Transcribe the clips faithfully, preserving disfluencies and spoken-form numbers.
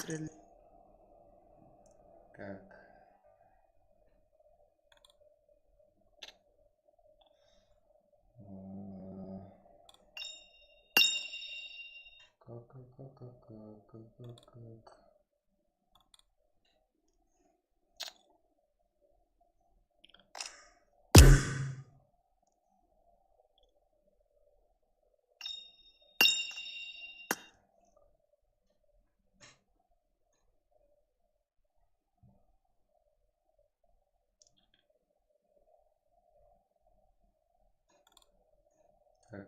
Стрелять. Так. М. Как, как, как. Так.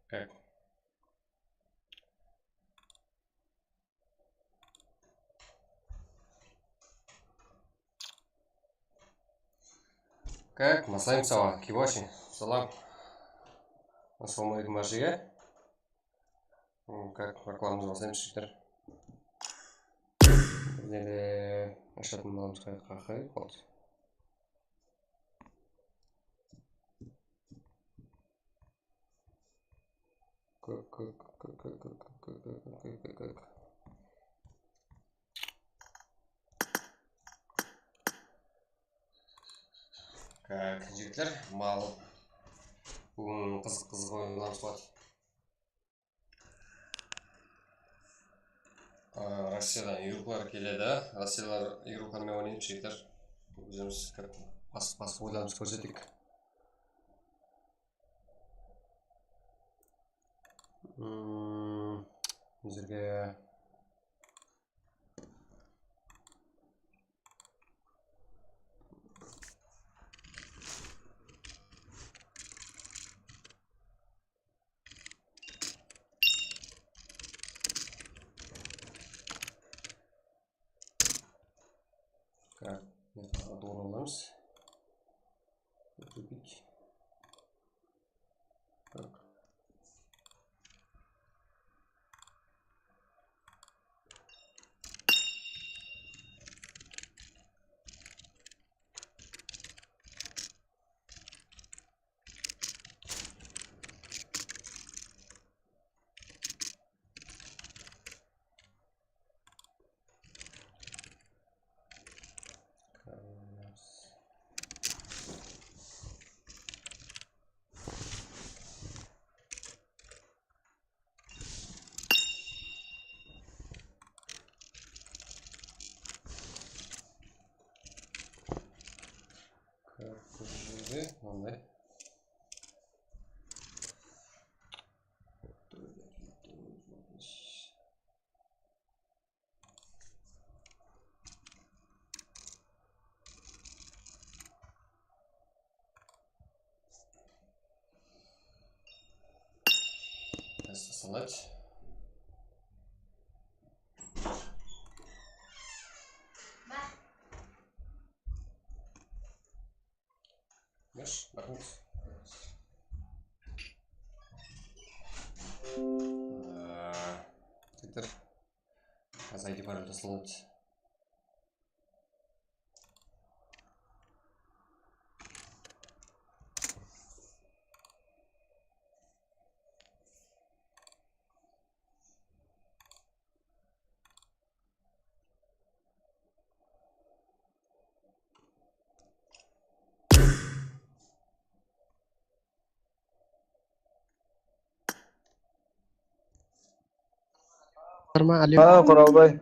Так. Как, maslayım sawa, Kiboshi. Salam. Assalamu aleykum, bárshege. М, как, reklamamızdı baslayımız, jigitler. Bizde de ashatuǵın bolamız, qay, qay, qay, qoldı. Kók, kók, kók. Tak, jigitler, mal. Búgin qızıq, qızıq oyınlarımız bar. Aa, Rossiyadan igroklar keledi. Rossiyalılar igroklar menen oynaymız, jigitler. Ózimiz kir-, bas-, basqa oylarımızdı kórsetik. Hmm, bizlerge Так, mına jaqqa doğru alamız. Tupik. Tak. Kóp jerde mınday. Assalawma aleykum. Bas, raxmet. Aa, jigitler. Házir I D parol taslanadı. Bar ma, Aliy? Ha, Qoralbay.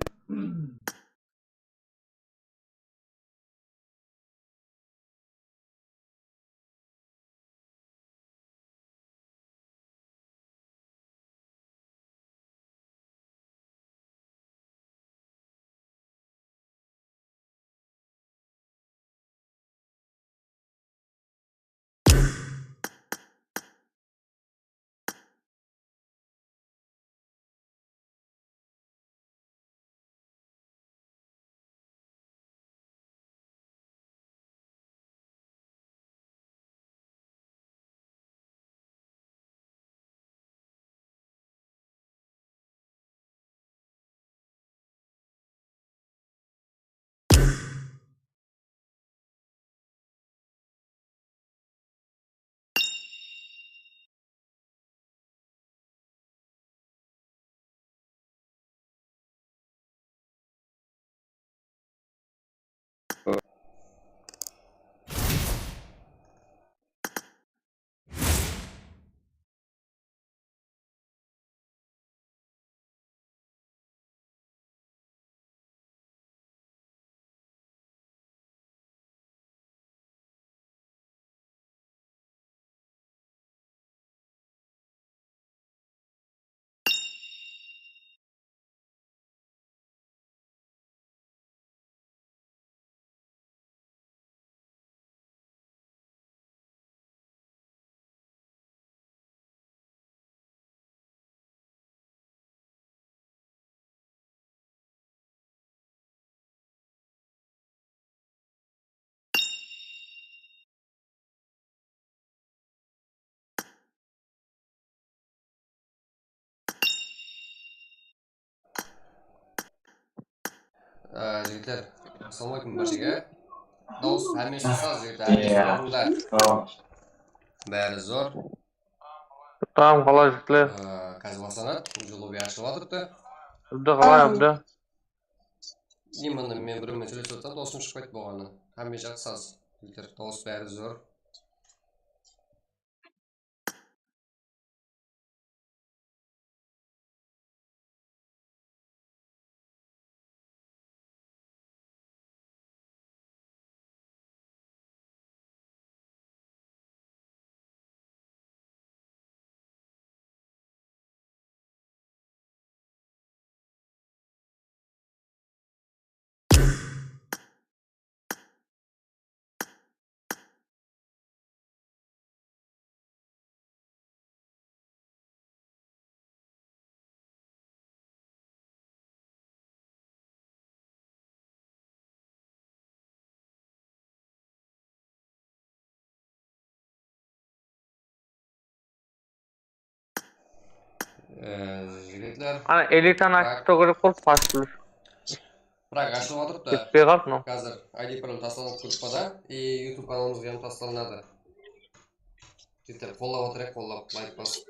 Á, jigitler, assalawma aleykum bárshege. Dawıs hámmesi saz, jigitler, hámmesi ornında. Bári zor. Tamam, qalay jigitler? Á, házir baslanadı, уже lobby ashılıp atırıptı. Abdı qalay, Abdı? Endi mında men birewmen sóylesip atırman, dawısım shıqpaydı bolǵanı. Hámme jaq saz, jigitler, dawıs bári zor. Ee, jigitler. Ana elitanı ashıp ta kerek qol, pastır. Biraq ashılıp atırıptı. Ketpey qaldı mınaw. Házir I D parol taslanıp gruppada, e, YouTube kanalımızǵa hám taslanadı. Jigitler, qollap atırıq, qollap, layk basıp.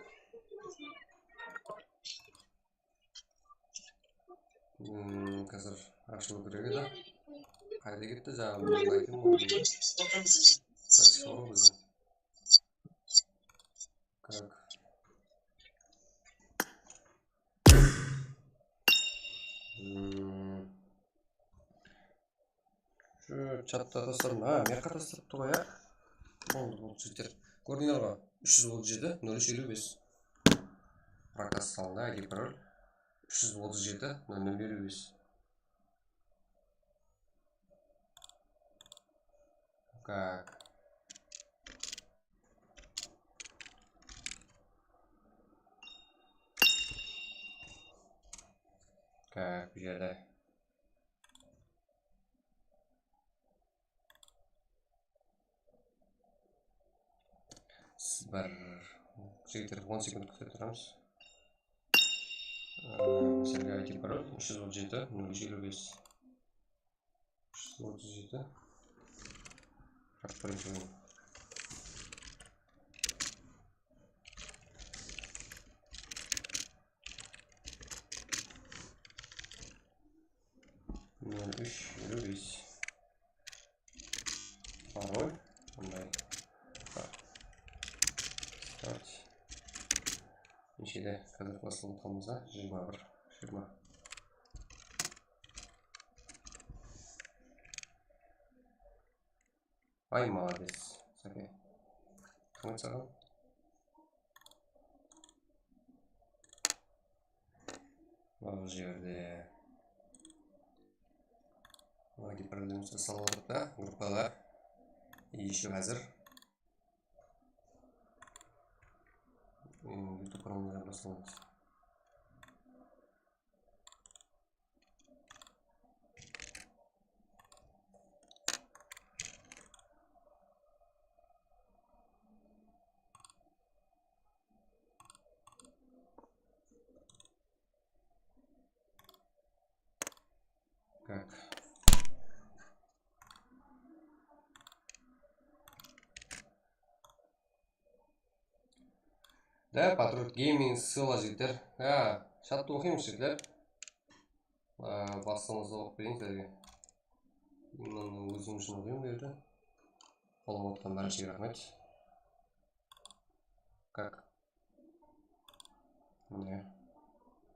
Hmm, házir ashılıw kerek edi. Qayda ketti jańa meniń laykim? Qashıp ol bizi. Как? Hmm. Shu chatta taslarım. Ha, mıyaqqa taslarıptı ǵoy, ya. Boldı, boldı, jigitler. Kórdińler ǵoy. Úsh júz otız jeti, nol úsh eliw bes. Prokaz salındı, I D parol. Úsh júz otız jeti, nol nol eliw bes. Как? Как, bul jerde? Siz bir, jigitler, on sekund kútip turamız. Ee, sizlerge I D parol úsh júz otız jeti, nol úsh eliw bes. Úsh júz otız jeti. Birinshi oyın. Nol úsh eliw bes. Parol. Bunday. Start. Neshede? Házir baslanıp qalmasa, jigirma bir, jigirma. Ay, malades. Sake. Raxmet saǵan. Bul jerde login probleması saladıq ta, gruppalar. Ещё házir. Hmm, YouTube kanalımızdan baslaymız. Как? Да, Patriot Gaming, ссыла, jigitler. Ha, chattı oqıymız, jigitler. Aa, baslamızdı oqıp bereyin sizlerge. Mınanı ózim ushın oqıyım bu jerde. Qollap atqan bárshege raxmet. Как? Mine.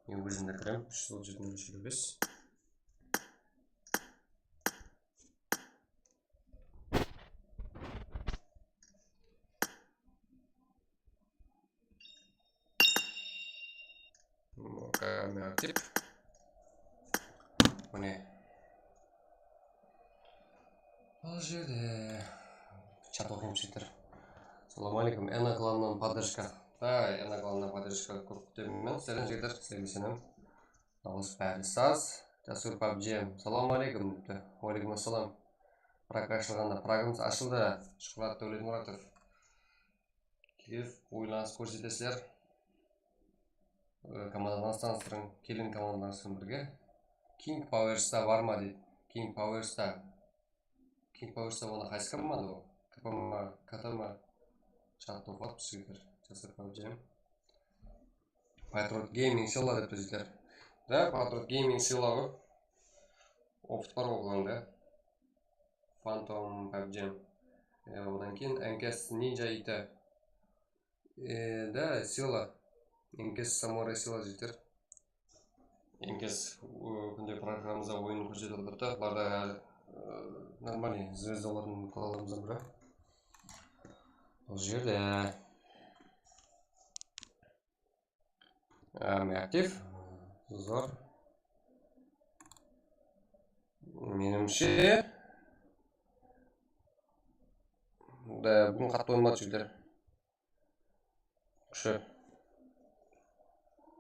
Men ózim de kirem. Úsh júz otız jeti, úsh júz elli bes. Kamera tip. Mine. Bul jerde chat oqıyım, jigitler. Salam aleykum, Ena klannan podderjka. Da, Ena klannan podderjka kóp kútemen. Sálem, jigitler, sizlerge sálem. Dawıs bári saz. Jasur pabjem, salam aleykum, depti. Aleykum assalam. Prag ashılǵanda, Pragımız ashıldı. Shuhrat Dáwletmuratov. Kelip, oyınlanıs kórsetesizler. Ee, komandalarıńızdı tanıstırıń. Keliń, komandalarıńız benen birge. King Powersta bar ma deydi. King Powersta. King Powersta onı qaysı komanda ol? K P M, K T M. Chattı oqıp atırmız, jigitler. Jasır pabjem. Patriot Gaming ссыла depti, jigitler. Da, Patriot Gaming ссыла ǵoy. Opıt bar ǵoy bularında. Phantom pabjem. E, odan keyin N K S Ninja I T. E, da, ссыла. N K S Samurai ссыла, jigitler. N K S, e, kúnde programmamızda oyın kórsetip atır da, bularda, e, нормальный zvezda bolatuǵın klanlarımızdan biri. Bul jerde. Á, mine, aktiv. Zor. Menimshe, da, búgin qattı oynamadı, jigitler. Kúshi.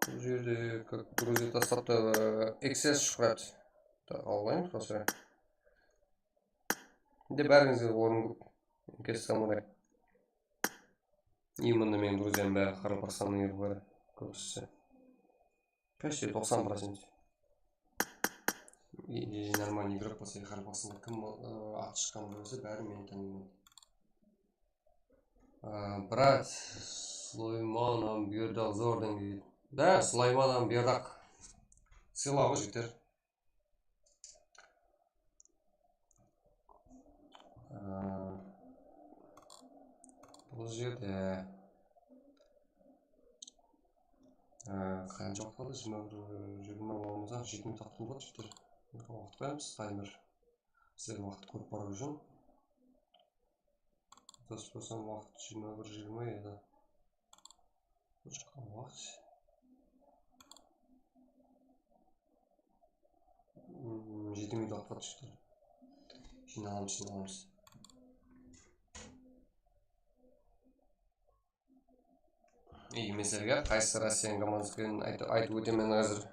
Bul jerde, как, Gruziya taslaptı, X S Shuhrat. Da, alayın, просто. Endi bárińizge orın kóp. N K S Samurai. Именно meniń druziyam bári Qaraqalpaqstannıń edi bári, kóbisi. Почти toqsan procent. И нормальный игрок bolsa, Qaraqalpaqstanda kim, ı, atı shıqqan bolsa, bári meni tanıydı. Aa, brat, Sulayman ham buyardaq zor deń deydi. Da, Sulayman ham buyardaq. Sıylaǵı jeter. Aa, bul jerde, aa, qansha waqıt qaldı? Jigirma bir, jigirma bolmasa, jeti minut waqıt qaldı, jeter. Waqıt qoyamız, taymer. Sizler waqıt kórip barıw ushın. Dosbosam waqıt jigirma bir jigirma edi. Shıqqan waqıt. Hmm, jeti minut waqıt qaldı, jigitler. Jıynalamız, jıynalamız. Ey, men sizlerge qaysı Rossiyanıń komandası ekenin ayt-, aytıp ótemen házir.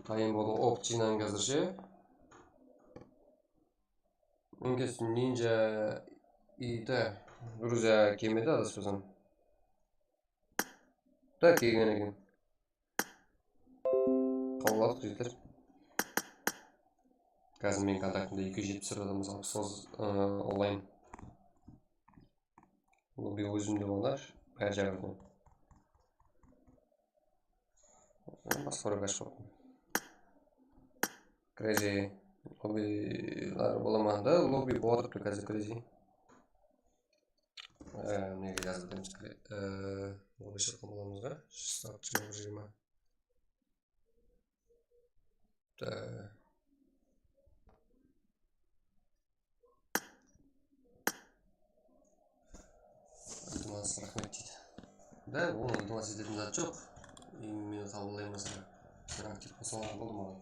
Dayın bolıń, opıt jıynań házirshe. N K S Ninja I T Gruziya kelmedi, adaspasam. Da, kelgen eken. Qabıl aldıq, jigitler. Házir meniń kontaktımda eki júz jetpis bir adam, alpıs toǵız, ıı, onlayn. Lobby ózimde boldı, bári jaǵıdan. Basqa bir ashıp qoydım. Crazy. Lobbylar bola ma? Da, lobby bolıp atırıptı házir, Crazy. Ee, mine, jazıp atırmız. Ee, lobby shıqqan bolamız da. Start jigirma bir jigirma. Da. Onı iltimas etetin zat joq. Meni qabıllaymasın. Bir aktiv bolsalar boldı maǵan.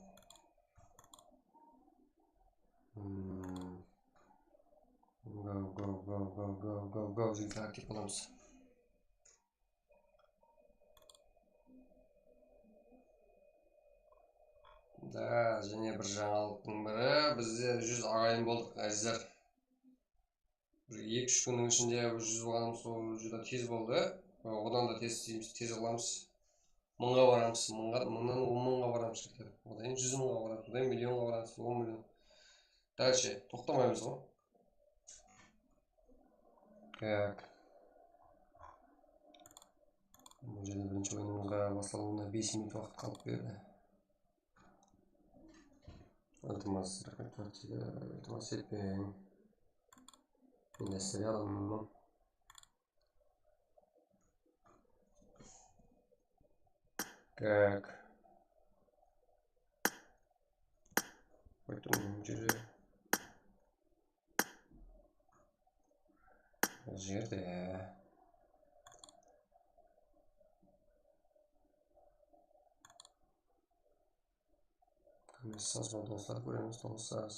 Hmm. Go, go, go, go, go, go, go, jigitler, aktiv bolamız. Da, jáne bir jańalıqtıń biri, bizde júz aǵayin boldıq, ázizler. Bir eki-úsh kúnniń ishinde bir júz bolǵanımız, ol júdá tez boldı. Odan da tez, tez qılamız. Mıńǵa baramız, mıńǵa, mıńnan on mıńǵa baramız, jigitler. Odan keyin júz mıńǵa baramız, odan keyin millionǵa baramız, on million. Dálshe toqtamaymız ǵoy. Так. Bul jerde birinshi oyınımızǵa baslalıwına bes minut waqıt qalıp berdi. Iltimas, iltimas etpeń. Endi siriyal alınma. Так. Qoydım júre. Bul jerde. Kómessaz ba, doslar, kóremiz, doslar.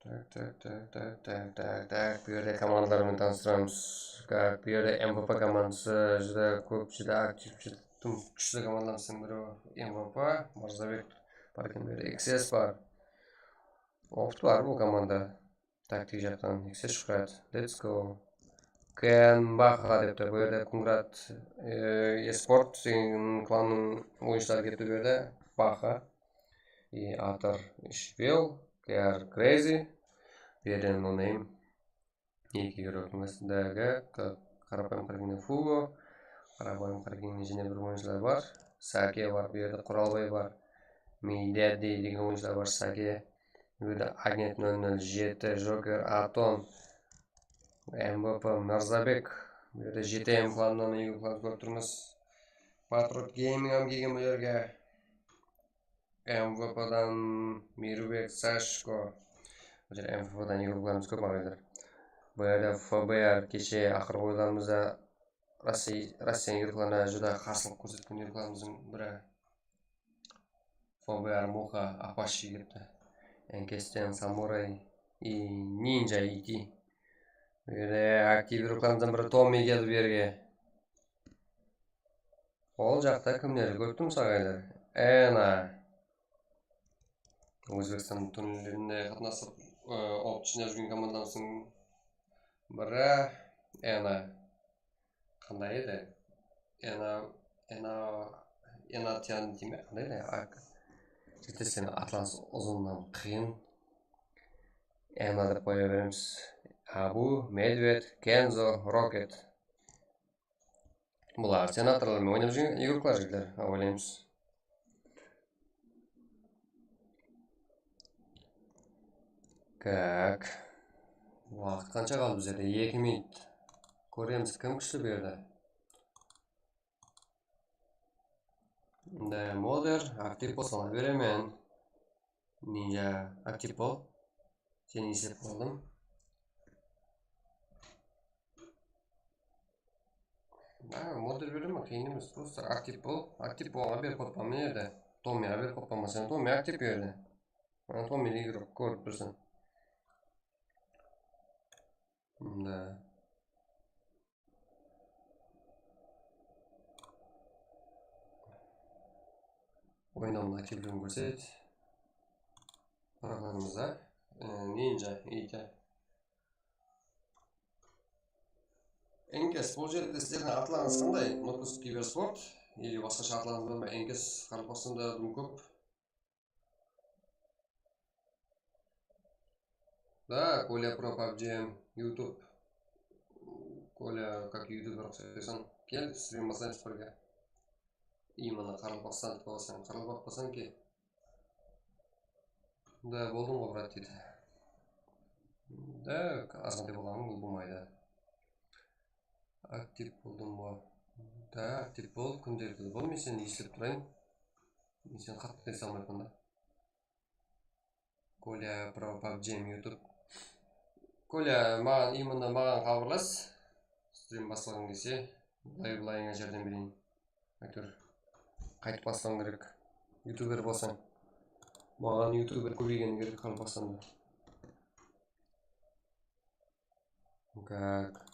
Так, так, так, так, так, так, так. Bul jerde komandalar menen tanıstıramız. Так, bul jerde M V P komandası júdá kóp, júdá aktiv, júdá tım kúshli komandalarımızdıń biri M V P, Mırzabek bar eken, bul jerde X S bar. Opıt bar bul komanda. Taktik jaqtan X S Shuhrat. Let's go. Ken Baxa depti. Bul jerde Kungrat, e, Esport degen klannıń oyınshıları kelipti bul jerde. Baxa. И Atar Shvel, K R Crazy. Bul jerde no name. Eki igroktıń astındaǵı qa-, qarapayım qaraǵanda Fugo. Qarapayım qaraǵanda jáne bir oyınshılar bar. Sake bar, bul jerde Quralbay bar. Miydaddy degen oyınshılar bar, Sake. Bul jerde Agent nol nol jeti, Joker, Aton, M V P, Mırzabek. Bul jerde J T M klanınan igroklardı kórip turmız. Patriot Gaming hám kelgen bul jerge. M V P-dan Mirbek Sashko. Bul jerde M V P-dan igroklarımız kóp, aǵaylar. Bul jerde F B R keshe aqırǵı oyınlarımızda Rossiya, Rossiyanıń igroklarına júdá qarsılıq kórsetken igroklarımızdıń biri. F B R Muxa, Apache kelipti. N K S-ten Samuray, и Ninja E T. Bul jerde aktiv igroklarımızdan biri Tommy keldi bul jerge. Ol jaqta kimlerdi kórip turmız, aǵaylar? Ena. Ózbekstan turnirlerine qatnasıp, ı, opıt jıynap júrgen komandamızdıń biri. Ena. Qanday edi? Ena, Ena, Ena Tian deme? Qanday edi? Ak-, jigitler, seni atlarıńız uzınnan qıyın. Ena dep qoya beremiz. Abu, Medved, Kenzo, Roket. Bular senatorlar menen oynap júrgen igroklar, jigitler, oylaymız. Так. Waqıt qansha qaldı bizlerde? Eki minut. Kóremiz, kim kúshli bul jerde. Mında Moder, aktiv bolsań beremen. Ninja, aktiv bol. Seni eslep qaldım. Ha, Moder beremen, qıyın emes. Prosta aktiv bol. Aktiv bolǵanǵa berip qoyıppan, mine jerde. Tommyǵa berip qoyıppan, masalan, Tommy aktiv bul jerde. Mana Tommydi igrok kórip tursań. Mında. Oyın aldında aktivligin kórset. Paraqlarımızda, e, Ninja, E T. N K S, bul jerde sizlerdiń atlarıńız qanday? Nokus Kibersport, или basqasha atlarıńız bar ma? N K S Qaraqalpaqstanda dım kóp. Да, Коля про PUBG, YouTube. Коля, как ютубер uqsaysań. Kel, strim baslaymız birge. Именно Qaraqalpaqstan dep qoyasań, Qaraqalpaq bolsań kel. Да, boldım ǵoy, brat, deydi. Да, azǵantay bolǵanıń bul bolmaydı. Aktiv boldım ǵoy. Да, aktiv bol, kúndelikli bol, men seni eslep turayın. Men seni qattı esle almayman da. Kolya Pro PUBG YouTube. Kolya, maǵan, именно maǵan xabarlas. Strim baslaǵıń kelse, bılay-bılayıńa járdem bereyin. Áytewir, qaytıp baslawıń kerek. Youtuber bolsań. Maǵan youtuber kóbeygeni kerek hám baslamda. Как?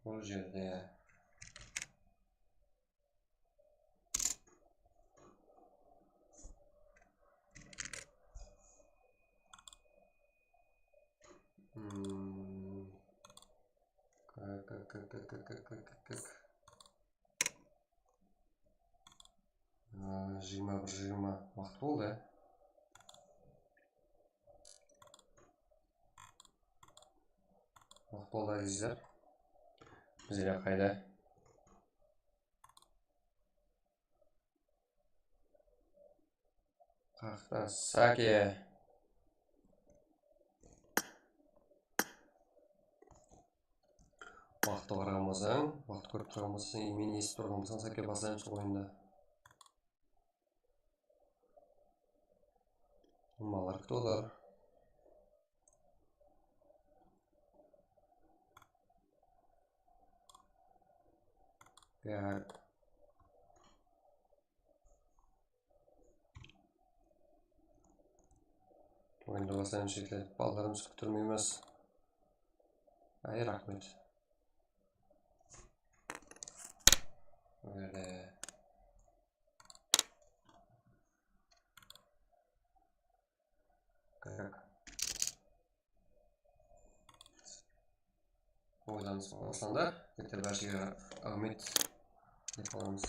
Bul jerde. Hmm. Как, как, как. Aa, jigirma bir jigirma waqıt boldı. Waqıt boldı, ázizler. Bizler qayda? Qaqta, sake. Waqıtlı qaraǵan bolsań, waqıt kórip turǵan bolsań, men esitip turǵan bolsań, sake, baslayın sol oyındı. Mallar кто-lar. Так. Oyındı baslayın, jetedi. Balalarımız kúttirmeymiz. Ay, raxmet. Bul jerde. Как? Oylanıs baslandı. Erteń bárshege áwmet dep qalamız.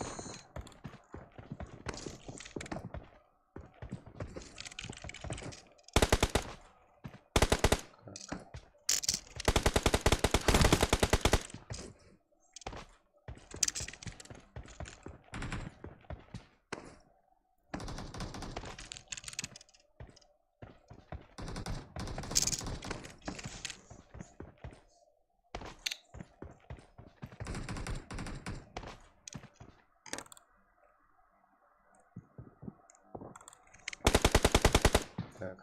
Так.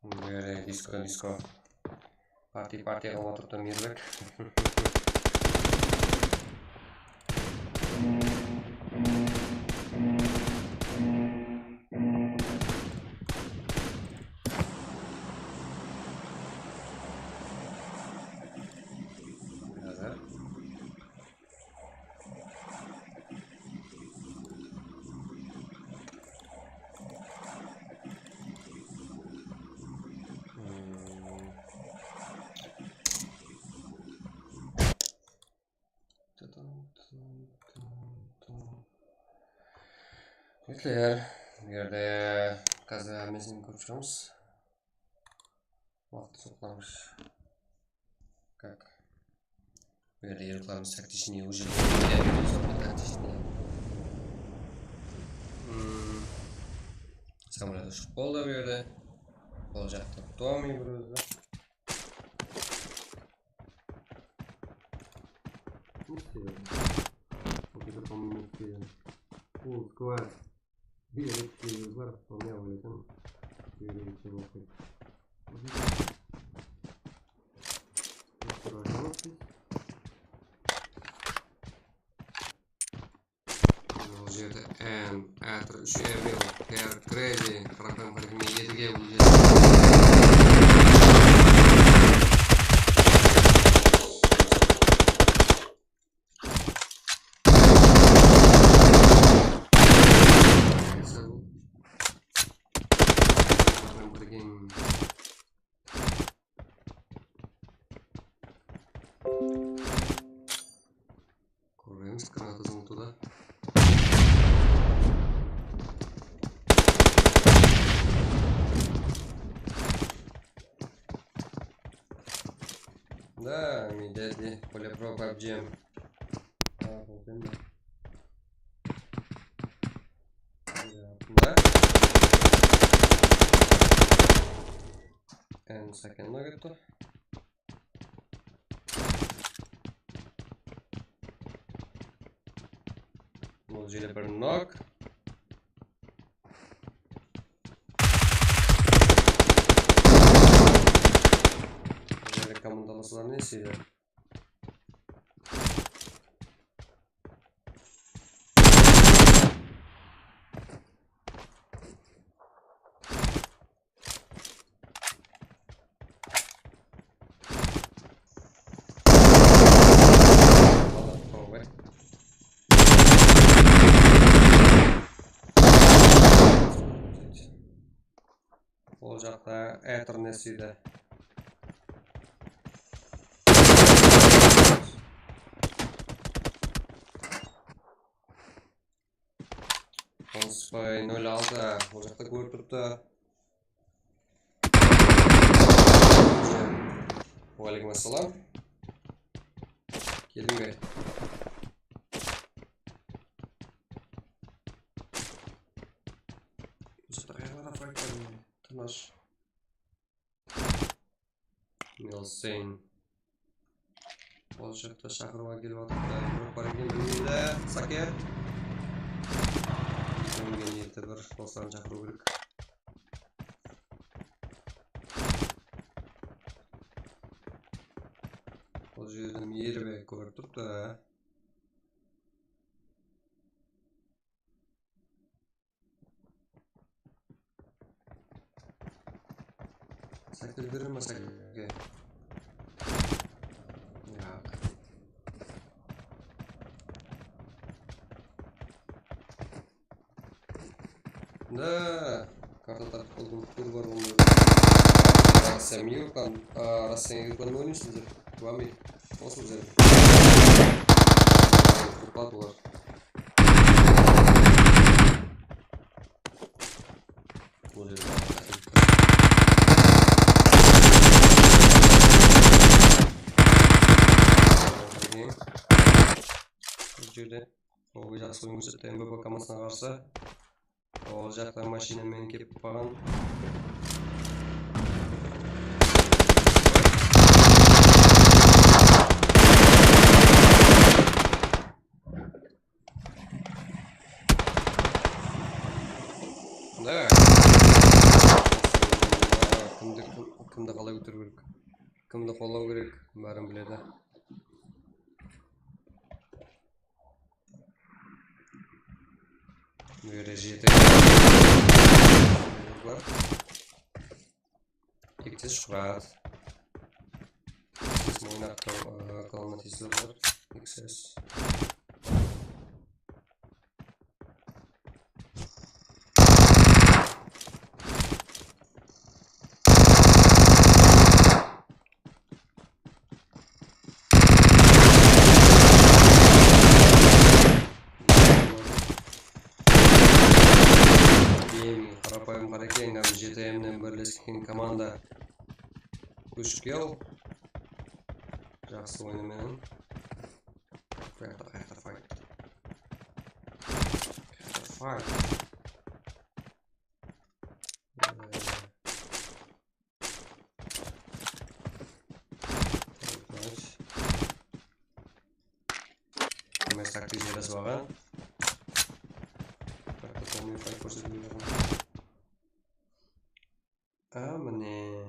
Beri disko, disko. Parti, parti qılıp otırıptı Mirbek. Házir. Jigitler, bul jerde házir hámmesin kórip shıǵamız. Waqıt soqlamız. Как? Bul jerde eruqlarımız тактичный, уже tактичный. Hmm. Samolyot ushıp boldı bul jerde. Ol jaqta Tomi bir ózi. Ne isteydi? Ol jaqta Tomi ne isteydi? Ol squad. Bir ere kishiligi bar, sonday oylasam, bir ere kishi bolıp ketdi. Bul jerde N, Atr, úsh Emil, Ter, Crazy, Qaraqalpaq Qaraqalpaq, Edige, bul jerde. Ko'ramiz, granatasın unutıp da. Da, mi dedi, Kolya Pro PUBG. Aa, bul endi. Da. Endi Saken noggetdi. Bul Jere bir nok. Jere komandamızlar ne isteydi? Ol jaqta ertır ne isteydi? Qonısbay nol altı, ol jaqta kórip turıptı. Wáleykum assalam. Keldiń be? Bul jaqta qayaqlarda fight bar? Tınısh. Milsen. Ol jaqta shaqırıwǵa kelip atır. Grup bar eken, bilmeydi. Sake. Óngen eti bir dosların shaqırıw kerek. Ol jerde miyri be kórip turıptı. Sakil berme, Sakilge. Yaq. Da, karta tartıp aldım, tur bar onda. Rossiya miyurkan, a, Rossiya miyurkan oynaysızlar. Vami, olsun bizler. Tutpad bular. Bul jerde. Bul jerde. Ol jaqsı oyın kórsetti M V P komandasına qarsı. Ol jaqta mashina menen kelip qalǵan. Da. Kimdi, kim, kimdi qalay ótiriw kerek? Kimdi qollaw kerek? Bárin biledi. Bul jerde jeti. Bar. X S shuhrat. X S moynaq kal-, ı, kalına tiyisli bar. X S. Gaming, qarapayım Qarakeń, hám J T M nen birlesken komanda. Úsh kill. Jaqsı oyını menen. Qayaqta, qayaqta fight. Qayaqta fight. Mes taktik jere salǵan. Polnıy fight kórsetip bergen. A, mine.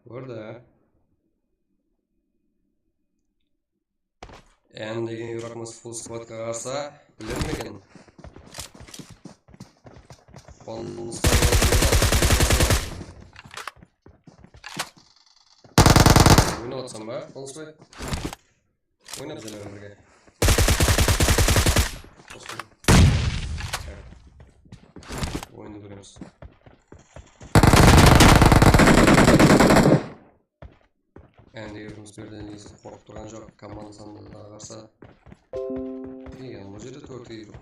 Orada. N degen yuraqımız full squadqa qarsa, biler me eken? Qonısbay. Oynap atsań ba, Qonısbay? Oynap bizler menen birge. Qosqın. Oyındı kóremiz. Endi yurtımız berden esi qorqıp turǵan joq, komanda sandıǵına qarsı. Ey, bul jerde tórt yurıq.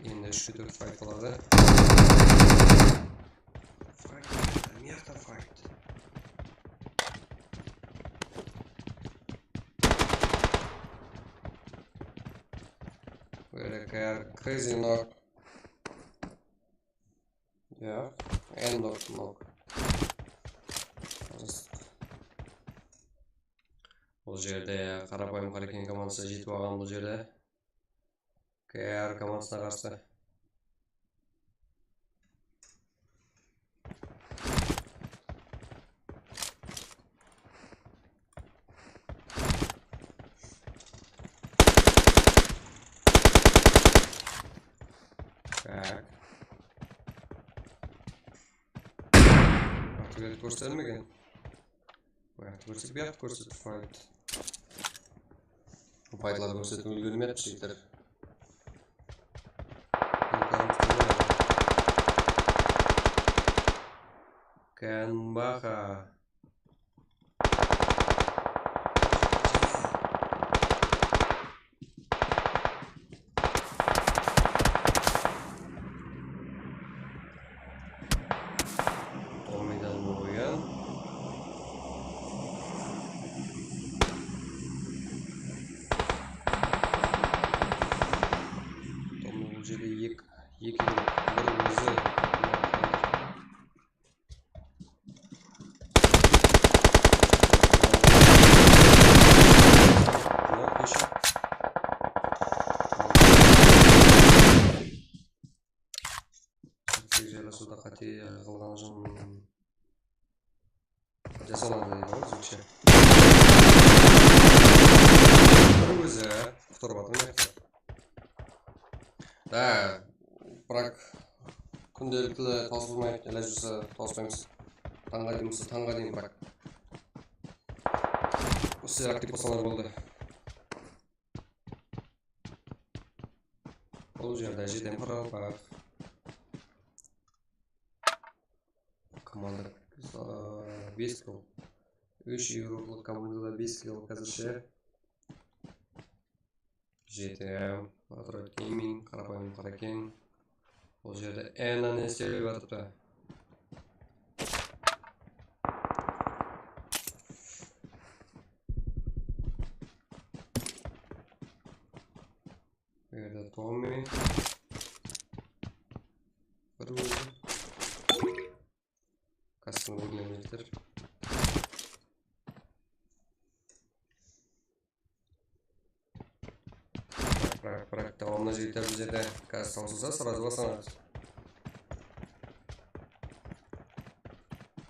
Endi úshke tórt fight boladı. Fight, mıyaqta fight. Where I care, crazy knock. Yaq, end of knock. Bul jerde qarapayım Qarekeń komandası jetip alǵan bul jerde. K R komandasına qarsı. Tak. Artıq ret kórsetilmegen. Buyaqtı kórsek, buyaqtı kórsetip qoydı. Faytlardı kórsetip úlgermeyapti jigitler. Kanbaxa. Tommydan urǵan. Tommy bul jerde eki, eki, bir ózi. Jarasıwda qáte qılǵan ushın jasaladı deydi ǵoy, ózbekshe. Bir ózi qutırıp atır mıyaqta. Da, birak kúndelikli tawsılmay, ilaj bolsa tawıspaymız. Tańǵa deyin bolsa, tańǵa deyin, birak. Usı aktiv bolsalar boldı. Bul jerde jeten qaraqalpaq. Komanda, aa, bes kill. Úsh evropalıq komandada bes kill házirshe. Jetem, Patriot Gaming, Qarapayım Qarekeń. Bul jerde Ena ne istelep atırıptı? Bu jerde Tommy. Bir ózi. Kaskını bólgen jigitler. Birak, birak, birak, dawamlı jigitler, bul jerde kask tawsılsa, srazı baslamız.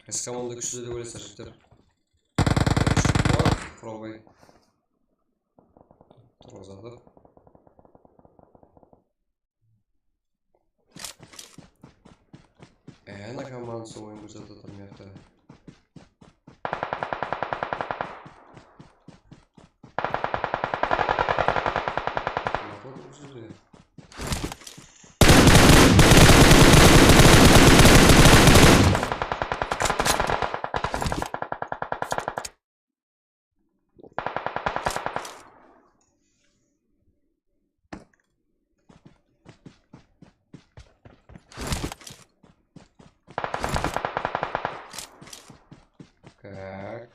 Qaysı komanda kúshli dep oylaysızlar, jigitler? Qurabay. Turǵızardı. Ena komandası oyın kórsetip atır mıyaqta. Так.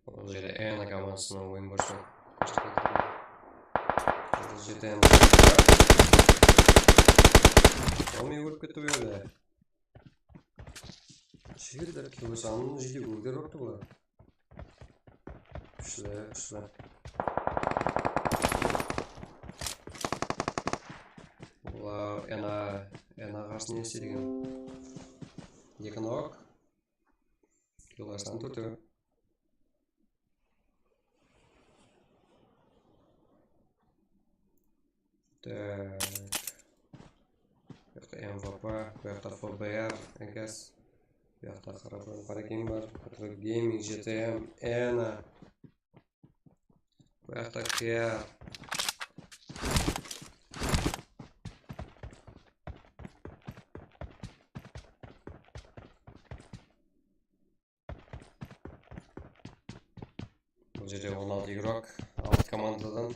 Bul jerde Ena komandasınıń oyın boshqa. Jetemiz. Tommy ólip ketti bul jerde. Jigitler, kilosanın jedi kógler urıptı bular. Kúshli, kúshli. Bular Ena, Ena qarsı ne isleydi eken? Eki nok. Kilolardan tórtew. Tak. Bu jaqta M V P, bu jaqta F B R, I guess. Bu jaqta Qaraqalpaq Qarekeń bar, Patriot Gaming, J T M, Ena. Bu jaqta K R. Bul jerde on altı igrok, altı komandadan.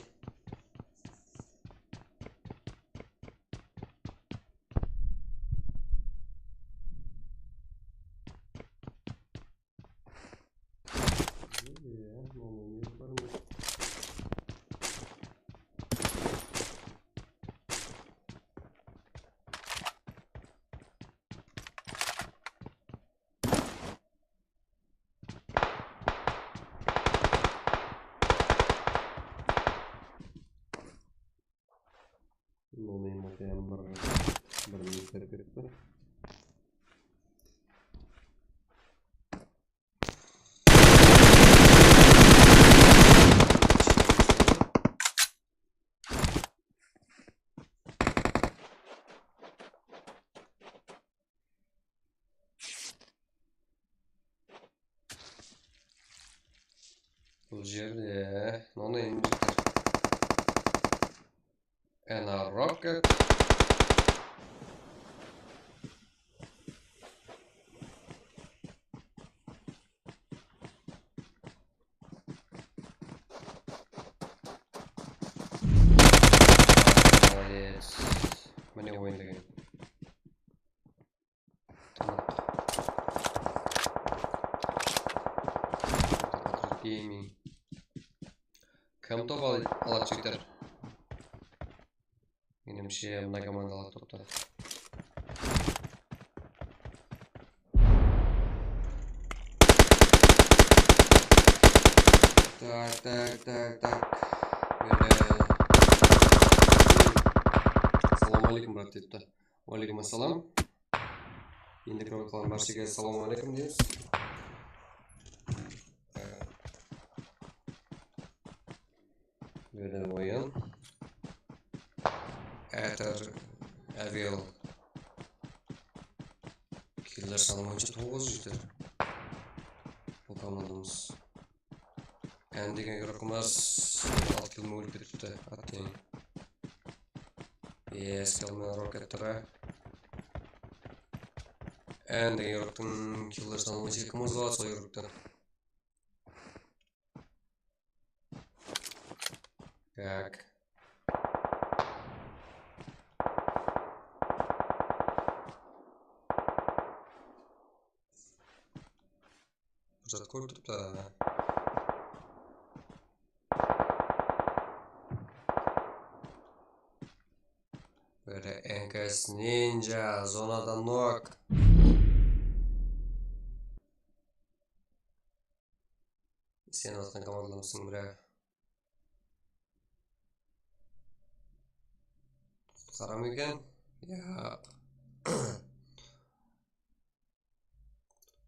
Bunı endi bir, bir minut berip ketipti. Bul jerde, no name. Ana rocket. Молодец. Mine oyın degen. Tamam. Gaming. Kim top al-, alacaklar? Menimshe, mına komanda aladı toptı. Tak, tak, tak, tak. Böyle. Assalamu aleykum, brat, depti. Wa aleykum assalam. Endi kirip atqan bárshege assalamu aleykum deymiz. Berde oyın. Eter Avial. Killer sanı boyınsha toǵız jeter. Bul komandamız. N degen igrokımız altı kill ólip ketipti. Attıń. Yes, kill menen roket tura. N degen igroktıń killer sanı boyınsha kim ozıp atır sol igroktan? Так. Bir zat kórip turıptı. Böyle N K S Ninja, zonada nok. Sen atqan komandalarımızdıń biri. Qutqaram eken. Ya.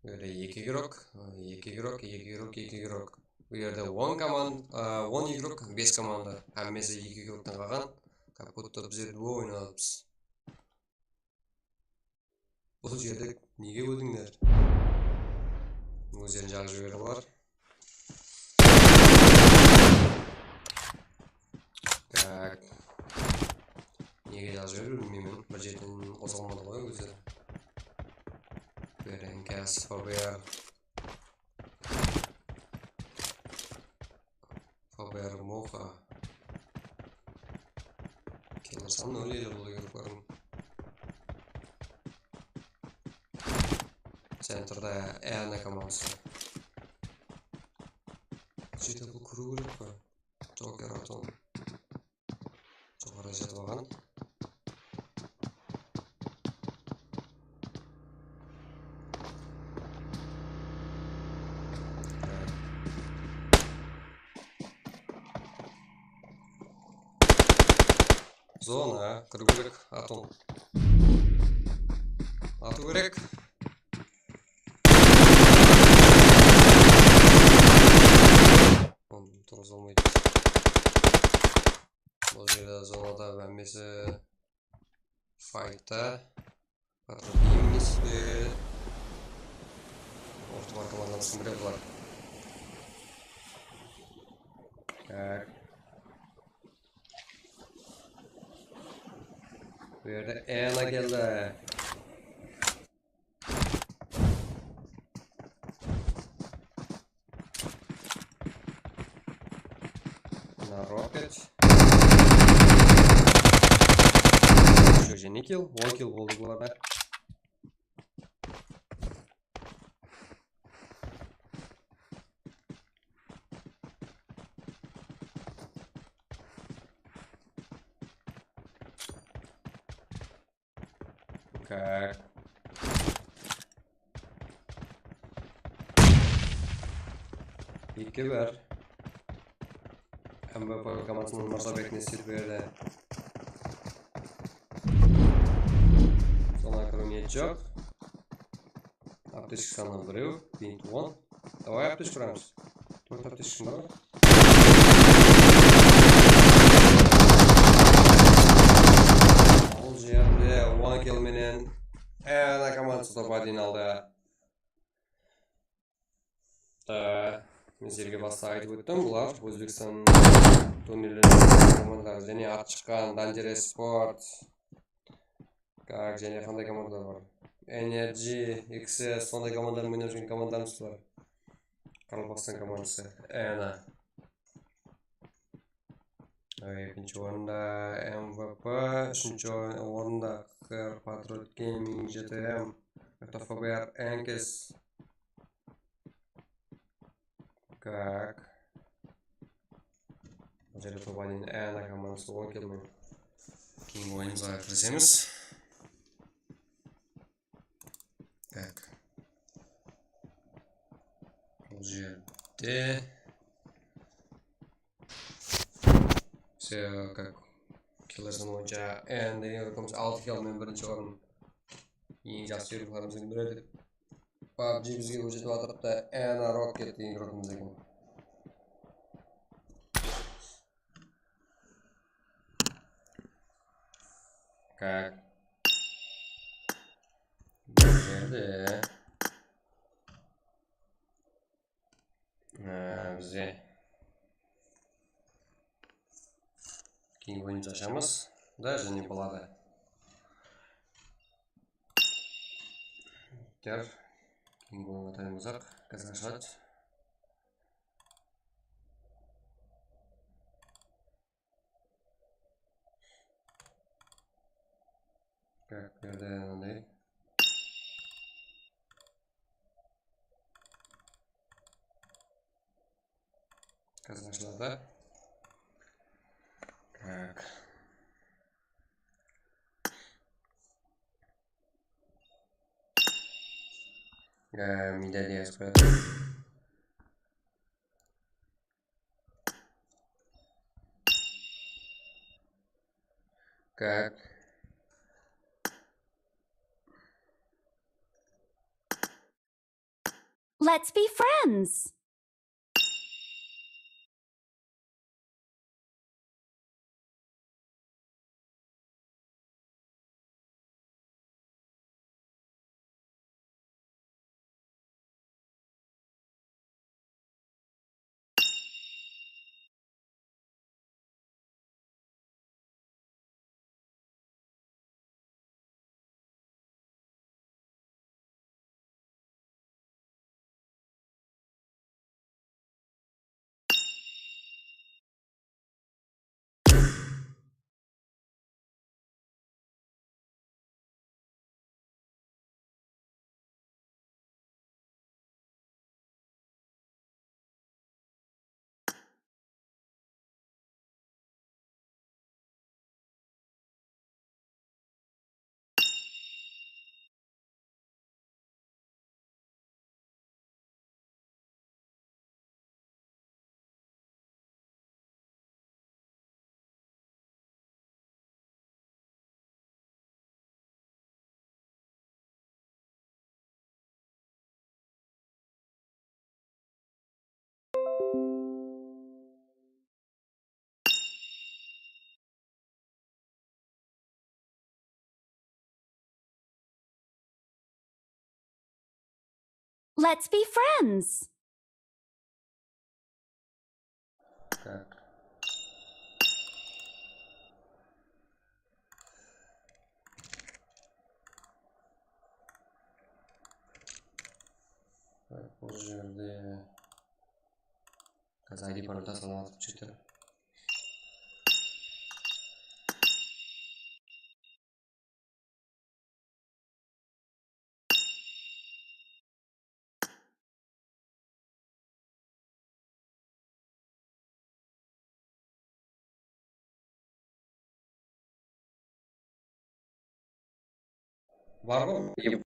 Böyle eki igrok, eki igrok, eki igrok, eki igrok. Bu jerde on komand-, a, on igrok, bes komanda. Hámmesi eki igroktan qalǵan. Как будто bizler duo oynap atırmız. Bul jerde nege óldińler? Ózlerin jaǵıp jiberdi bular. Так. Nege jaǵıp jiberdi bilmeymen. Bir jerden qozǵalmadı ǵoy ózi. Berenkas, F B R. F B R Moxa. Killer sanı nol ele bul igroklardıń. Centrda Ana komandısı. Jete bul kiriw kerek pa? Joker Atom. Joqarıda jatıp alǵan. Zona, kiriw kerek, atıw. Atıw kerek. Oy, turǵıza almaydı. Bul jerde zonada hámmesi faytta. Patron emes pe? Orta bar komandamızdıń biri bular. Tak. Bu jerde Ana keldi. Rocket. Ещё jene kill, on kill boldı bularda. Kak. Eki bar. M V P komandasınıń Mırzabekine sıyıp berdi. Solar krómiyet joq. Aptechka sanı birew, bint on. Davay aptechka uramız. Tórt aptechka bar. Bul jerde on kill menen ana komandası topa deyin aldı. Da, men sizlerge basta aytıp óttim, bular Ózbekstan turnirlerinde komandaları jáne atı shıqqan Dangerous Sport, Kak, jáne qanday komandalar bar? Energy, X S, sonday komandalar menen júrgen komandalarımız bar. Qaraqalpaqstan komandası. Ana. Ekinshi orında M V P, úshinshi or-, orında Q R Patriot Gaming, J T M, F B R Enkes. Kak. Bul jerde topa deyin ana komandası on kill menen. Keyingi oyınımızǵa kirisemiz. Tak. Bul jerde. Все, как, killer sanı boyınsha endi eń iri komandası altı kill menen birinshi orın. Eń jaqsı yurıqlarımızdıń biri dep. PUBG bizge kórsetip atırıptı, ana Rocket degen yurıqımız eken. Как? Bul jerde. Ee, bizde keyingi oyınımızdı ashamız da, jáne boladı. Ter. Keyingi oyınǵa tayınbasaq, gazga shıǵadı. Как, berde mınday. Gaz ashıladı. Так. Ee, miyde de yazıp qoyadı. Как? Let's be friends. Let's be friends. Так. Так, bul jerde házir I D parol taslamaqtı jigitler. Bar ǵoy.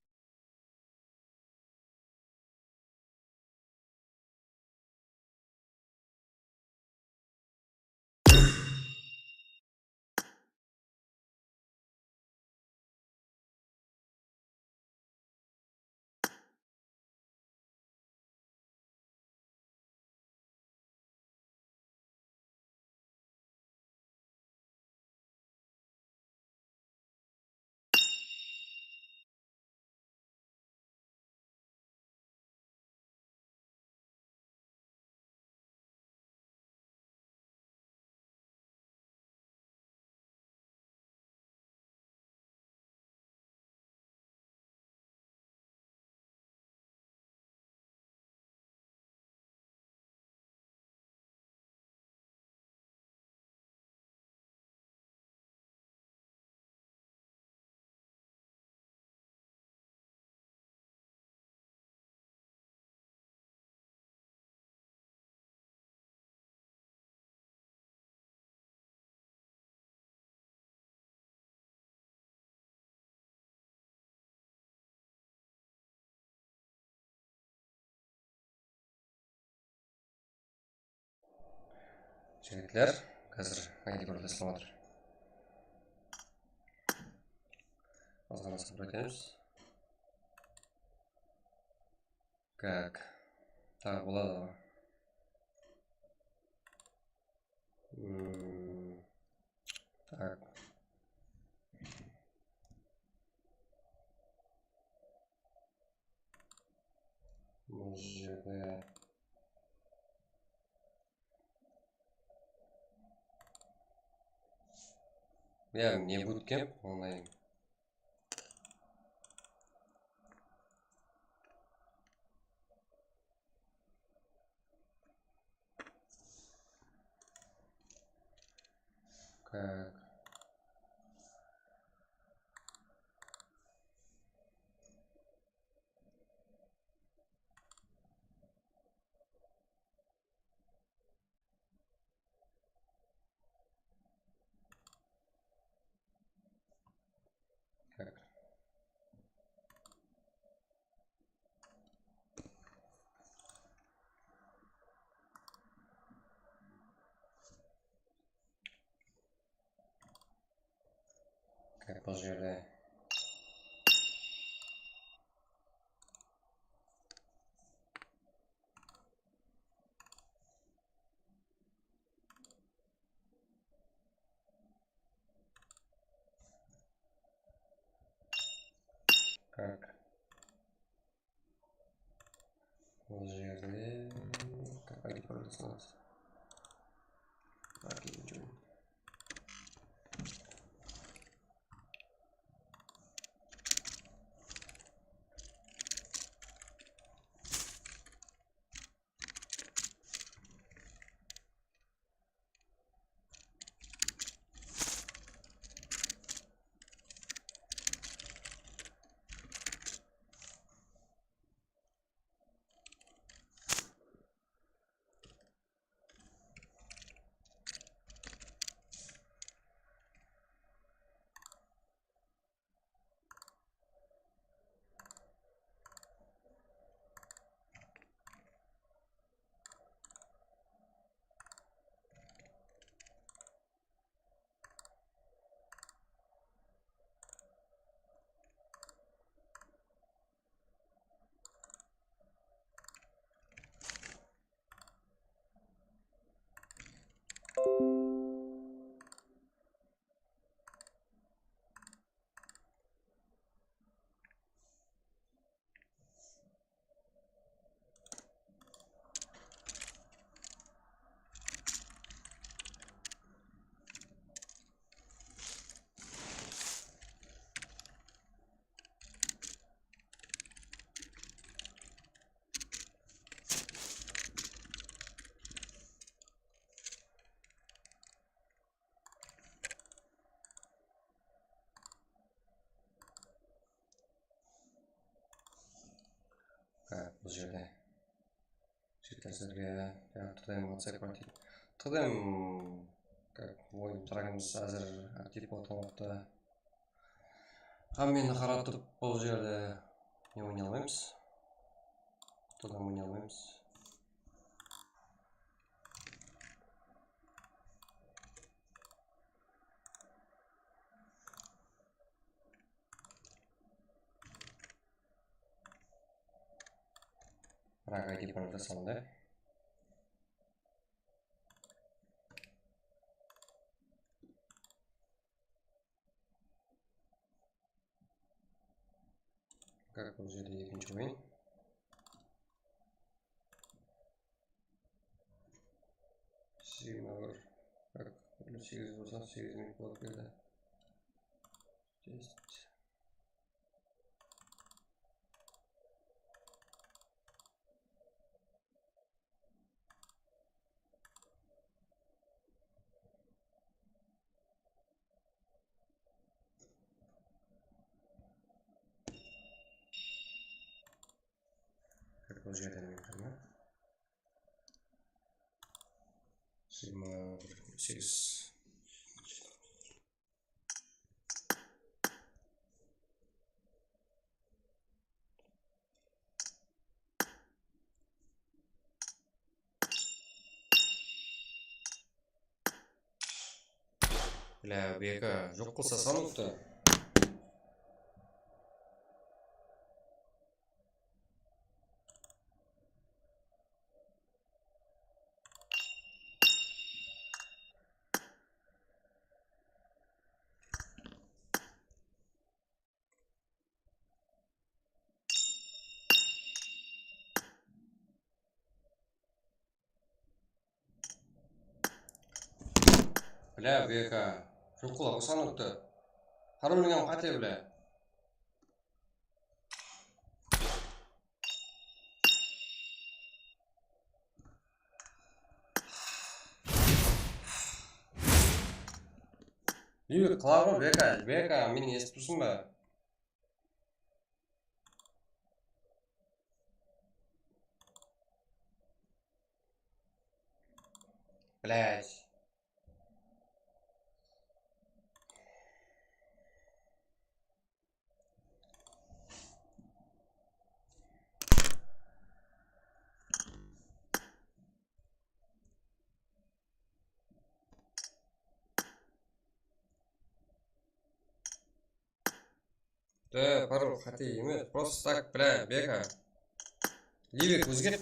Jigitler, házir I D paroldı islep atır. Azǵana sabır etemiz. Как? Taǵı boladı ǵoy. Hmm. Так. Bul jerde. Ya, ne bootcamp onlayn. Как? Так. Так, bul jerde. Так. Bul jerde, как I D parolь. Окей, join. Ha, bul jerde. Jigitler, sizlerge, ya, TDM WhatsApp deydi. TDM, как, oyın tarayımız házir aktiv bolıp atırıptı. Hámmeni qaratıp, bul jerde ne oynay almaymız? Qutlıdan oynay almaymız. Rak aytıp barada sonda. Как, bul jerde ekinshi oyın. Jigirma bir. Как, bir segiz bolsa, segiz minut boldı. Test. Bul jerden men kiraman. Jigirma bir, segiz. Bla, Beka, joq qılsa sanıptı. Bla, Beka. Joq qıla, sanıptı. Parolingam qáte, bla. Ey, qıla ǵoy, Beka, Beka, meni esitip tursıń ba? Блядь. Да, пароль qáte emes, просто так, бля, Beka. Livik, ózgert.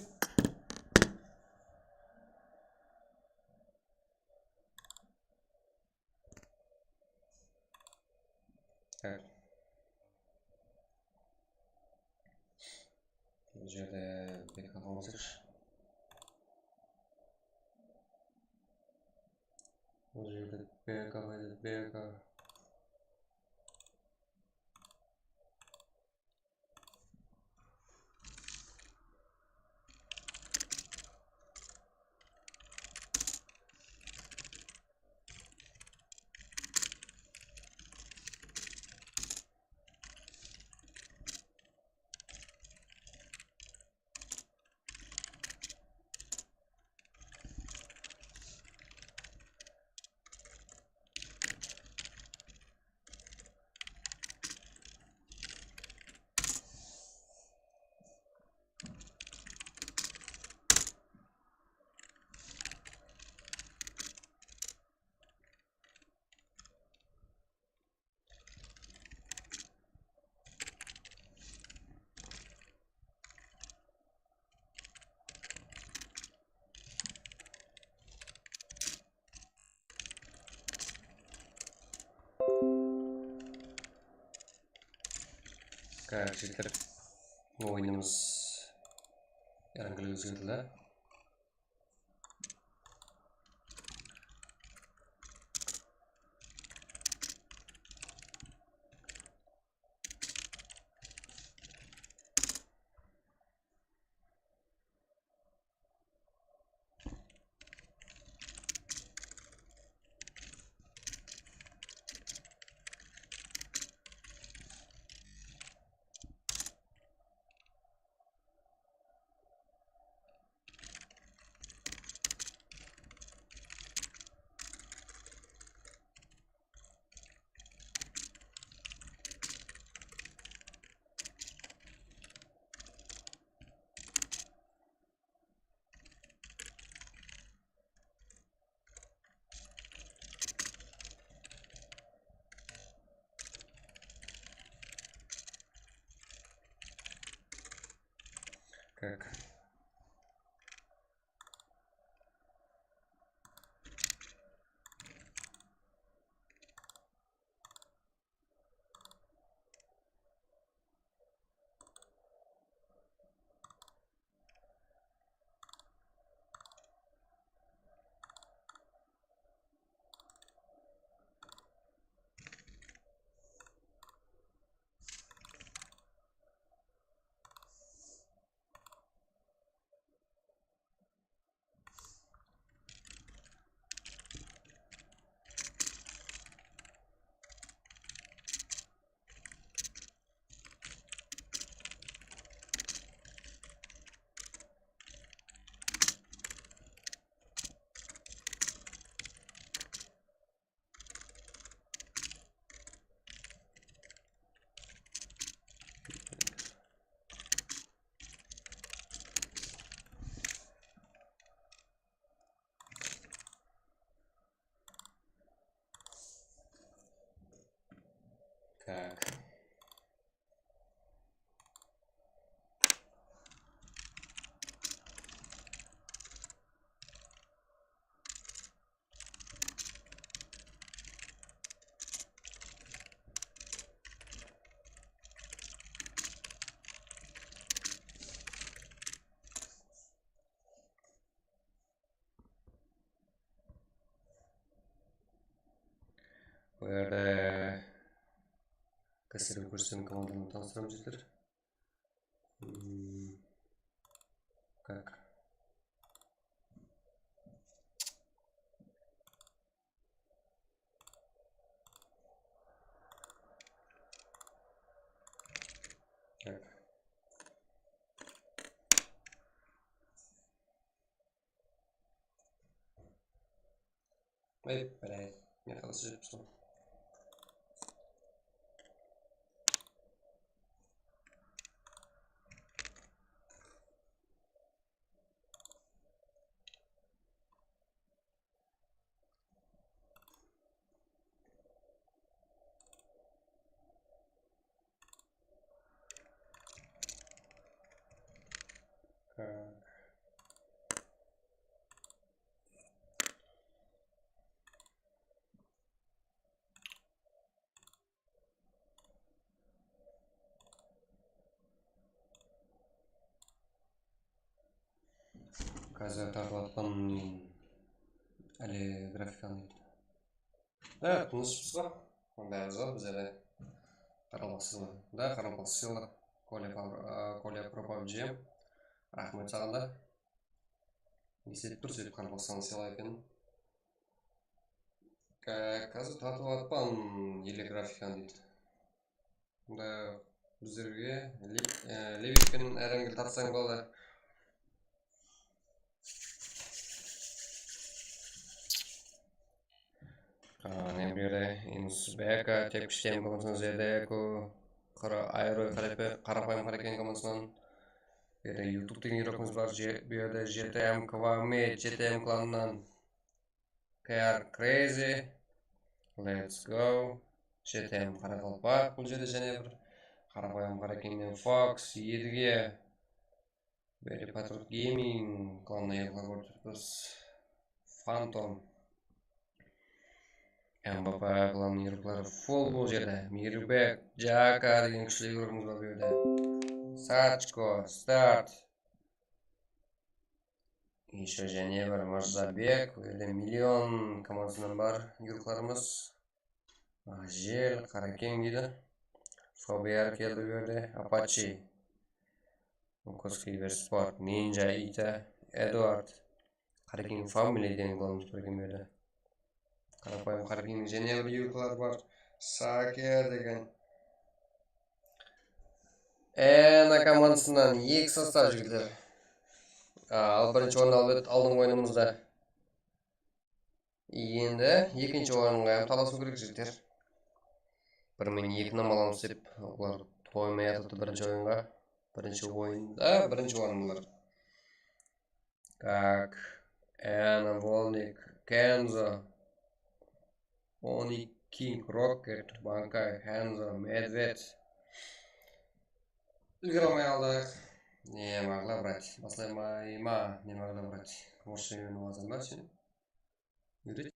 Bul jerde Beka qalmasayıqshı. Bul jerde Beka, Beka. Kárjiktir oyınımız yańgılıǵı ózgertildi. Как? Так. Bu jerde kásirge kórsem, komandanı tanıstıramız, jigitler. Hmm. Как? Так. Ey, блядь, ne qılıp júripsiz? Так. Házir tartıp atqan ele grafikanı. Da, tınıshpız ba? Bári zor, bizler de qaraqalpaqsız ba? Da, qaraqalpaqsız sıyaqlı. Kolya Pro-, a, Kolya Pro PUBG. Raxmet saǵan da. Esitip tur, sóytip qaraqalpaqsız sıyaqlı ekenin. Ka-, házir tartıp atpan ele grafikanı deydi. Bunda bizlerge le-, e, Levit penen Erangel tartsań boladı. Qara, ne bu jerde? Insbeka, tepkishten bolsın, Zedeko, qara, Ayroy, qarape-, qarapayım Qaraken komandasınan. Bu jerde YouTube'tan igrokımız bar, je-, bu jerde J T M Kwame, J T M klanınan. K R Crazy. Let's go. J T M Qaraqalpaq. Bul jerde jáne bir qarapayım Qarakennen Fox, Edge. Very Patriot Gaming. Klannan igroklar kórip turıppız. Phantom. M B P klannan igrokları full bul jerde. Mirbek, Jaka degen kúshli igrogımız bar bul jerde. Sachko, Start. Ещё jáne bir Mırzabek, bul jerde Million komandasınan bar igroklarımız. Ajel, Qarakeń deydi. Fobiyar keldi bul jerde, Apache. Koskiy Versport, Ninja, Ita, Eduard. Qarakeń Family degen klanımız bar eken bul jerde. Qarapayım Qarakeńniń jáne bir igrokları bar. Sake degen. Ena komandasınan eki sostav, jigitler. A, al birinshi orın alıp edi aldınǵı oyınımızda. Endi ekinshi orınǵa hám talasıw kerek, jigitler. Bir men eki nam alamız dep, olar toymay atırdı birinshi oyınǵa. Birinshi oyında birinshi orın bular. Так, Ena, Volnik, Kenzo, Oni, King, Rocket, Bankay, Henzo, Medved. Úlgere almay qaldıq. Ne magla, brat? Baslayma, ne magla, brat? Orıssha úyrenip alsam ba sen? Úyret.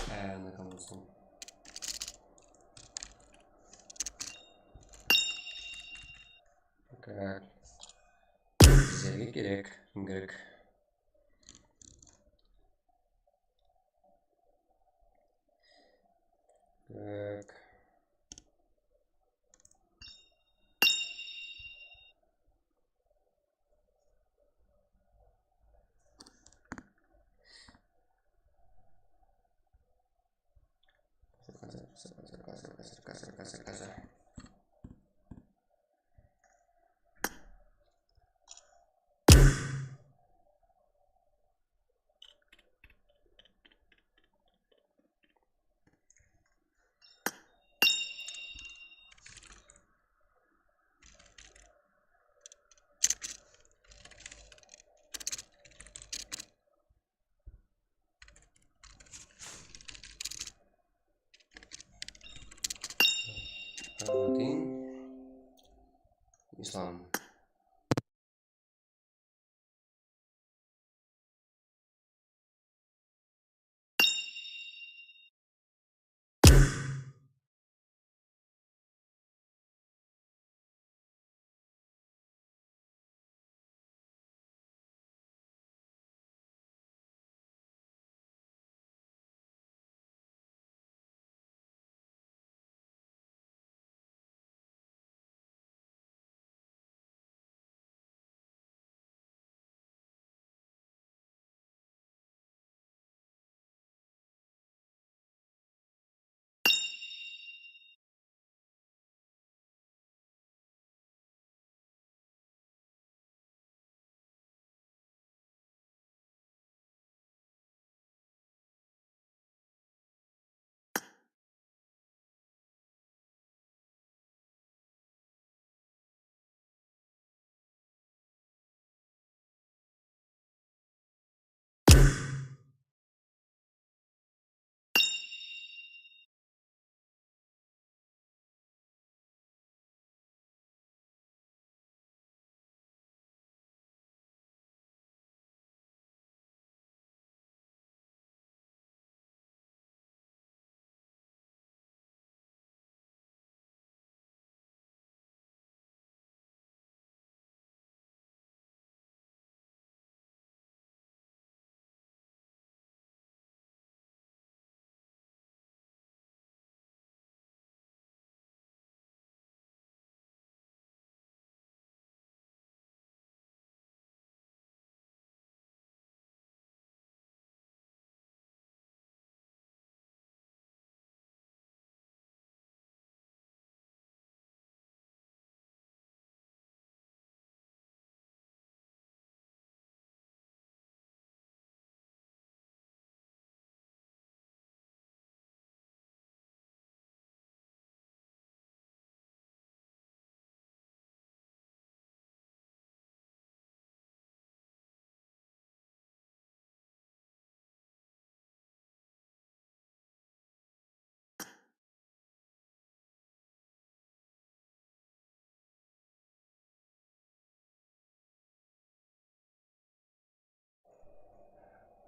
Há, ana kalmasın. Tak. Bizlerge kerek, kim kerek? Tak. Din, Islam.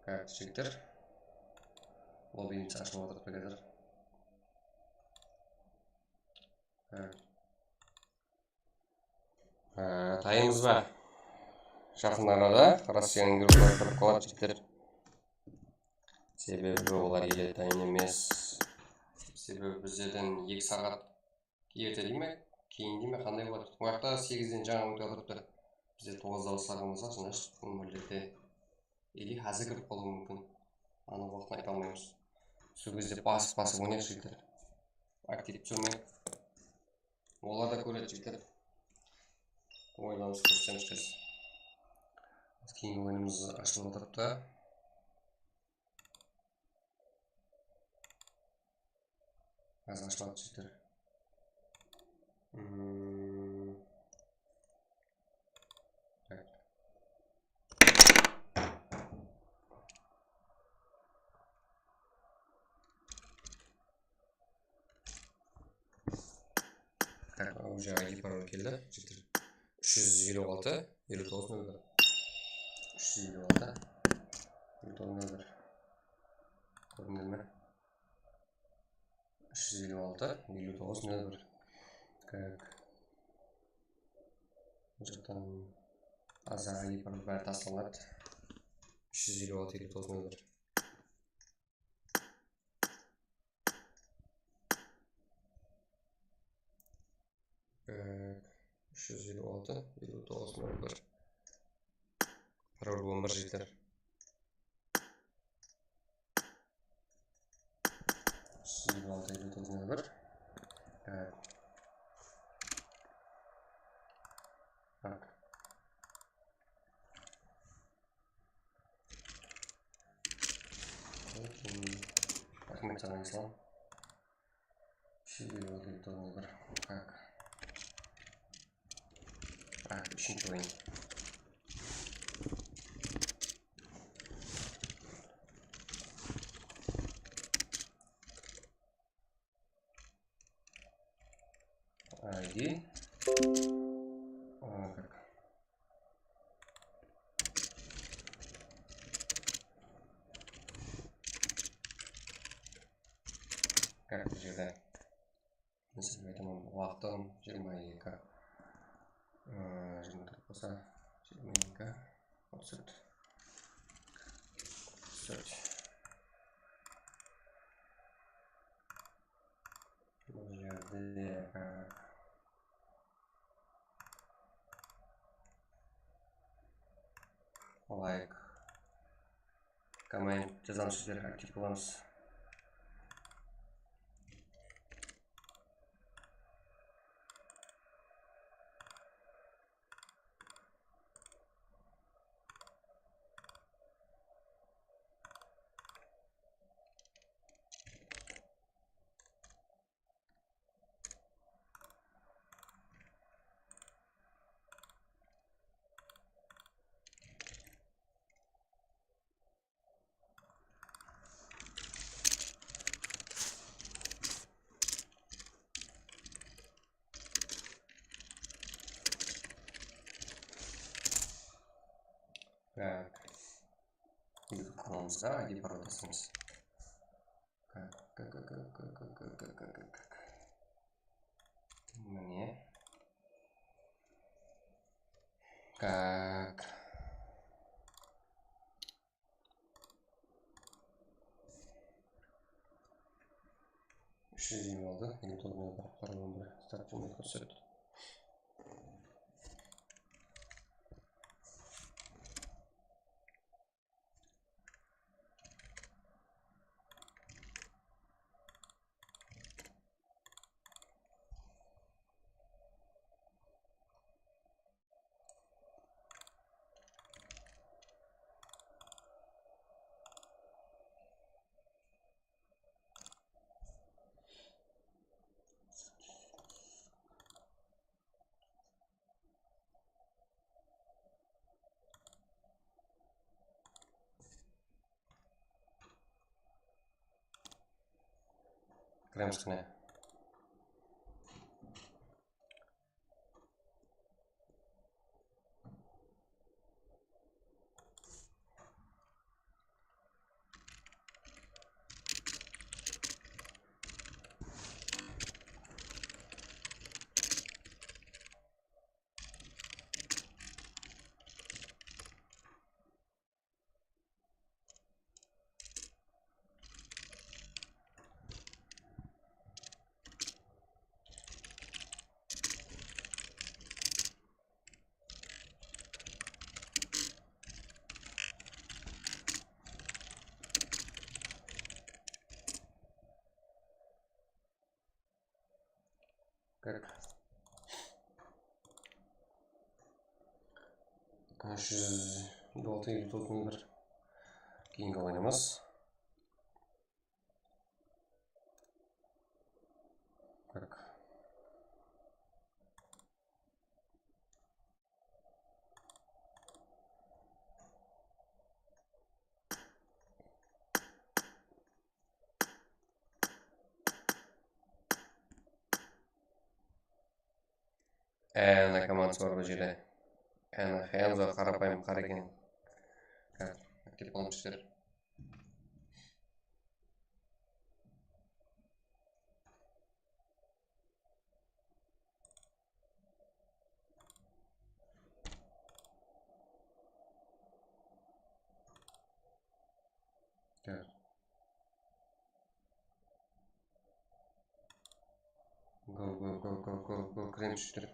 Há, jigitler. Lobbiyimiz ashılıp atır házir. Há. Há, tayınbız ba? Jaqın arada Rossiyanıń yurtları kirip qaladı, jigitler. Sebebi olar ele tayın emes. Sebebi bizlerden eki saat erte dey me, keyin dey me, qanday boladı? Oyaqta segizden jańa ótip atırıptı. Bizler toǵızda baslaǵanımızda, значит, ómirlerde. Или házir kirip qalıwı múmkin. Anıń waqtın ayta almaymız. Sol gezde basıp-basıp oynayıq, jigitler. Aktiv túsirmey. Olar da kóredi, jigitler. Oyınlarımızdı kórsemiz, kez. Keyingi oyınımız ashılıp atırıptı. Házir ashıladı, jigitler. Hmm. Tak, уже I D parol keldi. Jigitler. Úsh júz eliw altı, eliw toǵız, nol bir. Úsh júz eliw altı, eliw toǵız, nol bir. Kórdińiz be? Úsh júz eliw altı, eliw toǵız, nol bir. Как? Bul jaqtan azar ayıp bári taslanadı. Úsh júz eliw altı, eliw toǵız, nol bir. Э, úsh júz eliw altı, eliw toǵız, nol bir. Parol on bir jeti. Úsh júz eliw altı, eliw toǵız, nol bir. Э. Так. Raxmet saǵan, Islam. Úsh júz eliw altı, eliw toǵız, nol bir. Так. А, úshinshi oyın. I D. А, так. Так, bul jerde. Máselen, aytaman, waqtım jigirma eki. Aa, jigirma tórt bolsa, jigirma eki, otız tórt. Otız tórt. Bul jerde, aa, Like. Comment jazamız, sizler aktiv bolamız. Так. YouTube kanalımızda I D parol taslaymiz. Mine. Так. Úsh júz eliw altı, eliw toǵız, nol bir, qaraman bir, start jumay kórset. Kiremiz qáne. Так. Úsh júz eliw altı, eliw toǵız, nol bir. Keyingi oyınımız. Так. Ana komandası bar bul jerde. Ana, Henzo qarapayım qara eken. Há, aktiv bolıńızlar. Go, go, go, go, go, go, kiremiz, jigitler.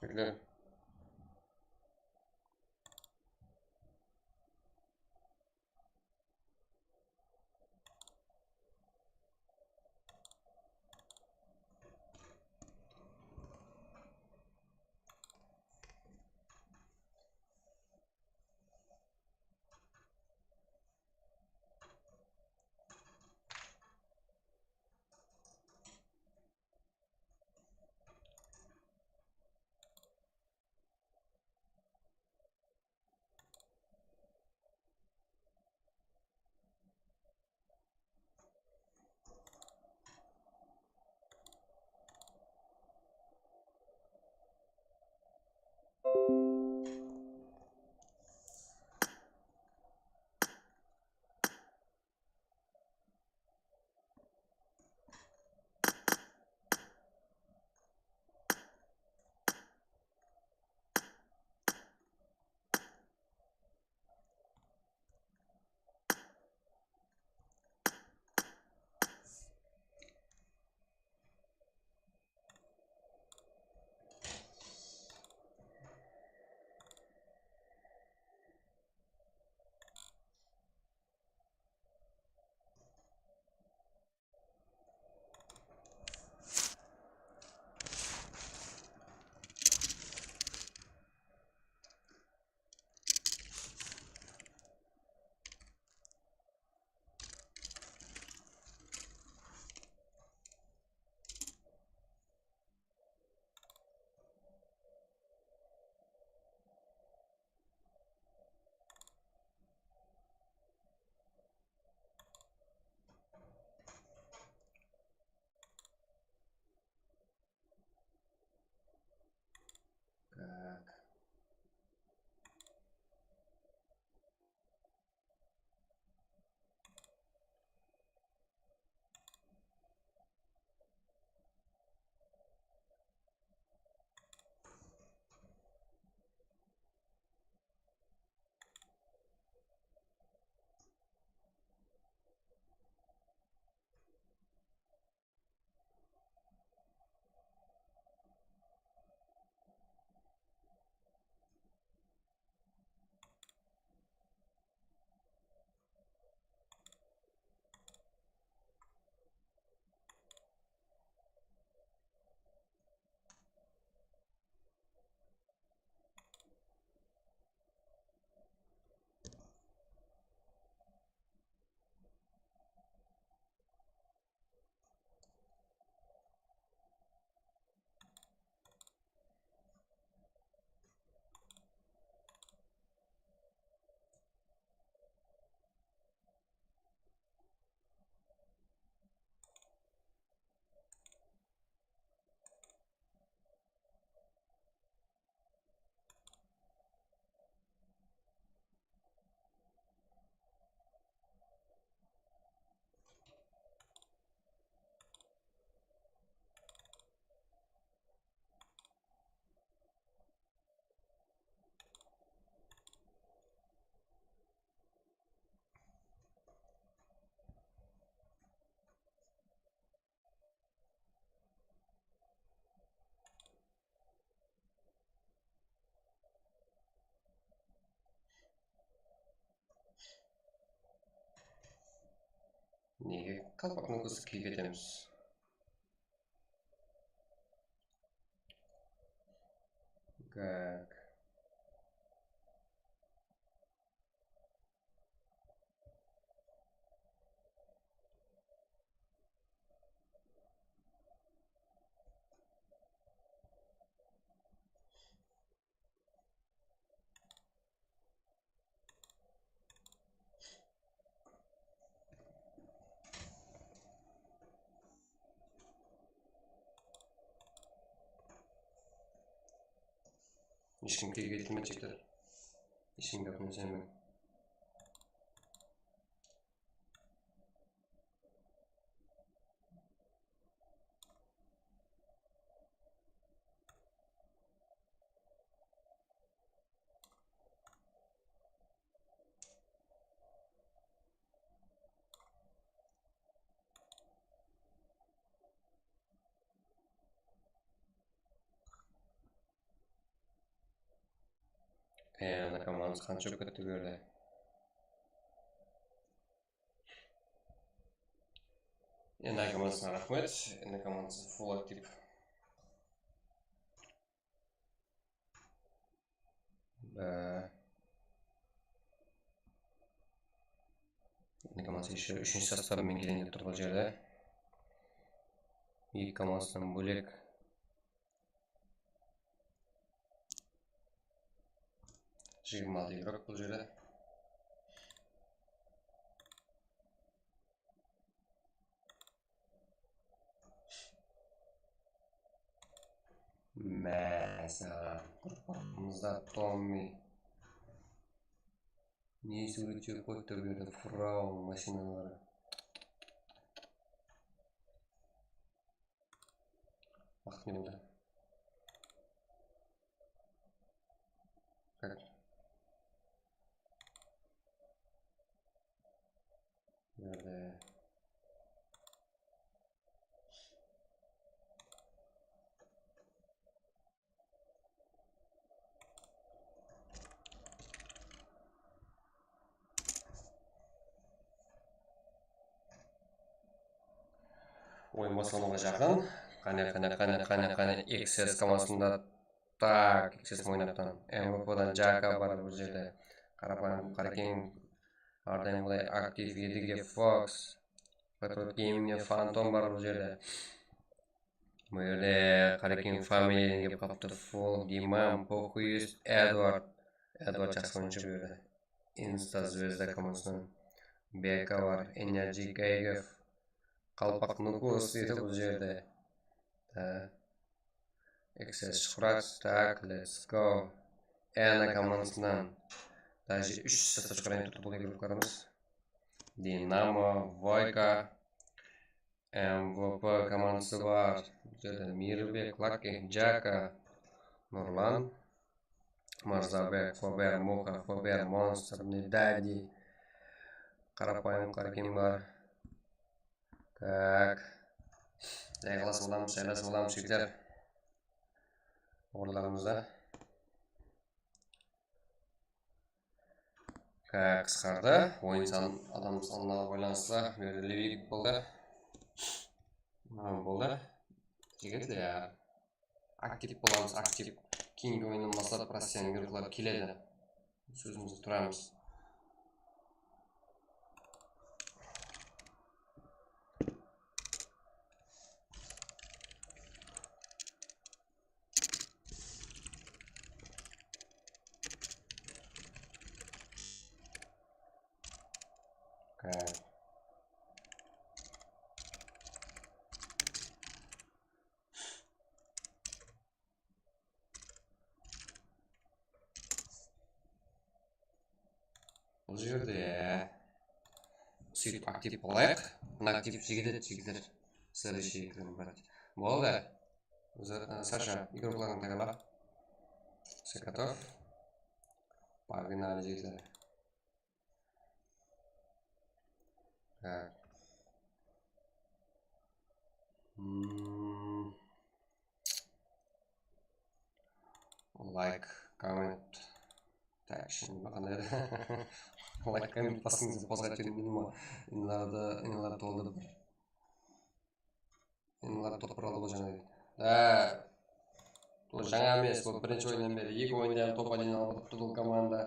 Jigitler. Так. Nege qalpaqtıń kózin kiyip etemiz? Gag. Eshkim kelgedi me, jigitler? Eshkim gapın isenmen. E, ana komandası qansha ótip ketti bu jerde. Endi komandasına raxmet. Endi komandası full aktiv. Ba. Endi komandası ещё úshinshi sostavı menen keleyin dep tur bul jerde. Eki komandasınan bólek. Jigirma altı igrok bul jerde. Máselen, qurpamızda Tommi. Ne súwretler qoyıptı bu jerde, Frau mashinaları. Waqıt ne boldı? Как? Nerede? Oyın baslanıwǵa jaqın. Qáne, qáne, qáne, qáne, qáne, X S komandasında. Tak, X S oynaptan. M V P-dan Jaka bar bul jerde. Qarapayım, Qarekeńev, árdayım qılay aktiv, Edige Fox. Patriot Gamingnen Fantom bar bul jerde. Bu jerde Qarekeńev familiyadan kelip qalıptı. Full Dimam, Poxuyist, Edward. Edward jaqsı oyınshı bu jerde. Insta Zvezda komandasınan Beka bar, Energy Geygev, Qalpaq Nukus edi bul jerde. Da. X S Shuhrat, tak, let's go. Ena komandasınan. Даже úsh sostav shıǵarayın turdı bul igroklarımız. Dinamo, Voyka, M V P komandası bar. Bul jerde Mirbek, Laki, Jaka, Nurlan, Mırzabek, Fober, Muxa, Fober, Monster, Nedadi. Qarapayım Qarekeńev bar. Tak. Jayqalasıp alamız, jayqalasıp alamız, jigitler. Orınlarımızda. Qısqardı. Oyın san, adam sanına baylanıslı. Bu jerde Levik boldı. Mınaw boldı. Jigitler, ya. Aktiv bolamız, aktiv. Keyingi oyınnan baslap Rossiyanıń igrokları keledi. Sózimizde turamız. Bul jerde sóytip aktiv bolayıq. Mına aktiv jigit edi, jigitler. Следующий игры brать. Boldı. Sasha, igroklarıńdı tayarla. Все готов. Погнали, jigitler. Так. М, лайк, коммент. Так, şimdi qanday edi? Лайк, коммент basıńız dep basqa aytıp júrmedim ba? Endi mınalardı, endi mınalar toldı bir. Endi mınalar top bir aldı ǵoy jańa. Á, bul jańa emes, bul birinshi oyınnan beri. Eki oyında hám top один alıp bul komanda.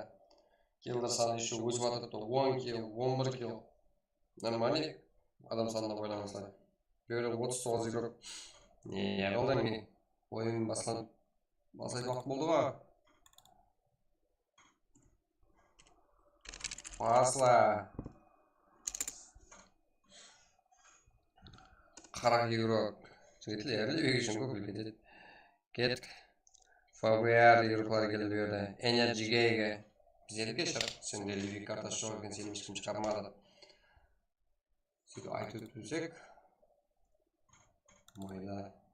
Killlar sanı ещё ósip atırıptı. On kill, on bir kill. Нормальный, adam sanına baylanıslı. Beri otız toǵız igrok. Ne qıldı men? Oyın baslan-, baslaydı waqıt boldı ǵoy. Basla. Qara igrok. Jigitler, Levik ushın kóp ketedi. Kettik. F B R igrokları keldi bu jerde. Energy Geyge. Bizlerge shıǵıp, sende Levik kartası joq eken, seni hesh kim shıǵarmadı. Sóytip aytıp ótsek. Mayda.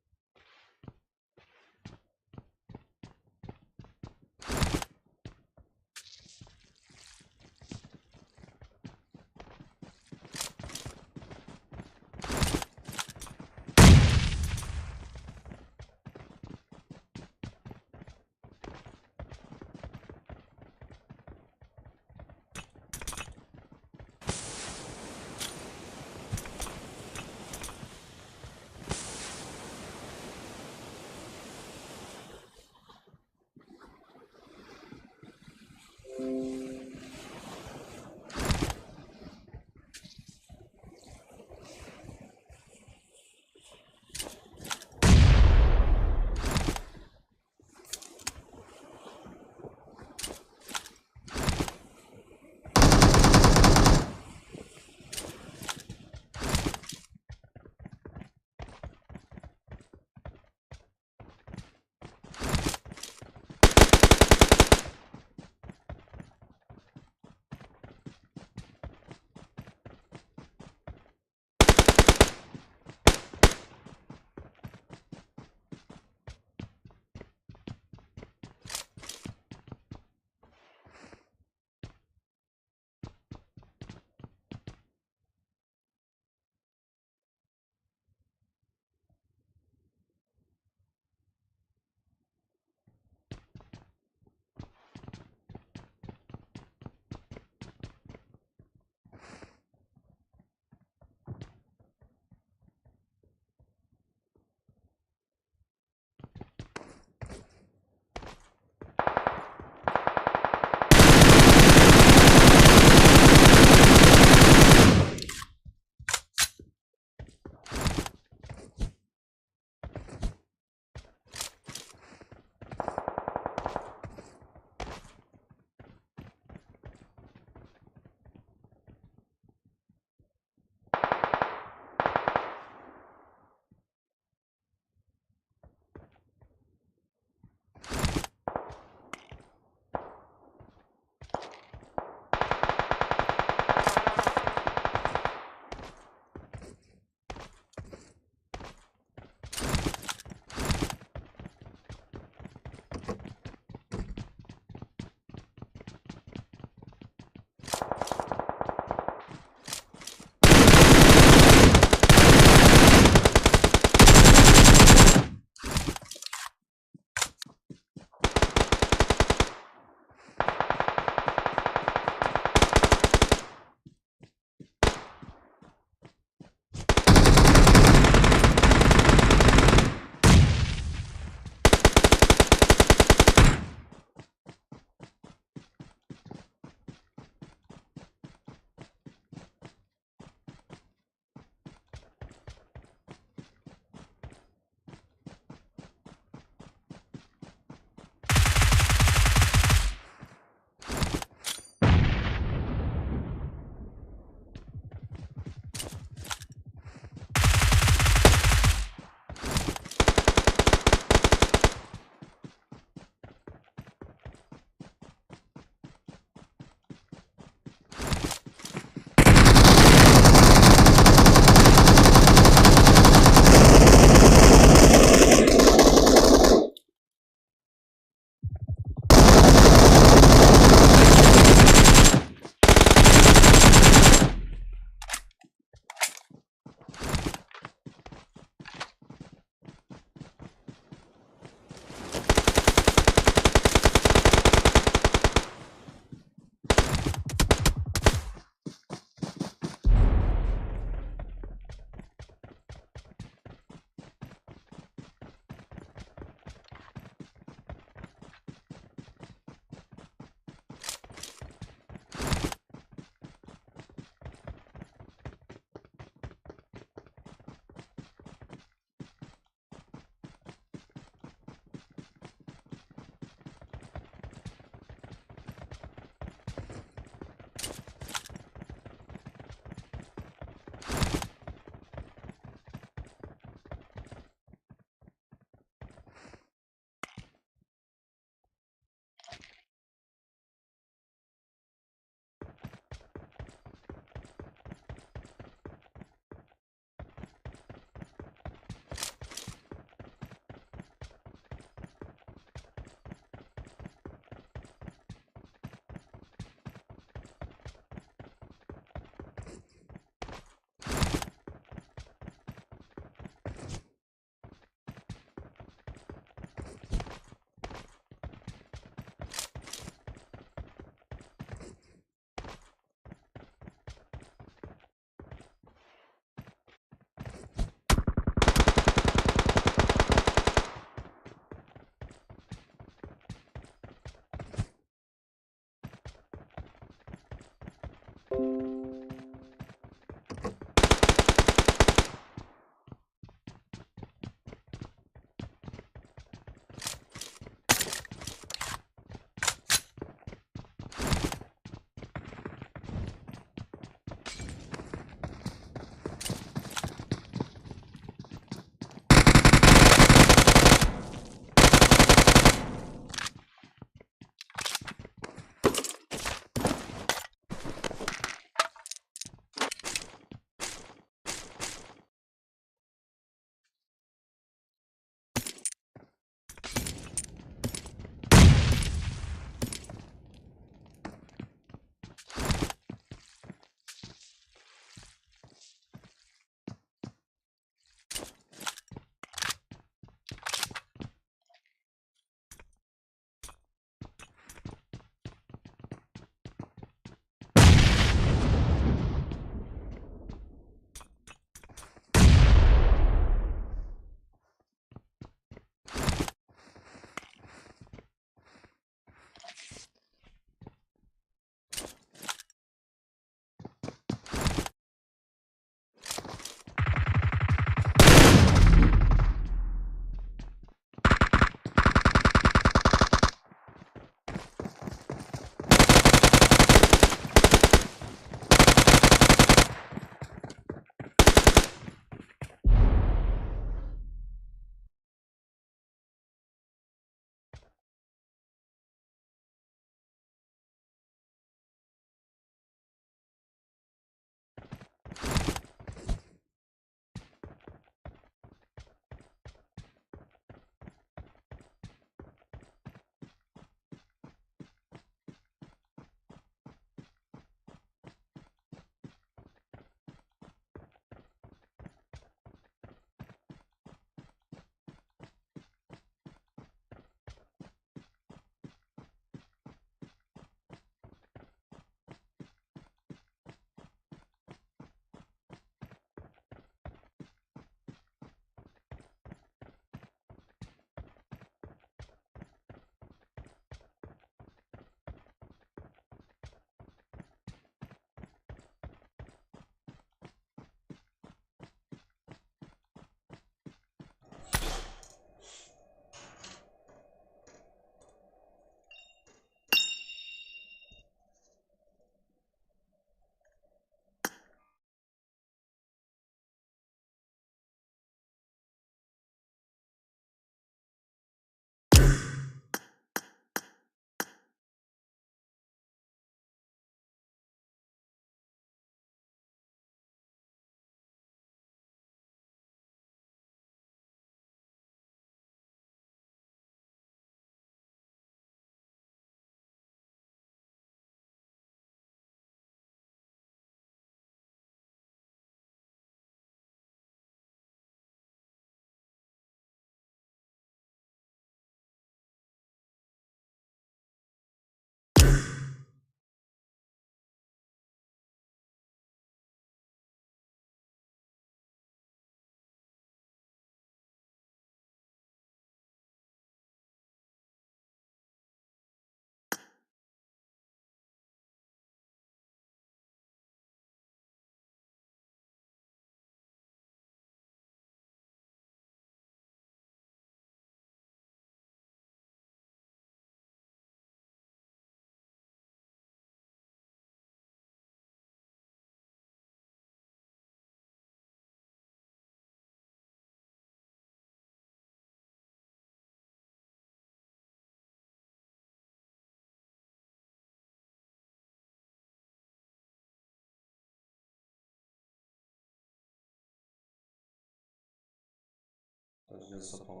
Júz toqsan.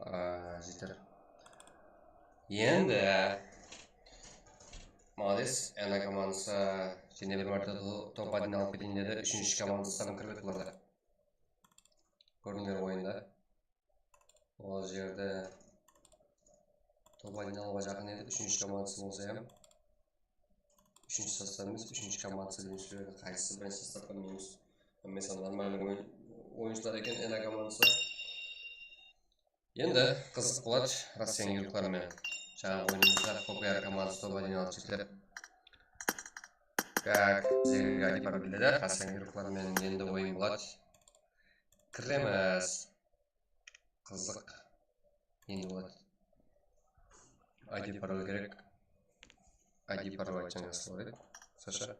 Aa, jeter. Endi. Molodec, ana komandası jáne bir márte to-, top один alıp keteyin dedi. Úshinshi komandası hám kirip edi bularda. Kórdińler oyında. Ol jerde top один alıwǵa jaqın edi. Úshinshi komandası bolsa hám. Úshinshi sostav emes, úshinshi komandası degen sózlerdi qaysı birinshi sostavqa minus. Mesela, normalniy oyın-, oyınshılar eken, ana komandası. Endi qızıq boladı Rossiyanıń yuvrıqları menen. Jańa oyınımızda P P R komandası top один alıp jetlep. Gak, bizlerge Adipar biledi, Rossiyanıń yuvrıqları menen endi oyın boladı. Kiremiz. Qızıq. Endi boladı. I D parol kerek. I D parol aytsań jaqsı bolar edi, Sasha.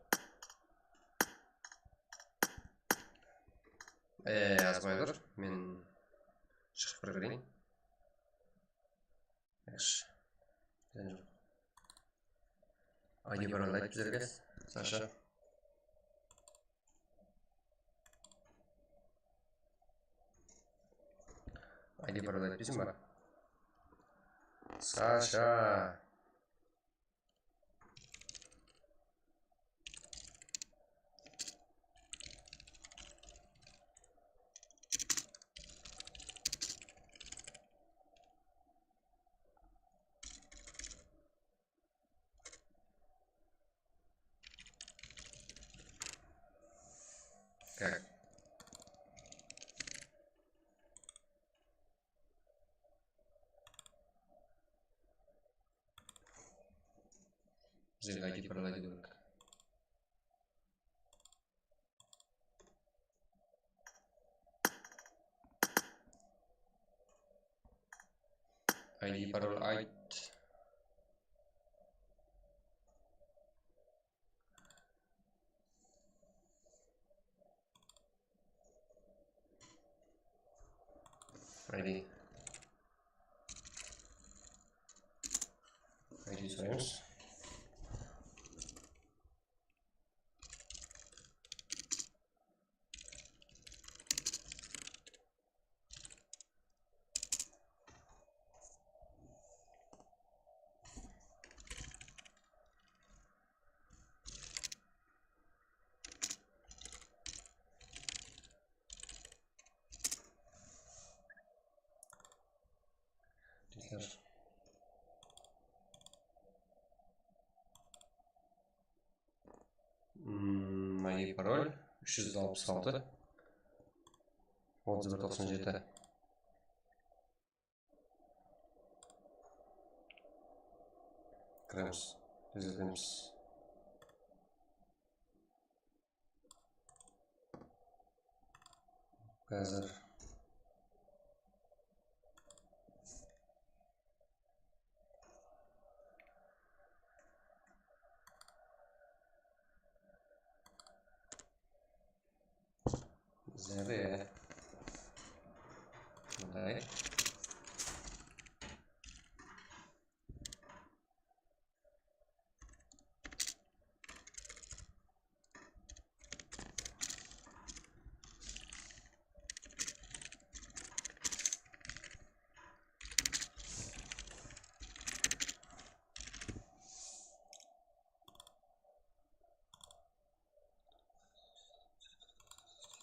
E, azbay tur. Men shıǵıp bir kireyin. Yaqshı. Ján joq. I D parol ayt bizlerge, Sasha. I D parol aytpaysıń ba? Sasha. Как? Bizlerge I D parol aytıw kerek. I D parol ayt. I D. I D soraymız. Dostlar. Hmm, I D parol úsh júz alpıs altı, otız bir toqsan jeti. Kiremiz, izletemiz. Házir. Bizlerde mınday.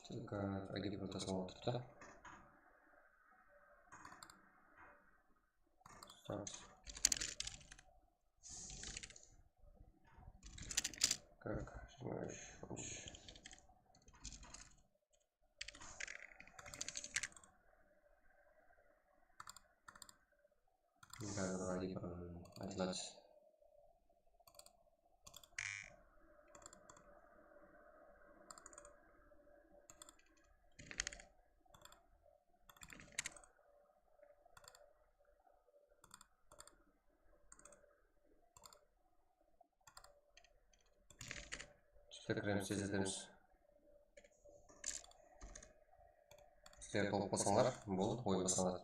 Только I D paroltasın alıp turıptı. Start. Как? Jigirma úsh, on úsh. Házir I D parol aytıladı. Sizler kiremiz, tez etemiz. Sizler tolıp qalsańlar, boldı, oyın baslanadı.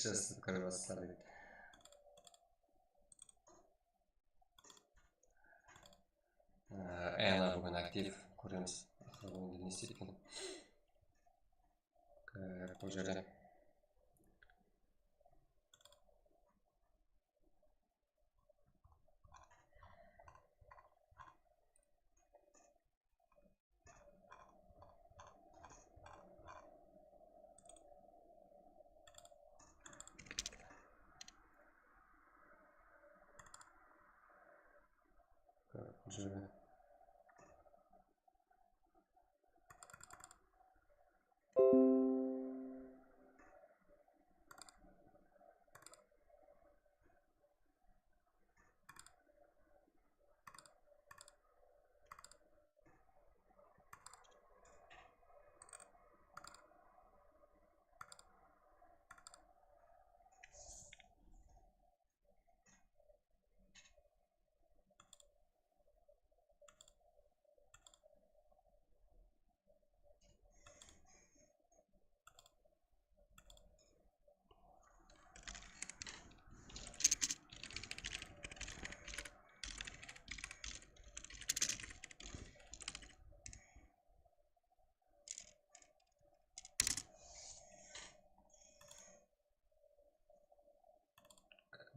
Jazıp kirip alasızlar deydi. Ee, Ena búgin aktiv, kóremiz. Aqırı endi ne isleydi eken? Ee, bul jerde.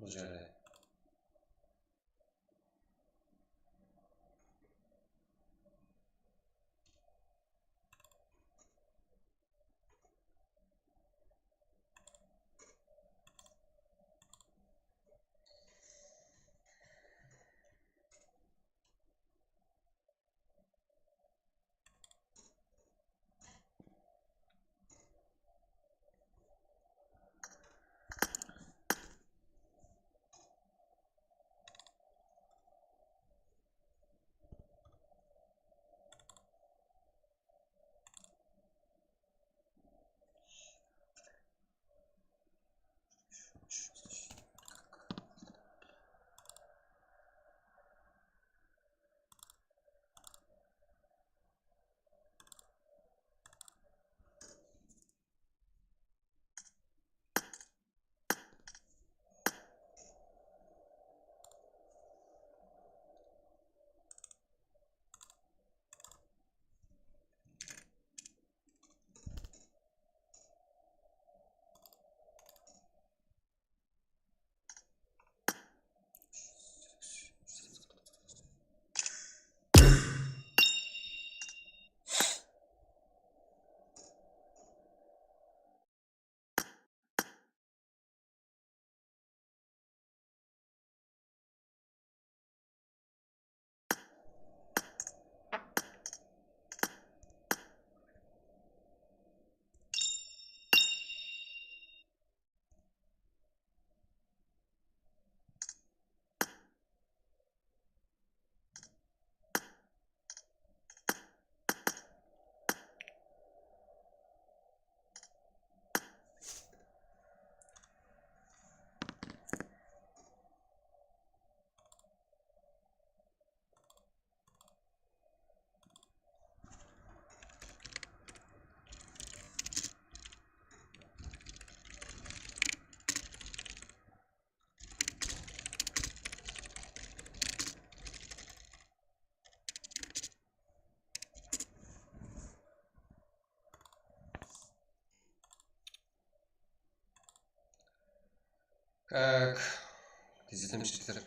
Bul jerde. Так, tezletemizler.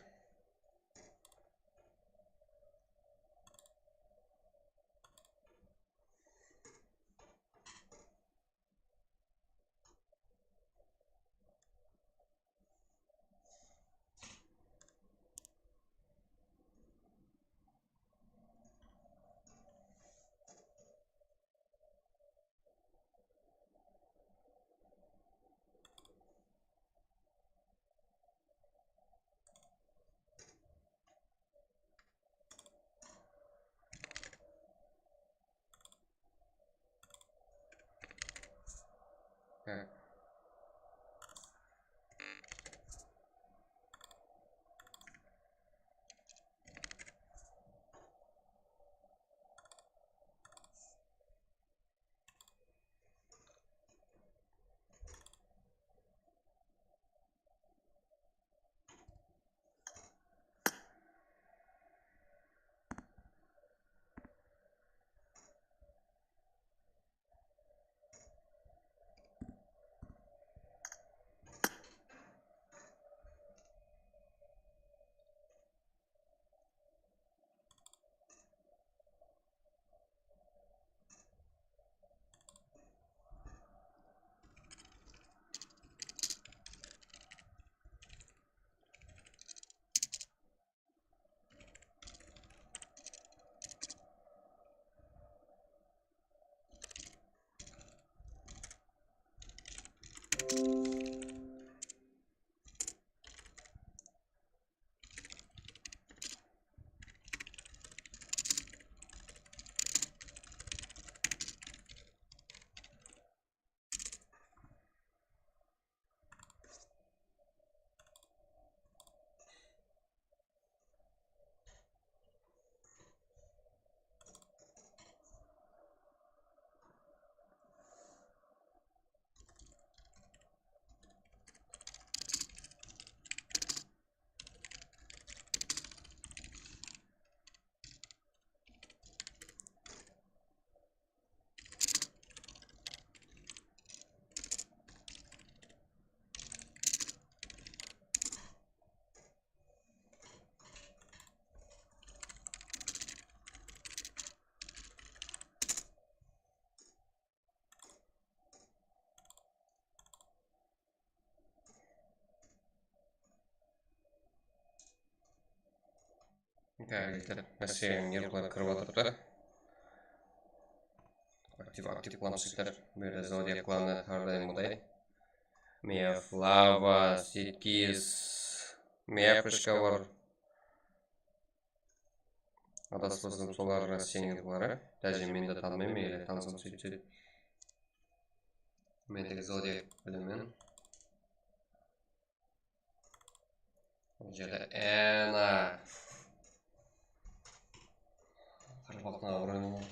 Házir Rossiyanıń nervları kirip atırdı. Aktiv, aktiv qılamız, jigitler. Bu jerde Zodiak klanı hár dayım qıday. Meyaflava, Sitkis, Meyafrishka bar. Adaspasam, solar Rossiyanıń nervları. Dáje men de tanımayman, ele tanısam, sóytsem. Men tek Zodiak bilemen. Bul jerde ana qaraqalpaqtıń abırayın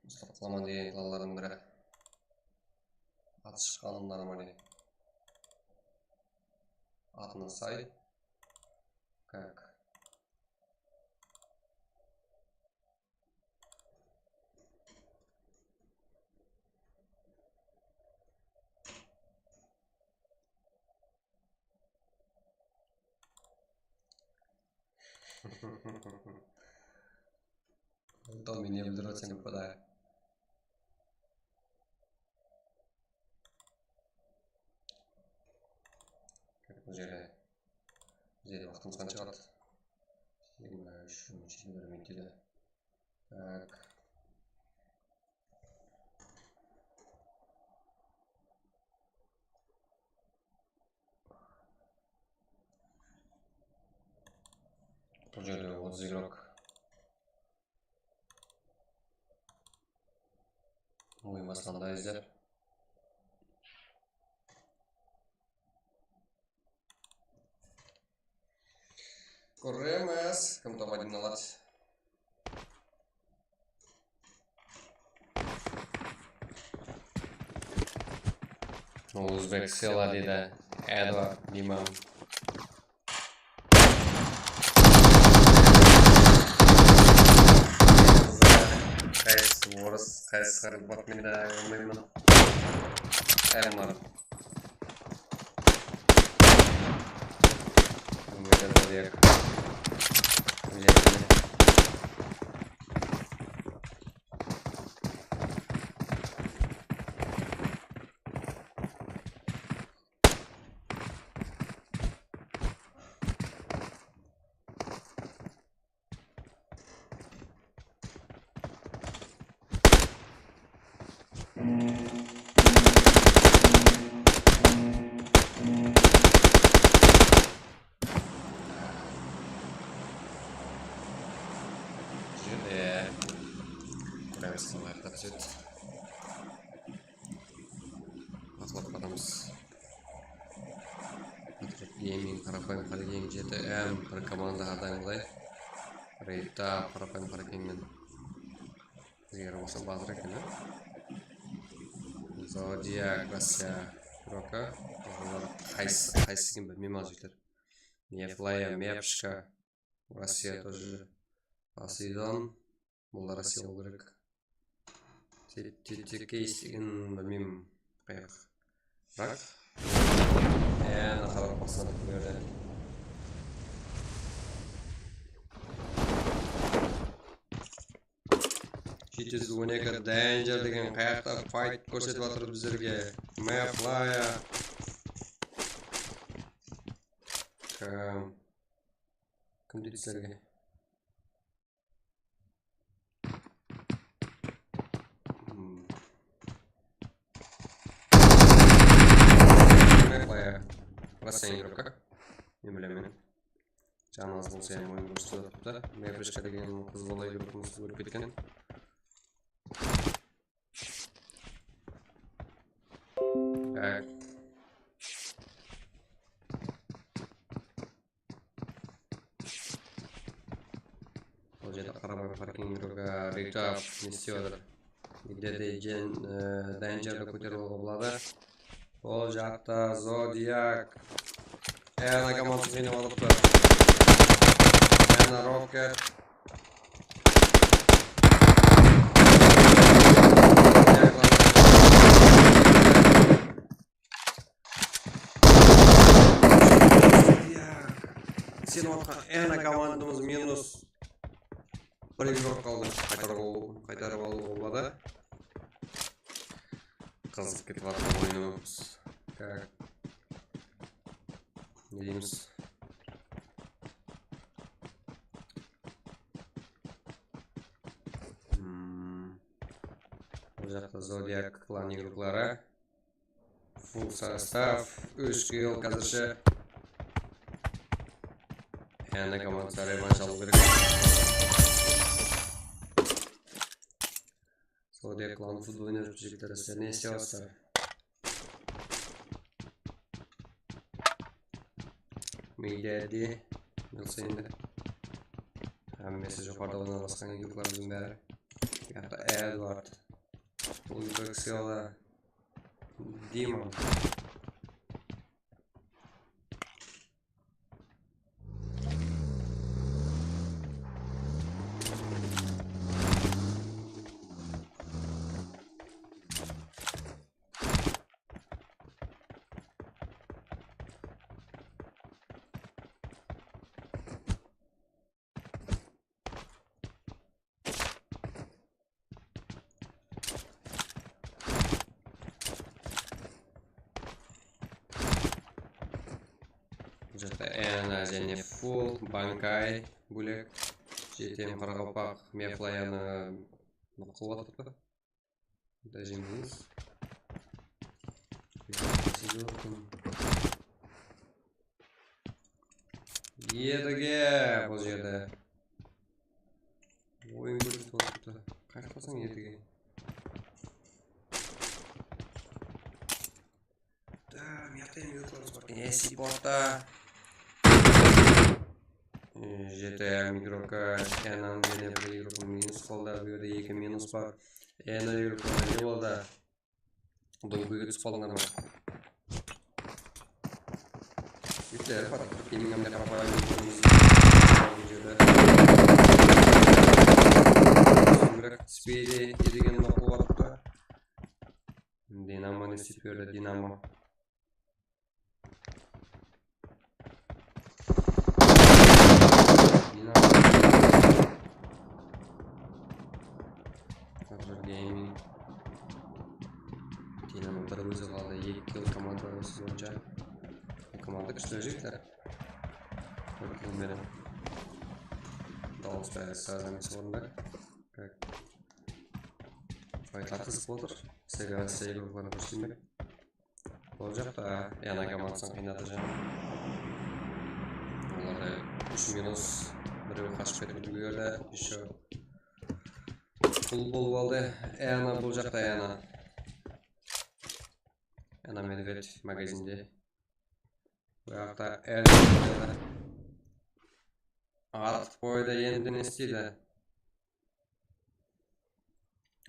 uslap qalaman degen planlardıń biri. Atı shıqqanı normal. Atına say. Как? Ondan men ne bildirip atsań, bada. Bul jerde, bizde waqtımız qansha qaldı? Jigirma úsh, jigirma bir minut edi. Tak. Bul jerde otız igrok. Oyın baslandı, izler. Kóremiz, kim top один aladı. Uzbek Sela deydi. Edward deymen. Qaysı orıs, qaysı qaraqalpaq, men de bilmeymen. Ayırmadım. Bunga da bir yak. Güzel. Jerde. Kóremiz, kim qayaqta túsedi. Baqlap baramız. Patriot Gaming, Qarapayım Qaregeng, jeti M, bir komanda hár dayım qıday. Reyta, Qarapayım Qaregeng men. Bizge bolsa batır eken, a? Zodiak, Rossiya, Roka. Olar qaysı, qaysı eken bilmeymen, jigitler. Meflaya, Mepshka, Rossiya тоже. Poseidon, bular Rossiya bolıw kerek. Te-, te-, Tekey degen bilmeymen, qayaq. Biraq, e, ana qaraqalpaqstan bu jerde. Jeti júz on eki Danger degen qayaqta fight kórsetip atır bizlerge. Meflaya. Kim? Kim deydi sizlerge? Hmm. Meflaya. Rossiya igrokka. Men bilemen. Canıńız bolsa, oyın kórsetip atırıptı. Mefrishka degen qız bala igrokımız ólip ketken. Tak. Bul jerde Qarabay parking, Rita ne istep atır? Jerde Jen, e, Dangerdi kóterip alıwǵa boladı. Bul jaqta Zodiak. Ana komandası jeńip alıptı. Ana Rocket. Sen otqa, ana komandamız minus. Bir igrok qaldı. Qaytarıp alıw, qaytarıp alıw boladı. Qızıp ketip atır oyınımız. Tak. Ne deymiz? Jaqta Zodiak klan igruklari. Full sostav, úsh kill házirshe. Endi komandasına revansh alıw kerek. Zodiak klan futbol oynap júr, jigitler, sizler ne islep atırsızlar? Media de, nasıl endi? Hámmesi joqarıda ornalasqan igruklarimizdiń bári. Buyaqta Edward, Ulbek Sela, Dimon. Jaqta Ena jáne full, Bankay bólek. Jetem qaraqalpaq, Meflayanı noq qılıp atırdı. Даже minus. Edge bul jerde. Oyın kórsetip atırıptı. Qayt qılsań Edge. Da, mıyaqta endi yutqanıp atırıptı. E, supportta. E, jeti igroka, Enan jáne bir igrok minus qaldı. Bul jerde eki minus bar. Ena igroklarda ne boldı? Dóńbege túsip qaldıńlar ma? Jigitler, Patrick Gaming hám de qarapayım. Bul jerde. Speedy, Edge noq bolıp atırıptı. Dinamo ne istep berdi, Dinamo. Dinamo. Hazır Gaming. Dinamo bir ózi qaldı, eki kill komanda arası boyınsha. Komanda kúshli jigitler. Bir kill menen. Dawıs bári sazanısı orında. Faytlar qızıq bolıp atır. Sega, Sega gruplarına kórsem. Bul jaqta Ena komandasın qıynatır jańa. Olarda úsh minus, birewi qashıp ketip úlgerdi. Ещё pul bolıp aldı. Ena, bul jaqta Ena. Ena Medved magazinde. Bu jaqta Ena atıp qoydı, endi ne isteydi?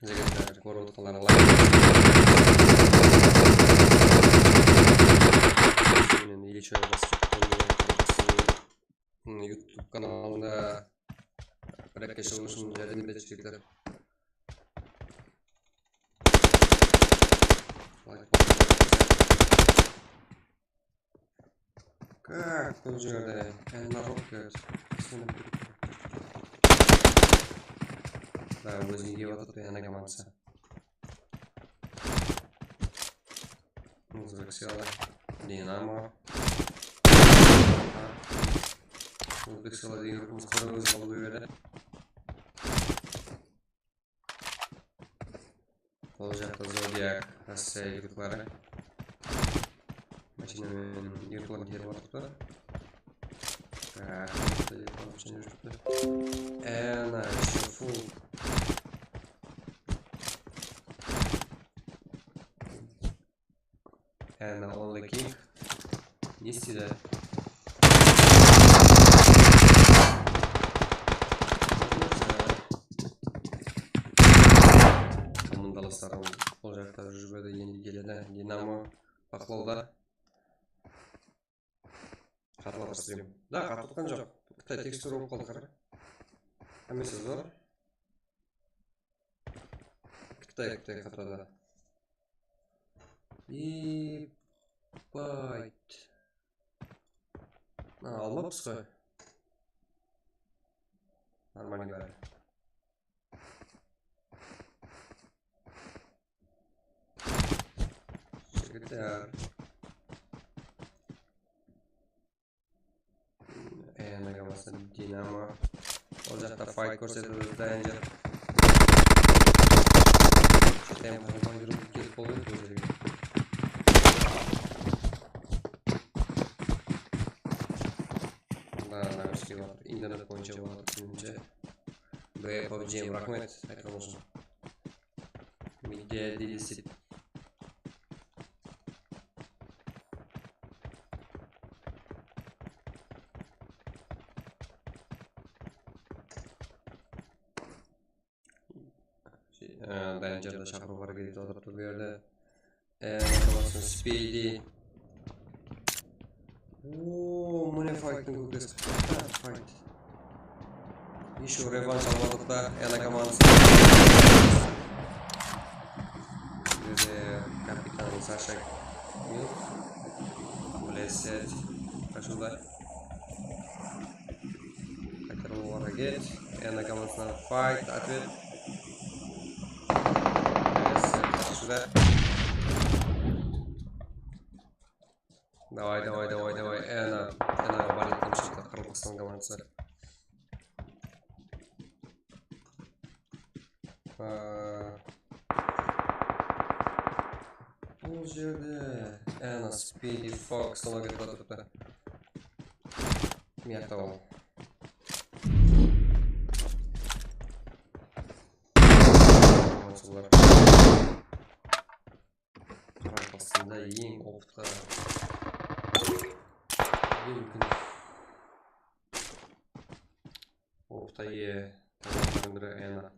Jigitler, kórip otqanlar, layk. Menen Ilicha Basket, hmm, YouTube kanalında bir-eki shıǵıw ushın járdem etedi, jigitler. Layk. Как, bul jerde Enna Rocket. Da, ózine kiyip atırdı, Ena komandası. Uzbek Sela, Dinamo. Uzbek Sela degen ruhımız qara ózi qalıp jiberde. Ol jaqta Zodiak, Rossiya igruklari. Mashina menen igruklardı terip atırıptı. Tak, mashina júripti. Ena, ещё full. Ena, Only King. Ne isteydi? Komandalaslar ol jaqta júrip edi, endi keledi. Dinamo baqlawda. Qatı atır strim. Da, qatı atqan joq. Bitta tekstura bolıp qaldı, qara. Hámmesi zor. Bitta, bitta qatı da. Ебать. Ha, almapız ǵoy. Нормальный bári. Jigitler. Ena komandası Dinamo. Ol jaqta fight kórsetip atır, Danger. Tem qazanbay júrip ketip qaldı bul jerge. Mında nima islep atır? Internet boyınsha bolıp atır, menimshe. B P G M, raxmet aytqanıń ushın. Midde dedi sep. Şey, e, Danger da shaqırıwǵa háreket etip atırıptı bul jerde. E, Speedy. Oo, mine fighttıń kókesi. Fight. Ещё revansh almadıq ta, Ena komandısı. Bizde kapitan Sasha Milk. Блесет. Qashıwda. Qaytarıwǵa háreket. Ena komandasınan fight, ответ. Блесет. Qashıwda. Davay, davay, davay, davay. Ena, Ena bar eken shıqtı, Qırılbastan komandısı. Aa, bul jerde Ena Speedy Fox, solar ketip atırıptı. Miyaqta ol. Komandısı bular. Qıraq astında eń opıtqa, eń úlken opıtqa iye komandalardıń biri Ena.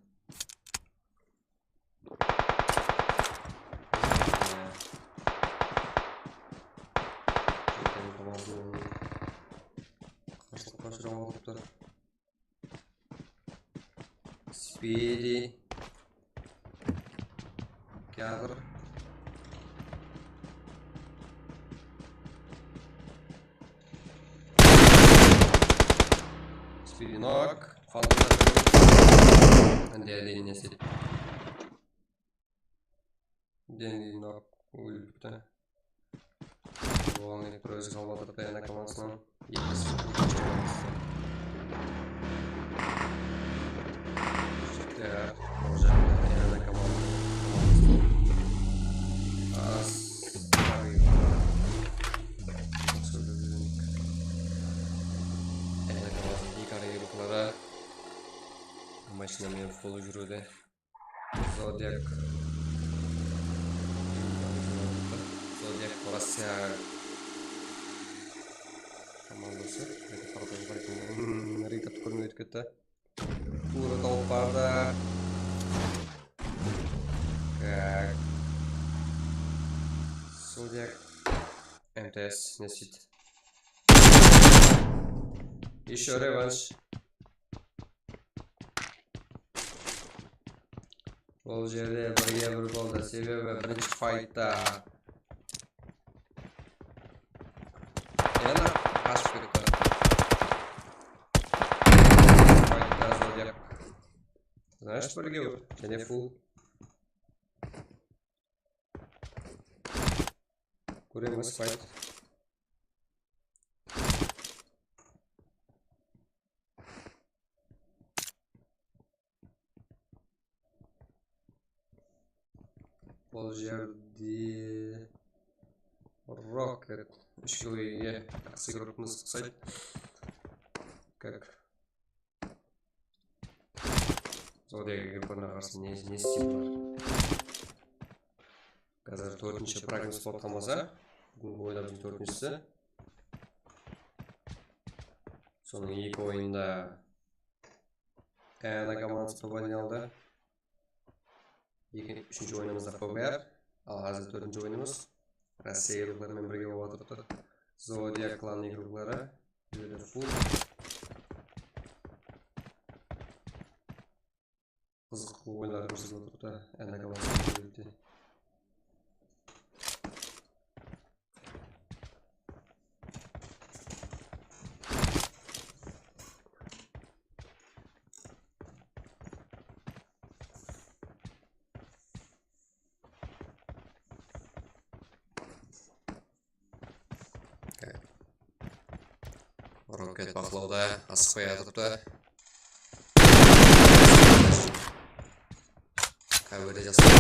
Jeten komandasın qarshılıqqa ushırap atırıptı. Speedy. Kiyatır. Speedy knock. Faldı. Endi endi endi. Dendi nok ólipti. Oǵan proyekt alıp atırdı Ena komandasınan. Eki sıfır. Jigitler, ol jaqta Ena komanda, komandasınan. Az. Ena komandasınıń dikar yurıqları. Mashina menen full júredi. Zodiak. Zodiak Rossiya komandası. Qayta qarataw bar eken. Hmm, Rita kórmey ótip ketti. Tuwrı tawıp bardı. Так. Zodiak M T S ne isteydi? Ещё revansh. Bul jerde birge bir boldı, sebebi birinshi faytta Ena qashıp ketti. Faytta Zodiak. Значит, birge bir. Jáne full. Kóremiz fayt. Bul jerde Rocket úsh kiloga ие, jaqsı igrokımız uqsaydı. Как? Zodiak igroklarına qarsı ne, ne isleyim bar? Házir tórtinshi pragımız bolıp qalmasa, búgingi oyında biziń tórtinshisi. Sonıń eki oyında Ena komandası P B R-ni aldı. Eki, úshinshi oyınımızda P B R, al házir tórtinshi oyınımız Rossiya igrokları menen birge bolıp atırıptı. Zodiak klanı igrokları, júredi full. Qızıqlı oyınlar kórsetip atırıptı, Ena komandası. Roket baqlawda, asıqpay atırıptı. Qáwerde jaslar.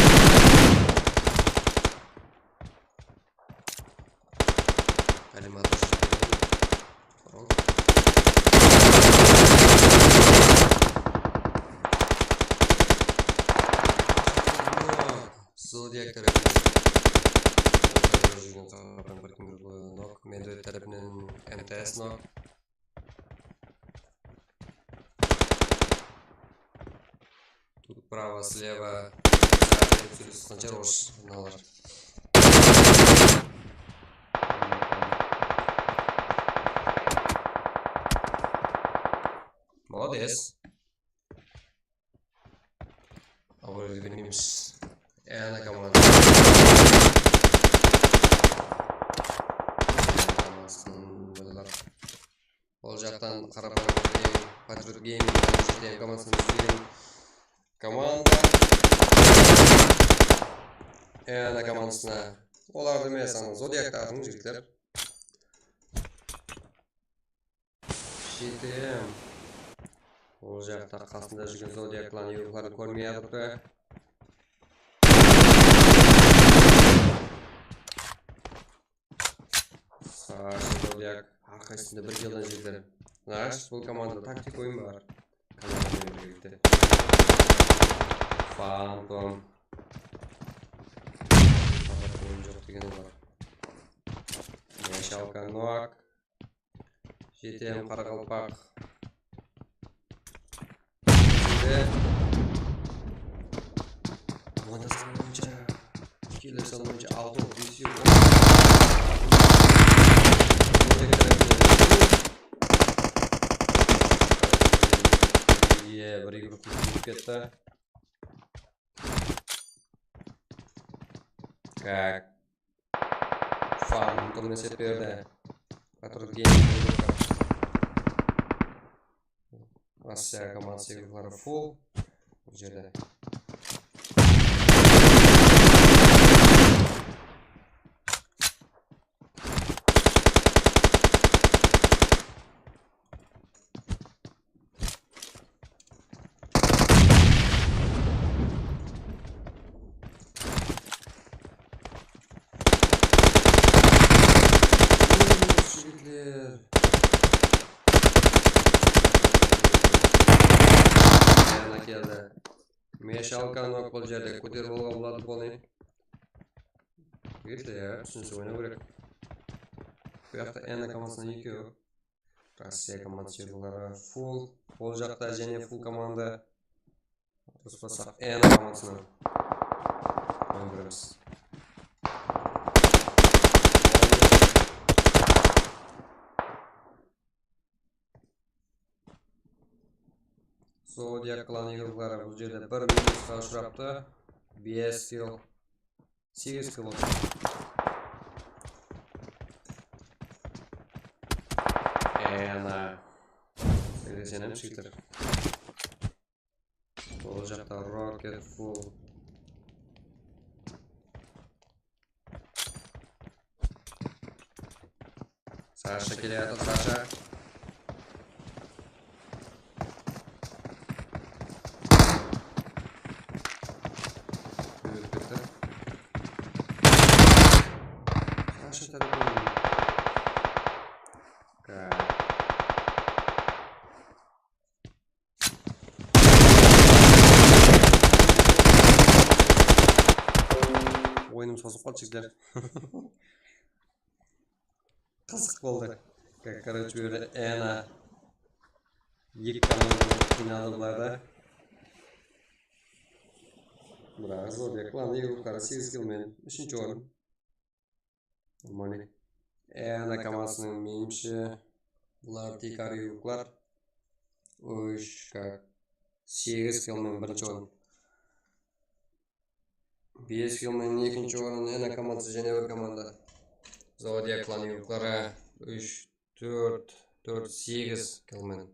Animator. Zodiak tárepinen. Júrgen qaraqalpaq bir kim nok. Medved tárepinen M T S nok. Тут справа, слева. Sırtınca roş mınalar. Молодец. Abıraydı bermeymiz. Ana komanda. Ol jaqtan qarapayım, Patriot Gaming, G T M komandasına júzgen komanda. Ana komandasına. Olardı emes, ana Zodiaktı atıń, jigitler. G T M. Ol jaqta qasında júrgen Zodiak klan yurıqların kórmey atırıptı. Sasha Zodiak, arqaysında bir killden jedi. Nash, bul komandada taktik oyın bar. Komanda menen birgelikte. Phantom. Faqat oyın joq degen bar. Yashalka Noak. G T M qaraqalpaq. Bizde. Onda sanı boyınsha, killer sanı boyınsha altı, bes, on. Iye, bir yurıp ketti. Так. Farm turmese berdi. Patrul Gaming. Rossiya komandası yurıqları full. Bul jerde. Jigitler. Yana keldi. Meshalka nok bul jerde kóterip alǵan boladı bunı. Jigitler, ya, túsinse oynaw kerek. Bu jaqta N komandasınan ekew. Rossiya komandası full. Ol jaqta jáne full komanda. Durıs basaq, N komandasınan. Oyın kóremiz. Zodiak klan yurıqları bul jerde bir minusqa ushıraptı. Bes kill. Segiz kill. Ena. Segiz senem jigitler. Ol jaqta roket full. Sasha kelyatır, Sasha. Kóbeyip ketti. Sasha tárepinen. Ka. Oyınımız bozılıp qaldı, jigitler. Qızıq boldı. Ka-, короче, bu jerde Ena eki komanda bolıp qıynadı bularda. Biraq Zodiak klanı yurıqları segiz kill menen úshinshi orın. Normalnıy. Ena komandasınıń, menimshe, bular tiykar yurıqlar. Úsh, kak, segiz kill menen birinshi orın. Bes kill menen ekinshi orın, Ena komandası jáne bir komanda. Zodiak klan yurıqları úsh, tórt, tórt, segiz kill menen.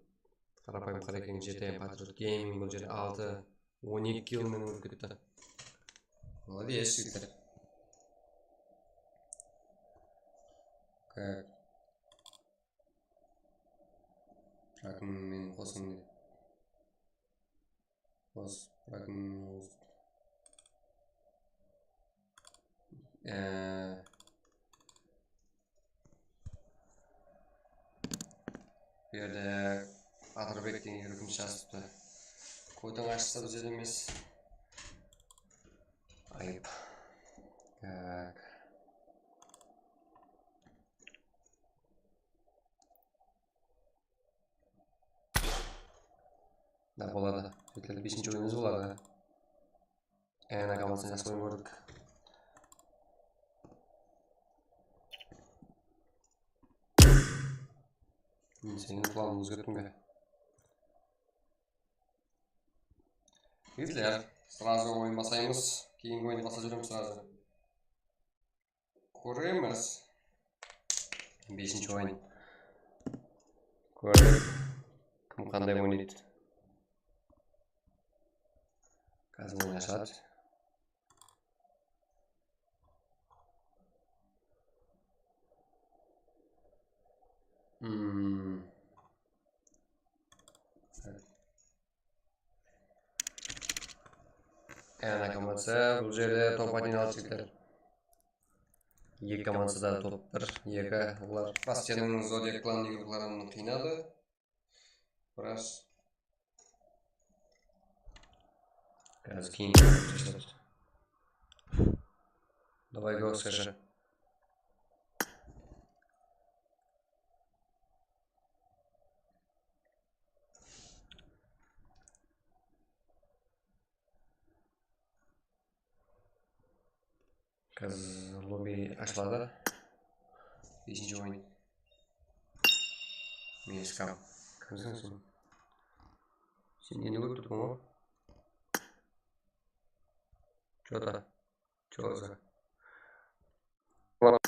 Qarapayım Qarekeń, G T M, Patriot Gaming, bul jerde altı, on eki kill menen úlip ketti. Молодец, jigitler. Как? Rakım meni qosıń deydi. Qos, rakım meni qos. Ee, bu jerde Adırbek degen jigitimiz jazıptı. Kodın ashsa bizde emes. Ayıp. Tak. Da boladı. Jigitler, besinshi oyınımız boladı. Ana komandasın jaqsı oyın kórdik. Men seniń planıńdı ózgerttim be? Jigitler, srazu oyın baslaymız. Keyingi oyındı baslap jiberemiz srazu. Kóremiz. Besinshi oyın. Kórdik. Kim qanday oynaydı? Házir oyın ashıladı. Hmm. Ana komandası bul jerde top oynaydı jigitler. Eki komandası da top bir, eki. Olar Bastianıń Zodiak klanınıń yıldızların qıynadı. Biraz. Biraz keyin. Давай, go, Саша. Házir lobby ashıladı. Besinshi oyın. Men skam. Kimseń sen? Sen endi kórip turdıń ǵoy. Чё-то. Чё за? Bul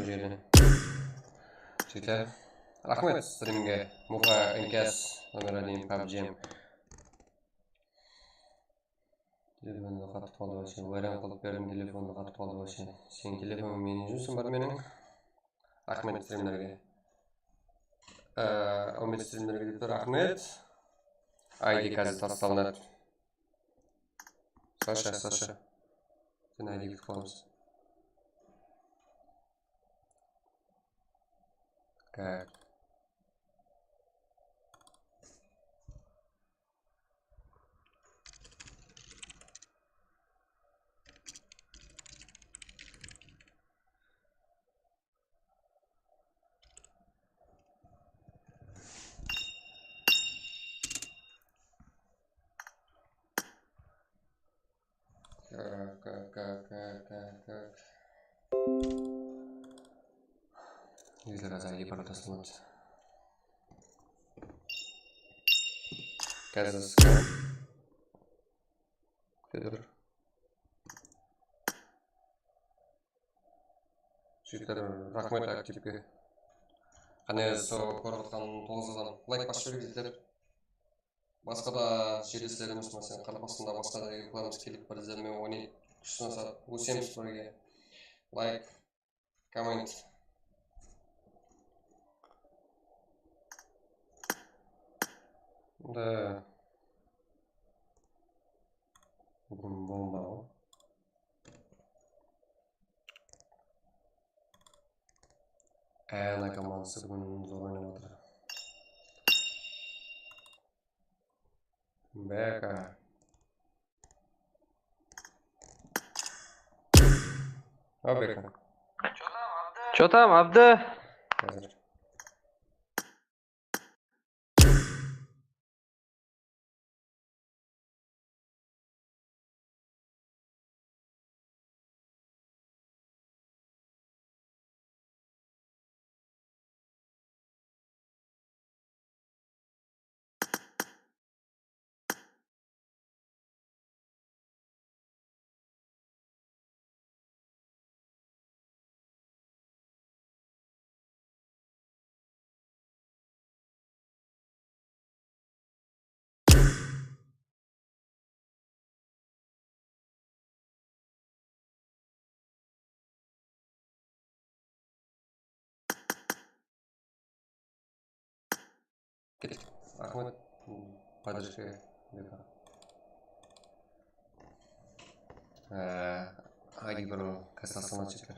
jerden. Jigitler, raxmet strimge. Muxa, N K S, номер один, PUBG. Telefondı qatıp qaldı вообще. Wayran qılıp berdim, telefondı qatıp qaldı вообще. Seniń telefonıń menen jumısım bar meniń. Raxmet strimlerge. Ee, Úmet strimlerge de raxmet. I D házir taslanadı. Sasha, Sasha. Sen I D kutip qalamız. Как? Так, так, так, так, так, так. Jigitler, házir I D parol taslanadı. Házir skam. Kúte tur. Jigitler, raxmet aktivke. Qáne, sol kórip atqan toǵız adam layk basıp jiberiń, jigitler. Basqa da jerleslerimiz, máselen, Qaraqalpaqstanda basqa da ekiplarımız kelip bir izlermen oynaydı, kúsh sınasadı, ósemiz birge. Layk, komment. Da. Búgin bomba ǵoy. Ana komandası búgin zor oynap atır. Beka. Fabrika. Chё tam, Abdı? Házir. Ket. Raxmet. Поддержка. Ee, I D Pro Kazaxstannan shekler.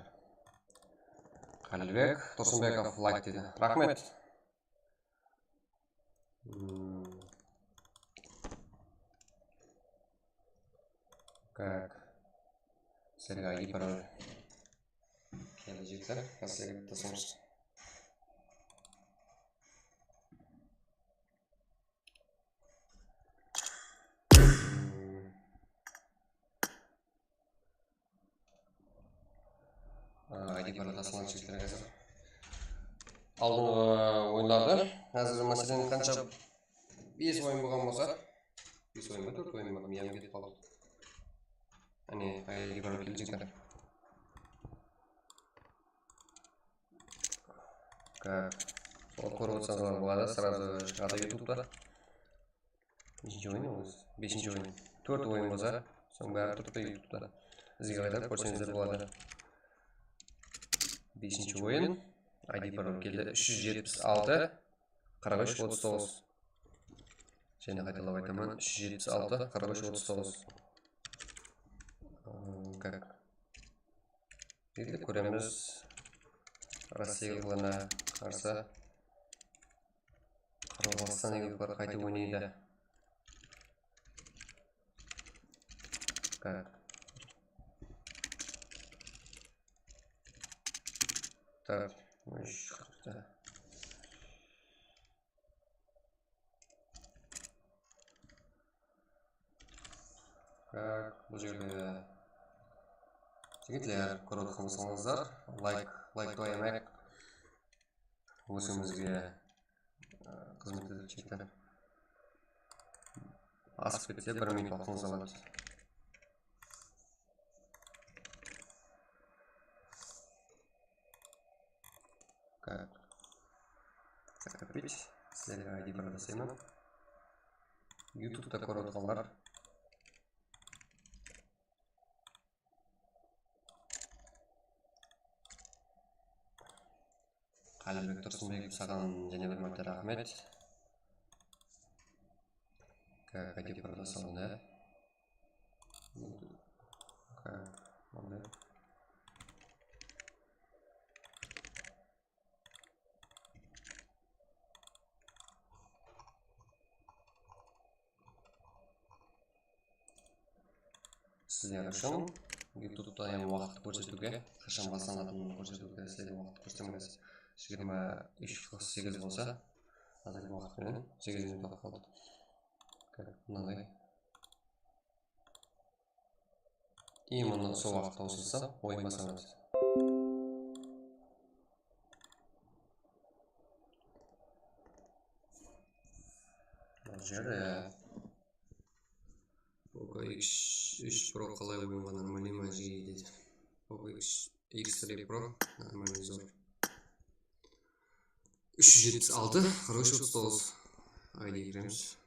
Qálibek Tursınbekov layk dedi. Raxmet. Hmm. Так. Sizlerge I D Pro kelejekte. Sizlerge taslamız. I D Pro taslamız jigitler házir. Aldınǵı oyınlardı, házir máselen qansha bes oyın bolǵan bolsa, bes oyın ba, tórt oyın ba, miyam ketip qaldı. Áne, I D Pro kelejekler. Так. Sol kórip otsańızlar boladı, srazu shıǵadı YouTubeta. Neshinshi oyın ol? Besinshi oyın. Tórt oyın bolsa, soń bári turıptı YouTubeta. Bizge qaytarıp kórseńizler boladı. Besinshi oyın. I D Pro keldi. Úsh júz jetpis altı, qırq úsh, otız toǵız. Jáne qaytalap aytaman, úsh júz jetpis altı, qırq úsh, otız toǵız. Im, как? Endi kóremiz, Rossiya klubına qarsı Qırǵızstan klubı qaytıp oynaydı. Как? Так, úsh qırqta. Так, bul jerde jigitler, kórip otırǵan bolsańızlar, layk, layk qoyayıq. Ósiwimizge, e, xızmet etip jigitler. Asıp ketse, bir minut waqtıńızdı aladı. Как? Как купить? Sizlerge I D Pro taslayman. YouTubeta kórip otırǵanlar. Qálibek Tursınbekov, saǵan jáne bir márte raxmet. Как I D Pro taslayman, ya. Как? Mınday. Sizler ushın YouTubeta endi waqıt kórsetiwge, qashan baslanatının kórsetiwge sizlerge waqıt kórsetemiz. Jigirma úsh qırq segiz bolsa, házirgi waqıt penen segiz minut waqıt qaldı. Mınanday. I mına sol waqıtta usınsa, oyın baslanadı. Bul jerde Poco X úsh Pro qalay oyınǵa normalnıy ma, jigey, dedi. Poco X, X три Pro normalnıy zor. Úsh júz jetpis altı, qırq úsh, otız toǵız. I D kiremiz.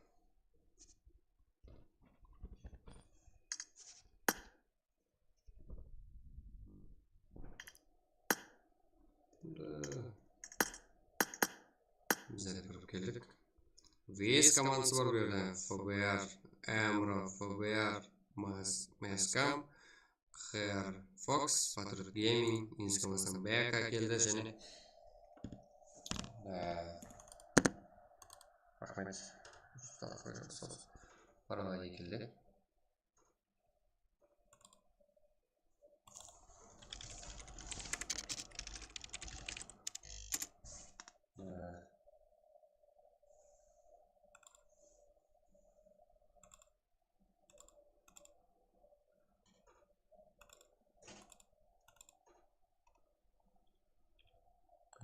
Bizler kirip keldik. V S komandısı bar bu jerde. F B R, Emro, F B R, Mas-, Maskam, H R Fox, Patriot Gaming, Inskomastan B K keldi jáne. Ee, raxmet. Paralel keldi.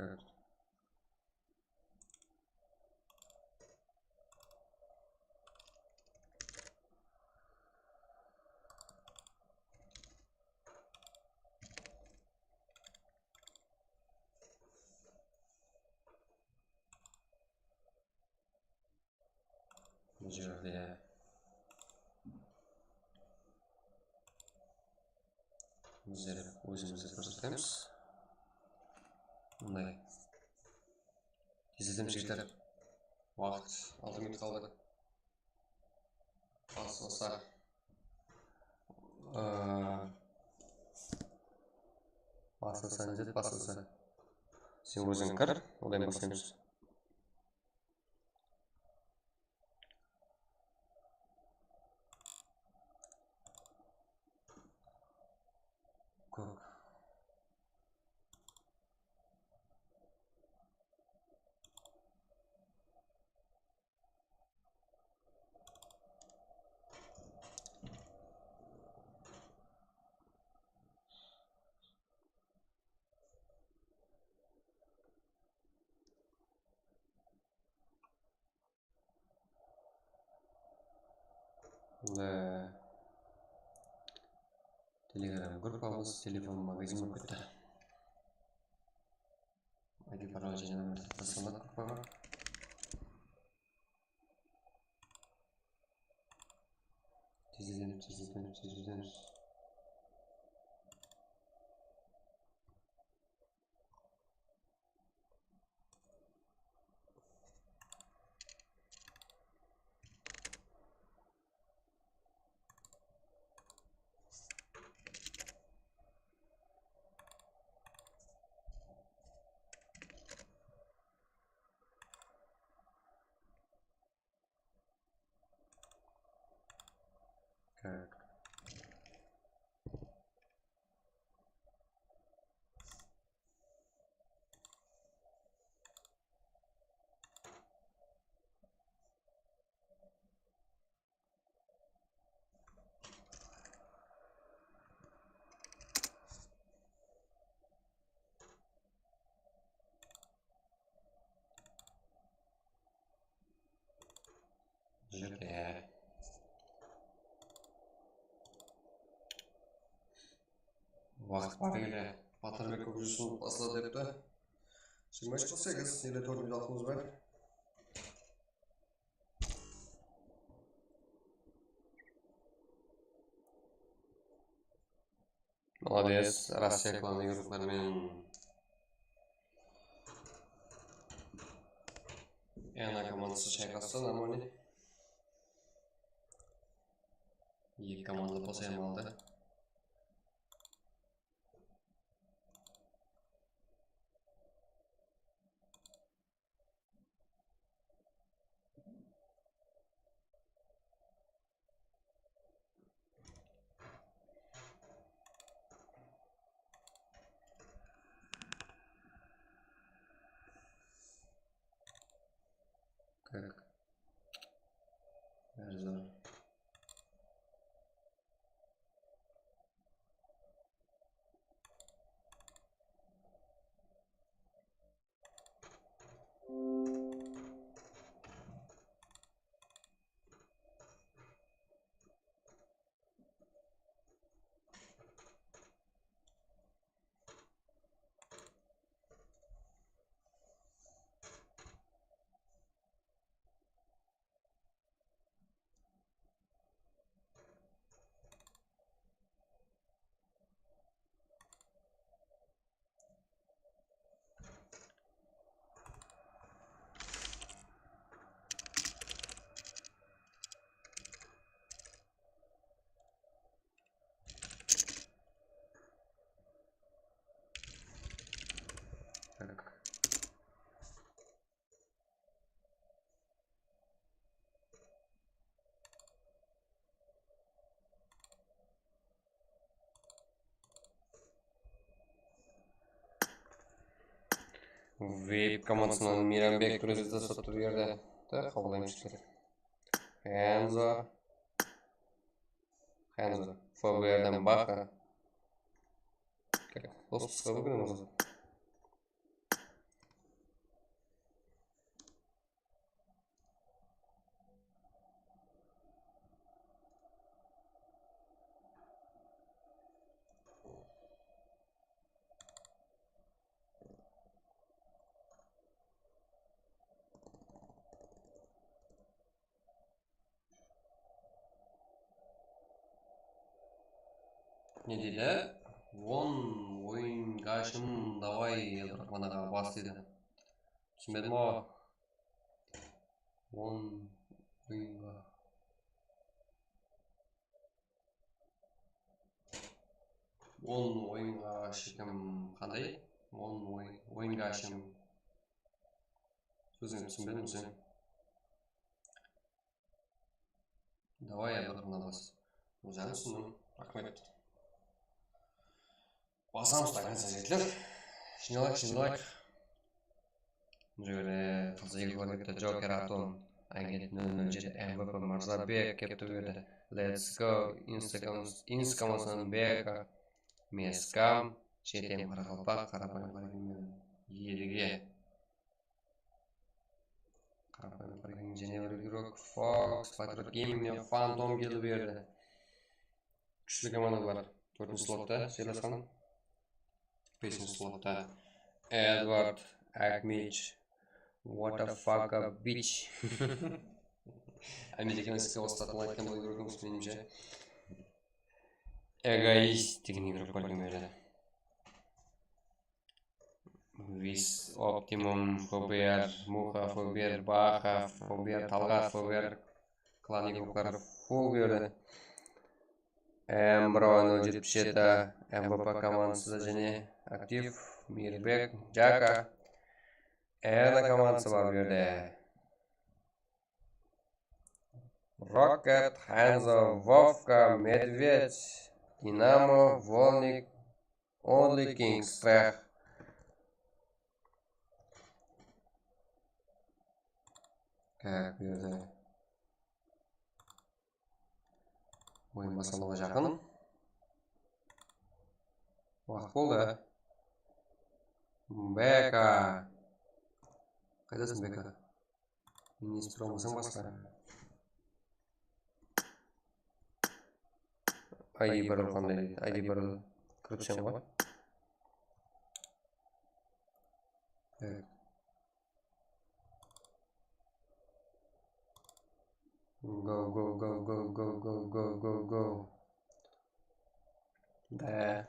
Bul jerde bizler ózimizdi kórsetemiz. Mınday. Tezlesem, jigitler. Waqıt altı minut qaldı. Baslasa. Aa, baslasa, ne zat baslasa? Sen óziń kir, odan baslaymız. Kók. Mında Telegram gruppamız, telefon magazin bolıp ketti. I P parol jáne bir taslandı gruppaǵa. Tezlesemiz, tezlesemiz, tezlesemiz. G T A. Waqıt bar ele, Batırbek kóp júrsin, basla depti. Jigirma úsh qırq segiz, ele tórt minut waqtımız bar. Молодец, Rossiya klanı yurıqlar menen. Ana komandası shayqastı, нормально. Eki komanda qosayım aldı. Как? Bári zor. Так. Vip komandasınan Meyranbek Turezov taslatı berdi. Da, qabıllaymız. Hanzo. Hanzo. F B R-den Baxa. Как? Отпуск ǵoy búgin Hanzo. Ne deydi? On oyınǵashım, davay, Abduraxman aǵa, bas deydi. Túsinbedim ǵo. On oyınǵa. On oyınǵa shekem qanday? On oy-, oyınǵa shekem. Sózińdi túsinbedim sen. Davay, Abduraxman aǵa, bas. Ózim túsindim. Raxmet. Basamız, aka-sazekler. Jıynalayıq, jıynalayıq. Mına jerde taza eki kette Joker Atom, Agent nol nol jeti, M V P Mırzabek kepti bu jerde. Let's go. Instagram, Instagram Beka, Meskam, Shetem Qaraqalpaq, Qarapayım Qaragúlmen, Edige. Qarapayım Qaragúlmen, jáne bir igrok, Fox, Patriot Gaming, Fantom keldi bu jerde. Kúshli komanda bular. Tórtinshi slotta, Seylasxan. Besinshi slotta Edward Akmich. What a fuck a bitch. Amerikan iske uslatıp aytqan bul igrok emes, menimshe. Egoist degen igrok bar eken bu jerde. Wis, Optimum, F B R, Muxa, F B R, Baxa, F B R, Talǵat, F B R, Klan igrokları full bu jerde. M bir nol jeti, M V P komandası da jáne aktiv, Mirbek, Jaka, Erna komandası bar bu jerde. Rocket, Hanzo, Vovka, Medved, Dinamo, Volnik, Only King, Strah. Tak, bu jerde oyın baslanaǵa jaqın. Waqıt boldı. Beka. Qaydasıń, Beka? Meni esitip tura almasań, basqa. I D bir qanday deydi? I D bir kirip túseń ǵoy. Evet. Go, go, go. Da.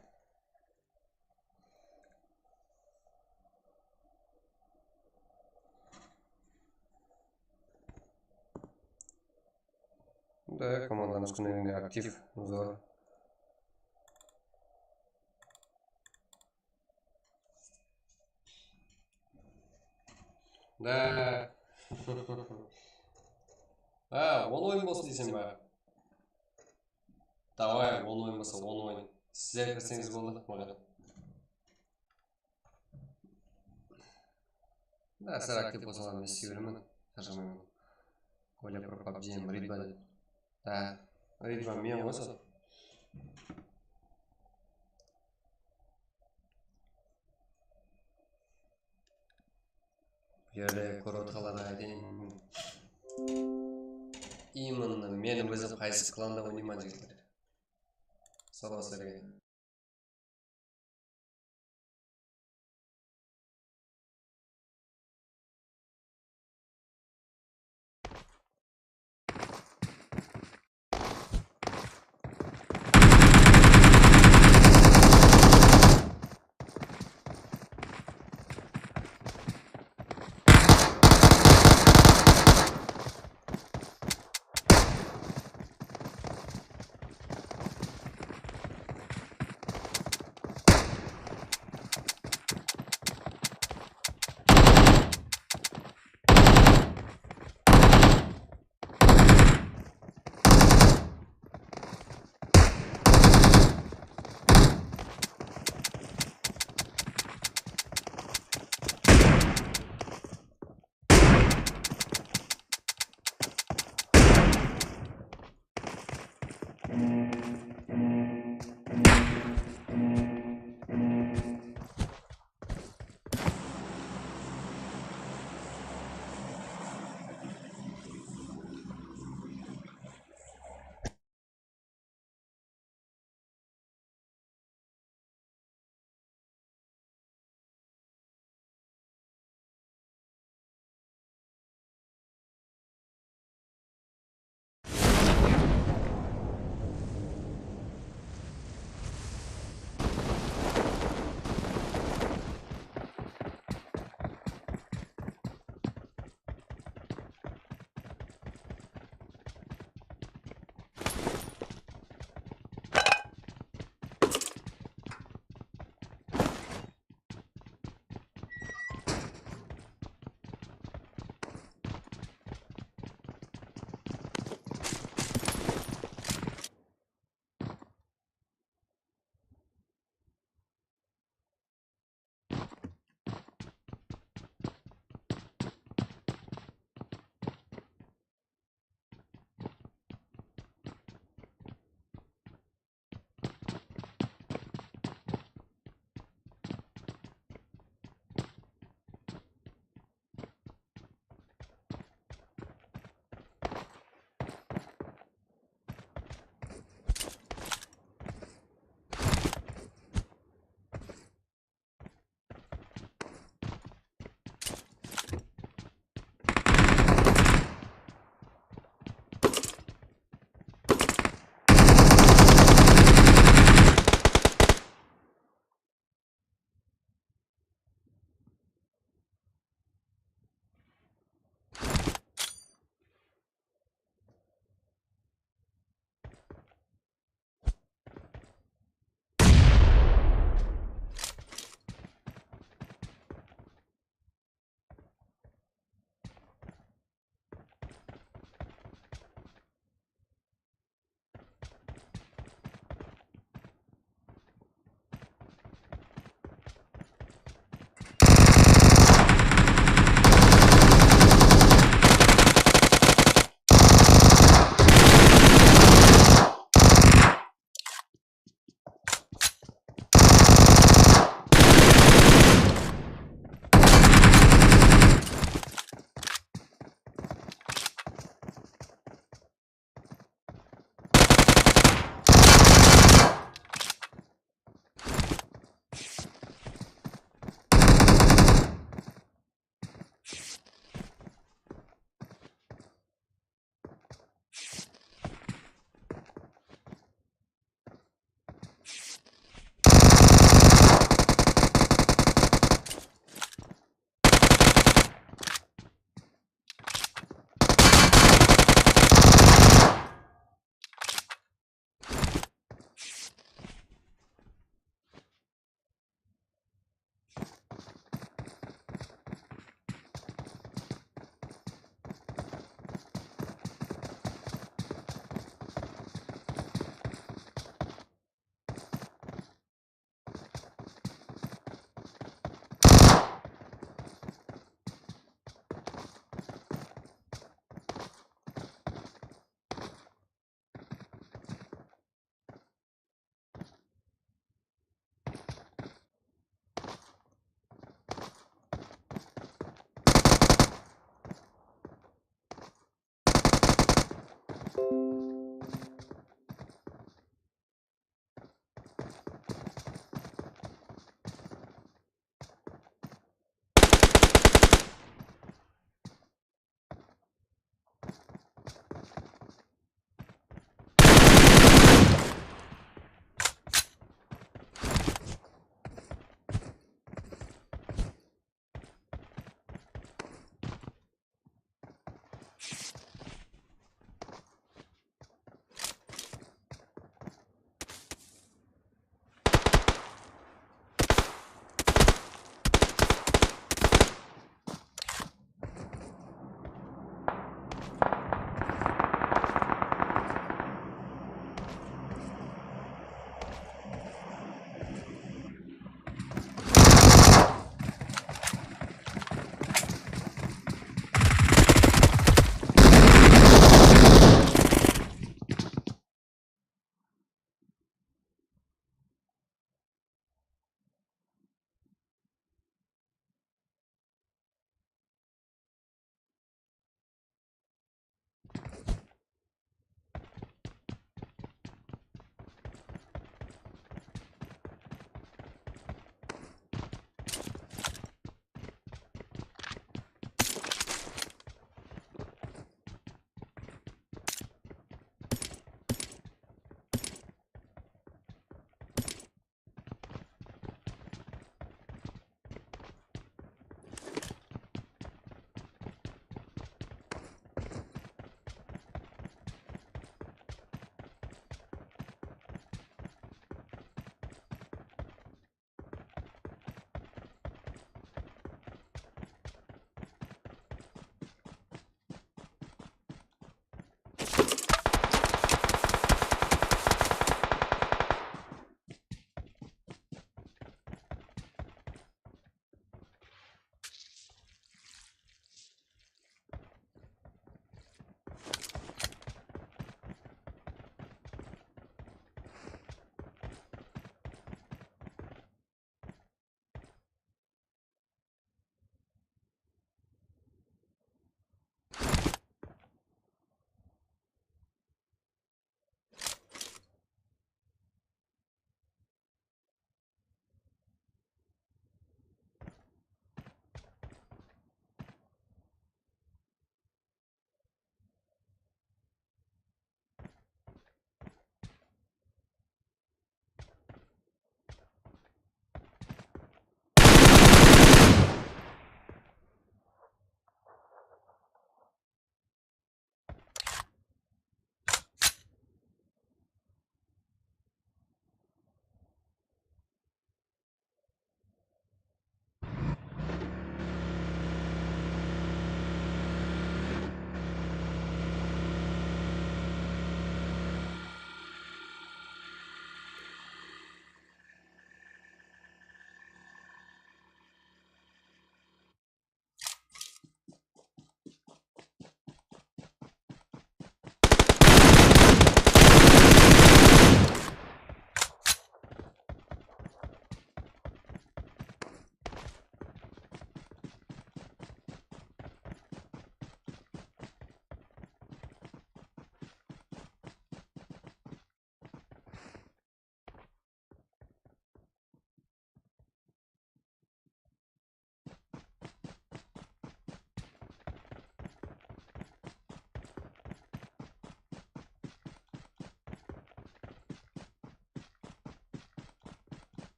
Da, komandamız kúnine aktiv, zor. Da. Ha, on oyın bolsın deyseń be? Davay, on oyın bolsa, on oyın. Sizler kirseńiz boldı maǵan. Da, sizler aktiv bolsalar, men isley beremen, tarjamayman. Kolya pro PUBG em Ridva dep. Da, Ridva men ǵoy sol. Bu jerde kórip otırǵanlarǵa aytayın. Именно men ózim qaysı klanda oynayman, jigitler. Sorap sizlerge.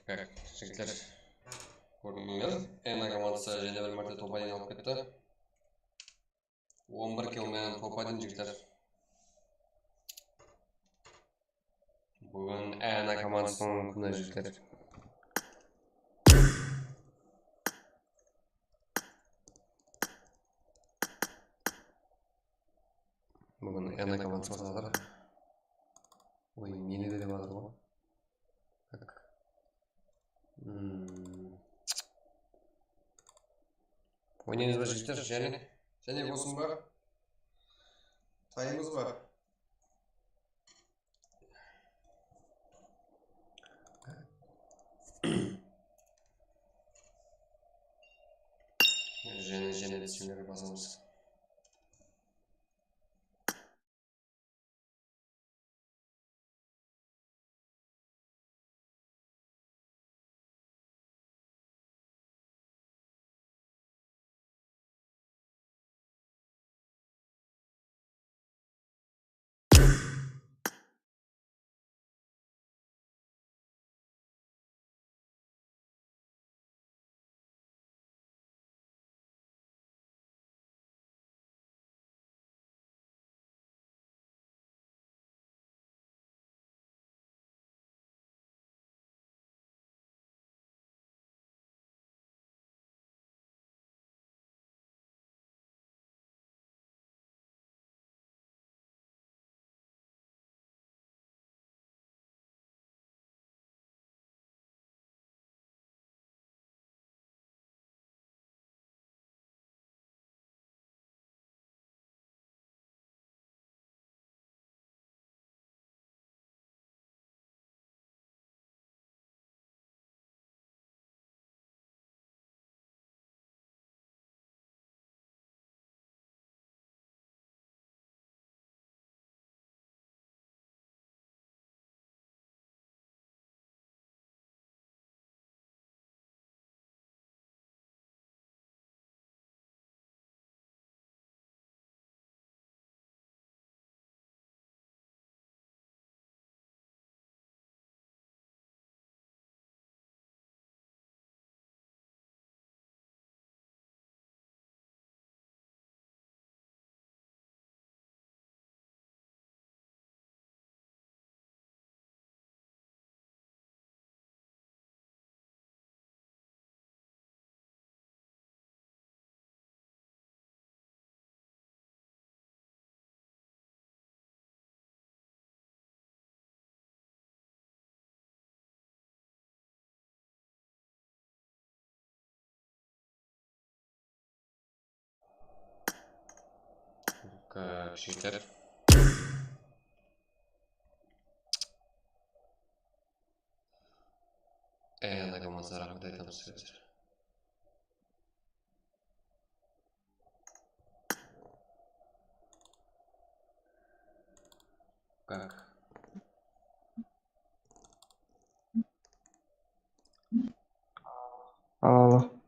Tak, jigitler, kórdińler, Ena komandısı jáne bir márte topa deyin alıp ketti. On bir kill menen topa deyin, jigitler. Búgin Ena komandasınıń kúni, jigitler. Búgin Ena komandası basıp atır. Oy, meni de dep atır ǵoy. Tak. Hmm. Oynaymız ba, jigitler? Jáne? Jáne bolsın ba? Tayımız ba? Jáne, jáne de sizlerge basamız. Jigitler. Ey, Ena komandasına raxmet aytamız sizlerge. Как? Алло.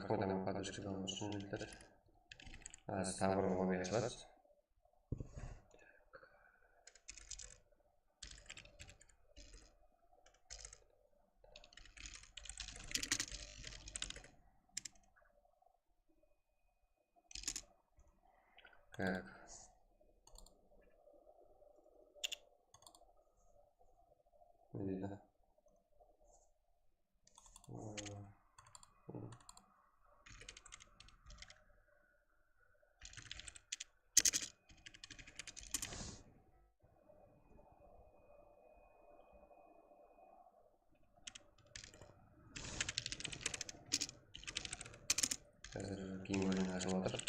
Raxmet, hámme podpischkalarımız ushın, jigitler. Házir taǵı bir lobby ashıladı. Так. Ne deydi? Házir keyingi bólim ashılıp atır.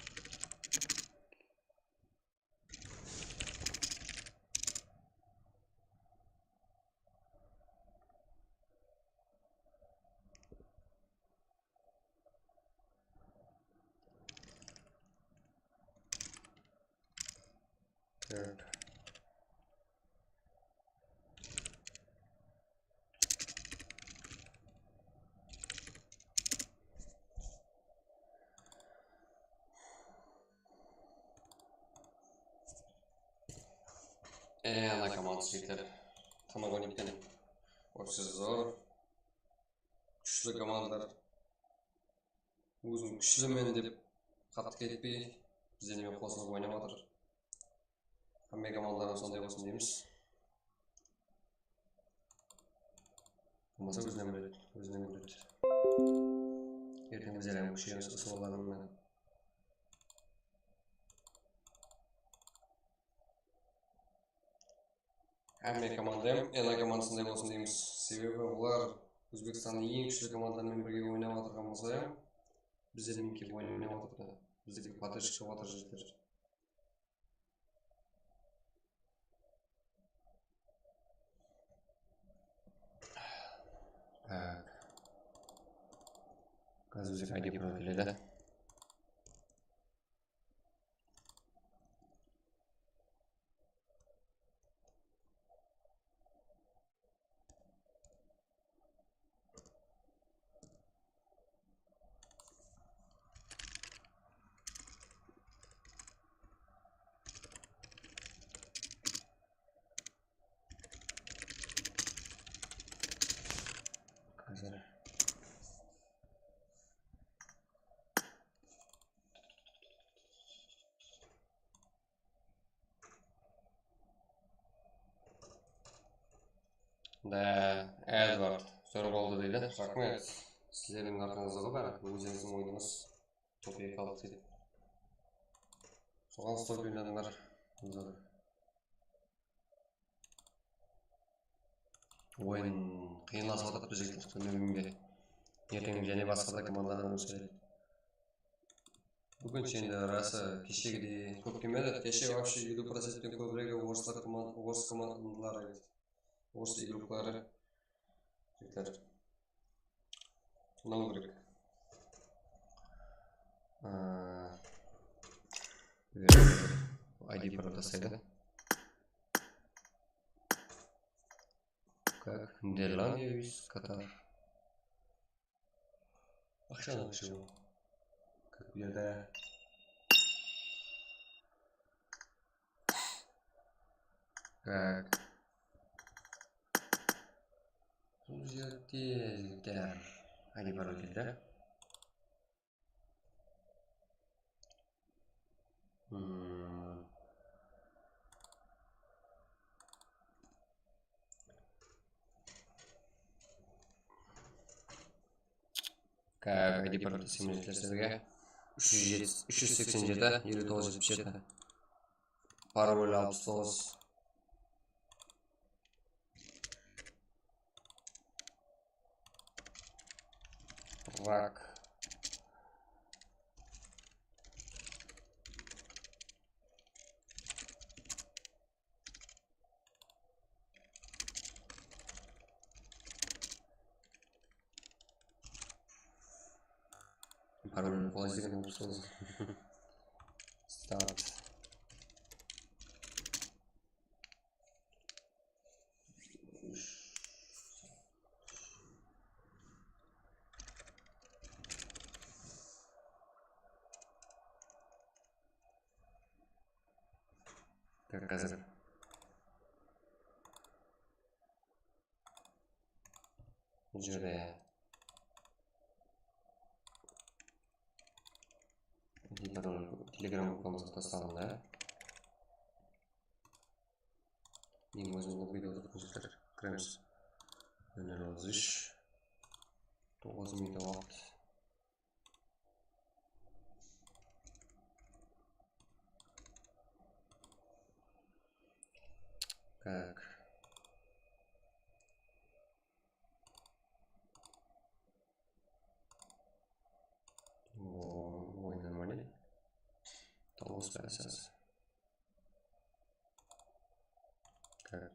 Tórt. E, ana komanda, jigitler. Tınıǵı neten? Вообще zor. Kúshli komandalar. Ózin kúshlimen dep qattı ketpey, bizlermen qosılıp oynap atır. Hámme komandalar sonday bolsın deymiz. Bolmasa ózinen biledi, ózinen biledi. Erteń bizler hám kúsheymiz usı bolǵanınan. Hámme komanda hám Ena komandasınday bolsın deymiz. Sebebi olar Ózbekstannıń eń kúshli komandalarınan birge oynap atırǵan bolsa hám, bizlermen kelip oynap atırdı. Bizlerge podpischka bolıp atır, jigitler. Так. Házir bizge I D Pro keledi. Házir. Da, Edward, zor boldı deydi. Raxmet. Sizlerdiń arqańızda ǵoy bári, ózińizdiń oyınıńız. Top eki aldıq deydi. Soǵan stop oynadıńlar. Zor. Oyın qıyınlasıp atır, bizge kúnde kúnge. Erteń jáne basqa da komandalardan ósedi. Búgin endi rası keshegidey kóp kelmedi. Keshe вообще eliw procentten kóbiregi orıslar koman-, orıs komandaları edi. Orıs igrokları. Jigitler. Mınaw kerek. Aa, I D Pro taslaydı. Как Нидерландия из Катар. Aqshanı aqsha. Как bu jerde. Так. Bul jerde jigitler. Ayda bar ekan da. Hmm. Ka-, I D Pro taslayman sizlerge. Úsh júz seksen jeti, eliw toǵız jetpis jeti. Parol alpıs toǵız. Rak. Parolin qolay izlegen bolsa. Start. Házir bul jerde Telegram gruppamızǵa tasladım da. Meniń ózimizdiń video tutqınshılar kiremiz. Nol nol otız úsh, toǵız minut waqıt. Так. О, ой, нормально. Toǵız pásas. Так.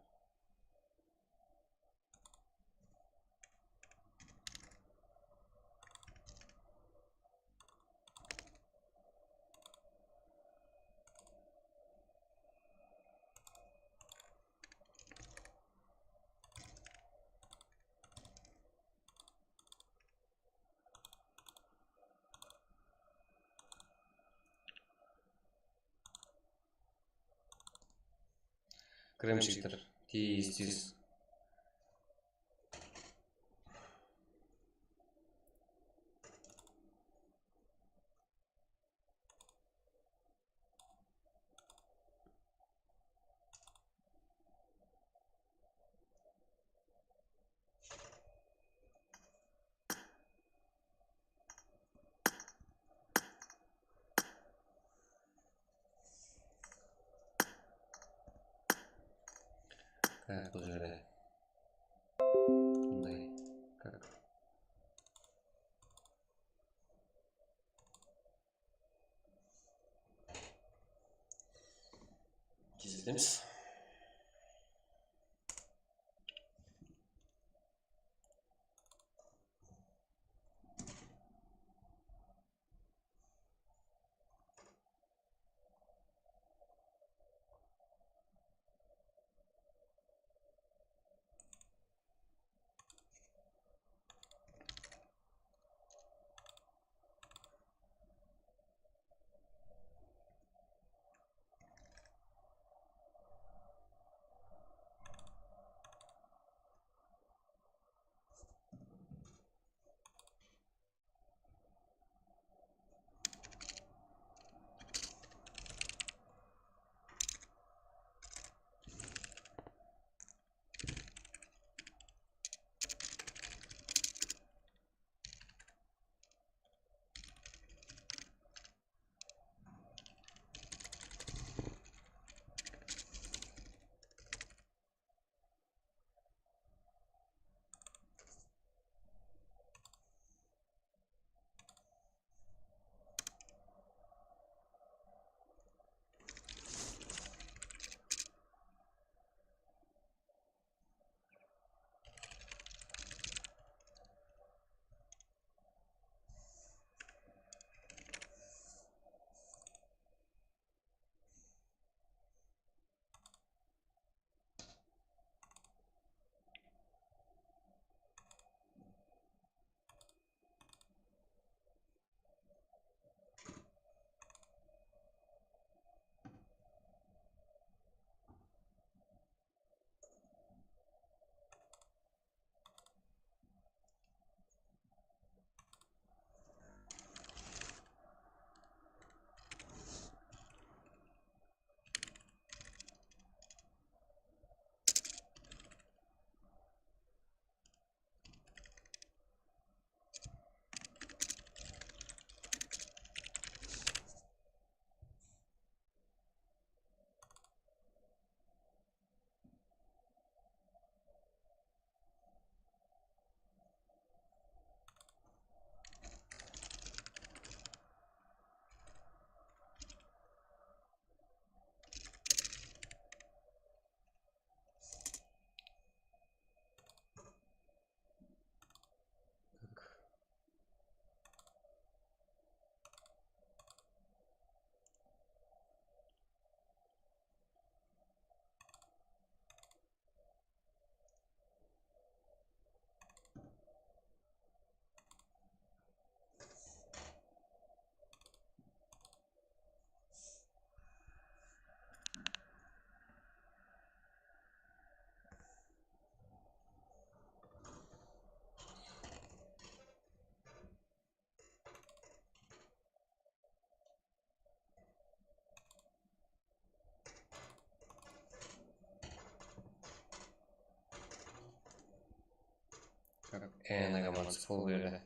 Kiremiz, jigitler. Tez, tez. Так, bul jerde. Bunday. Так. Tezletemiz. Ena komandası pul berdi.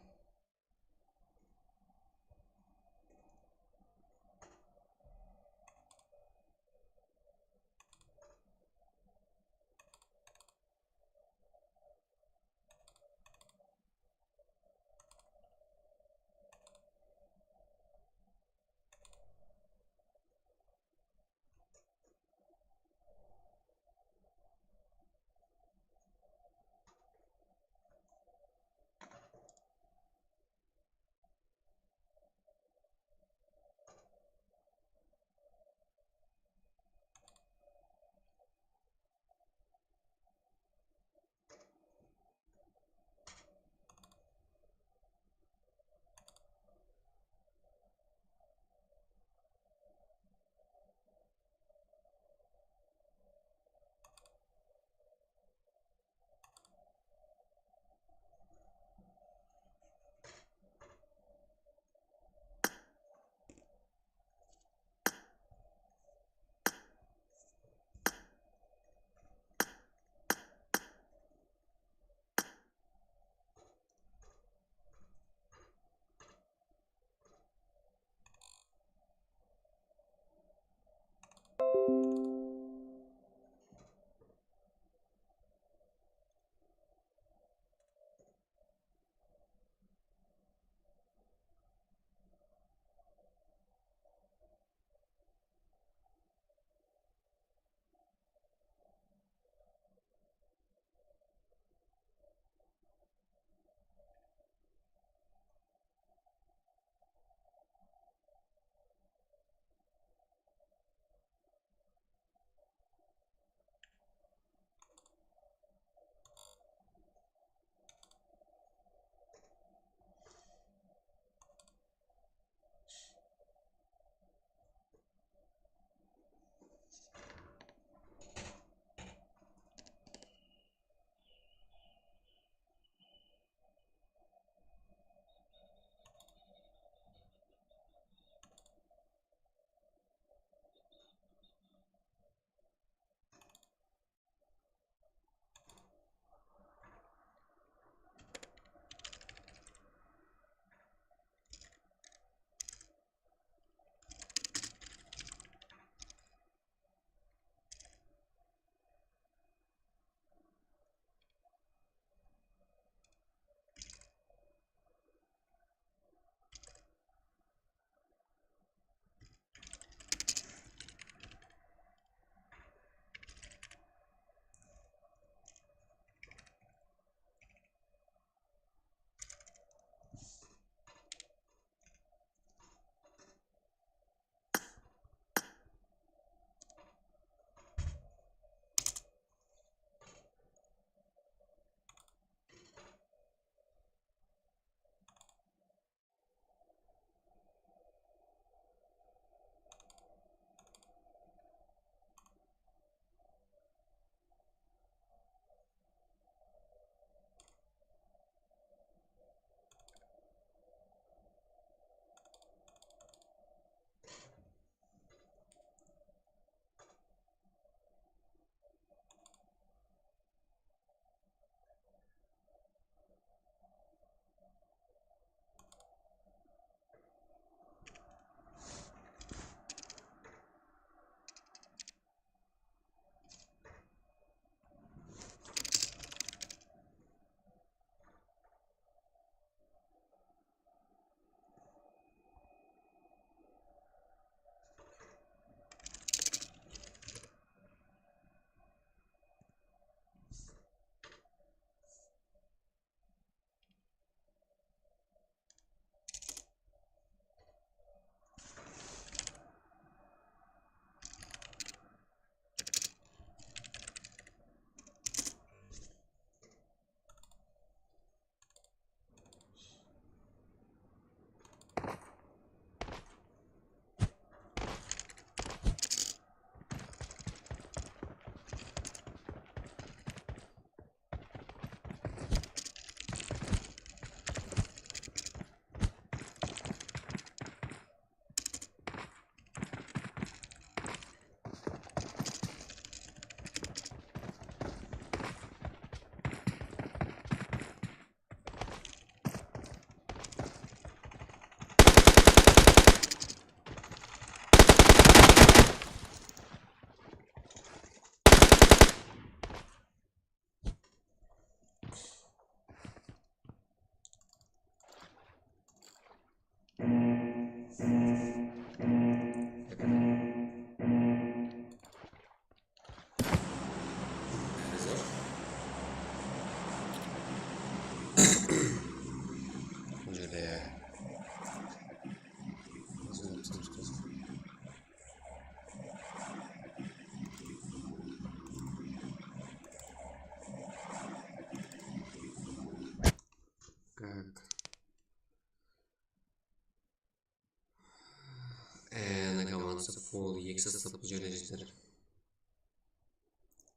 Ol eki sastap bul jerde, jigitler.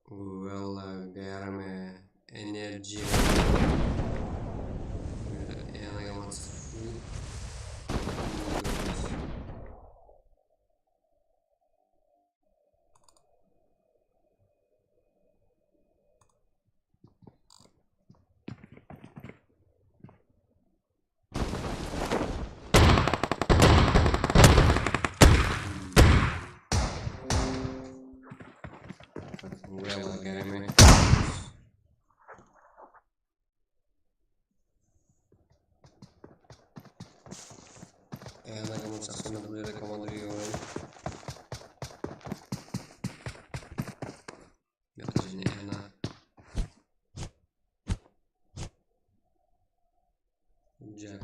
Vela Garme, Energy Record. Anaga mansız full. Vela Garme. Anaga mansız, bul jerde komandir bar. Jáne ana. Jáne.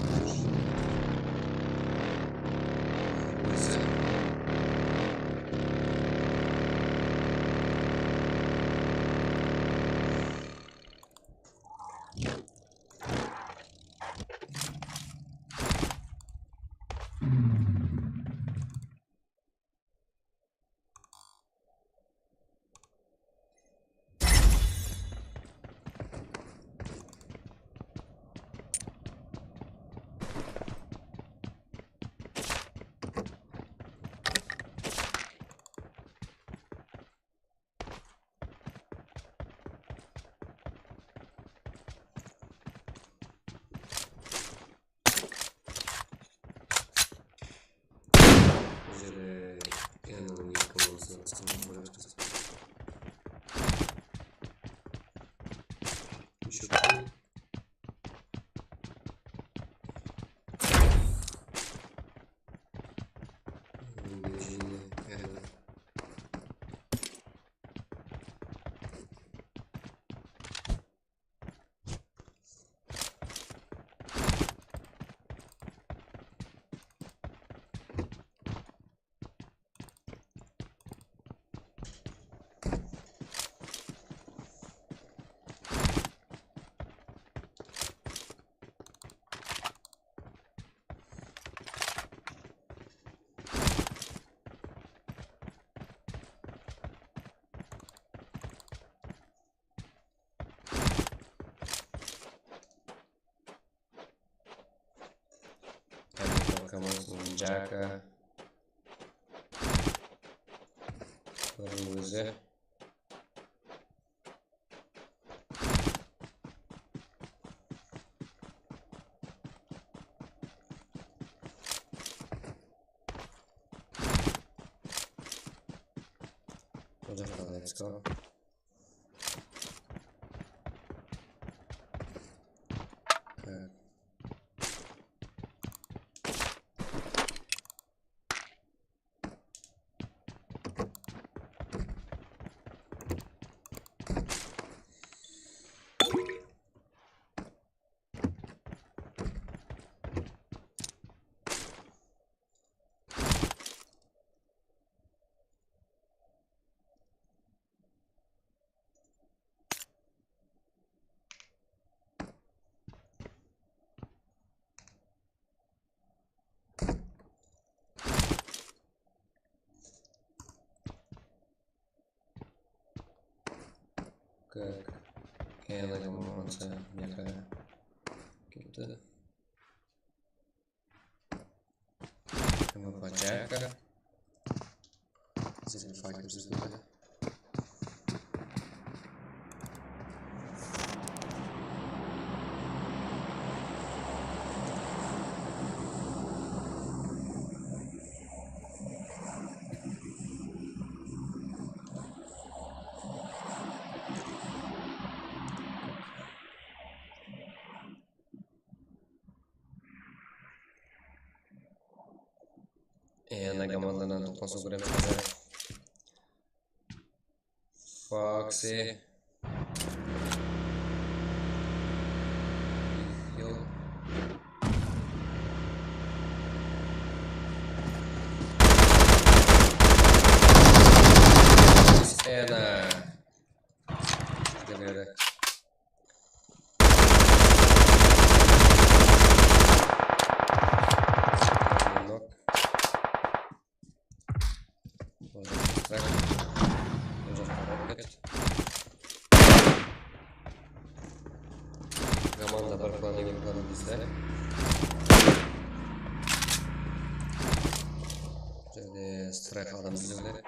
Bul jerde N on eki bolsa, Jaka. Biriniń ózi. Bul jaqqa, let's go. Так, endi bolmasa, mına jaqqa ketti. Endi Pachaka. Bizlerge fight bizlerge. E, ana komandadan toqlasıw kerek házir. Foxy. Yo. Ana. Nok. Bir plan, eki plan bizde. Bul jerde strike adam izlewde.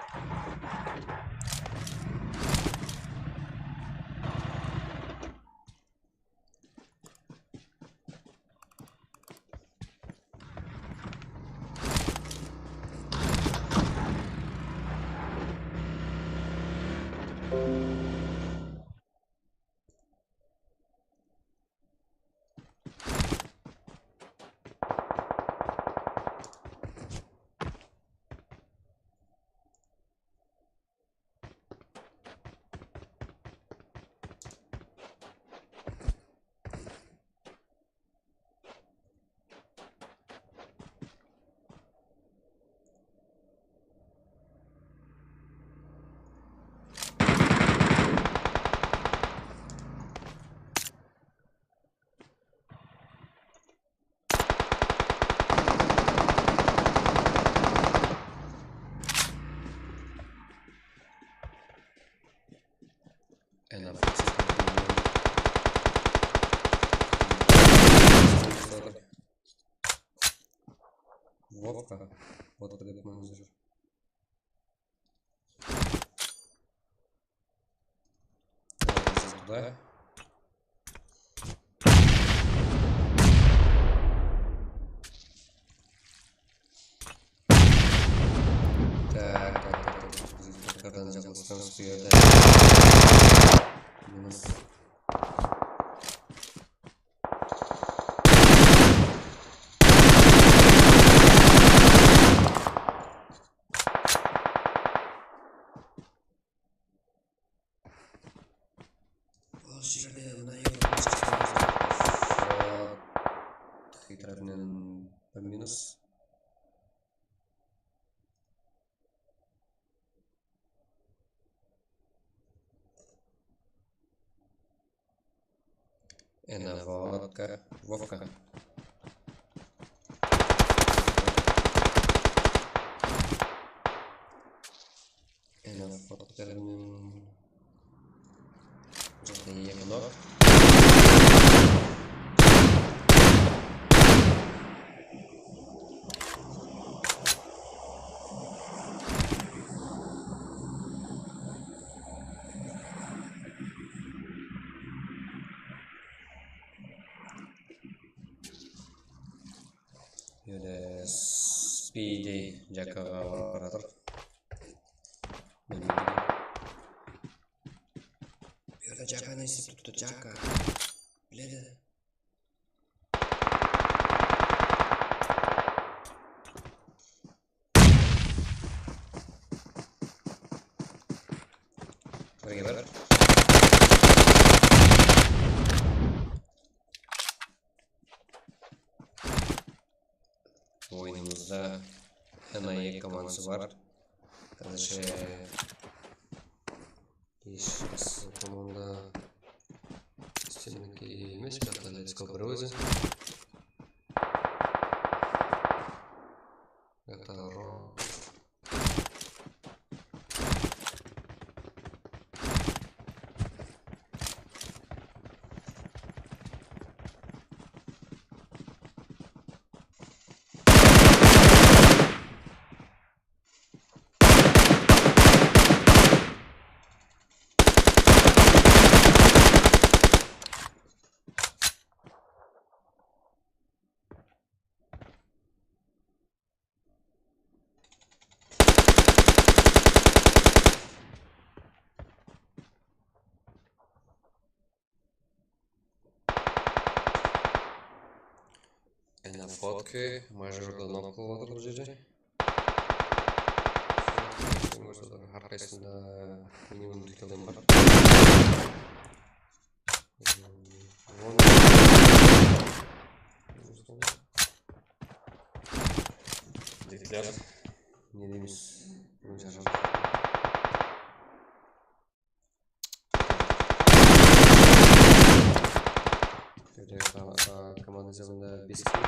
Ena, Vovka. Vovka dep mına júr. Házir burada. Tak, tak, tak, tak. Biz qırqadan jaqınlasqanbız bu jerde. Minus. Usı jerde mına eń tiykarınan bir minus. Ena, Vovka, Vovka. Ena, Vovka. Jaqta eki nok. Ele Spidi Jakaǵa barıp atır. Bilmeymen. Bu jerde Jaka ne islep turıptı, Jaka. Biledi. Birge bir. Oyınımızda N A E komandası bar. Házirше hesh qaysı komanda istemlike emes, biraq ta Let's Go bir ózi. Biraq ta Ro- Ena, Vovka, majorda nok qılıp atır bul jerde. Hár qaysısında minimum bir killem bar. Jigitler, ne deymiz? Komanda esabında bes kill.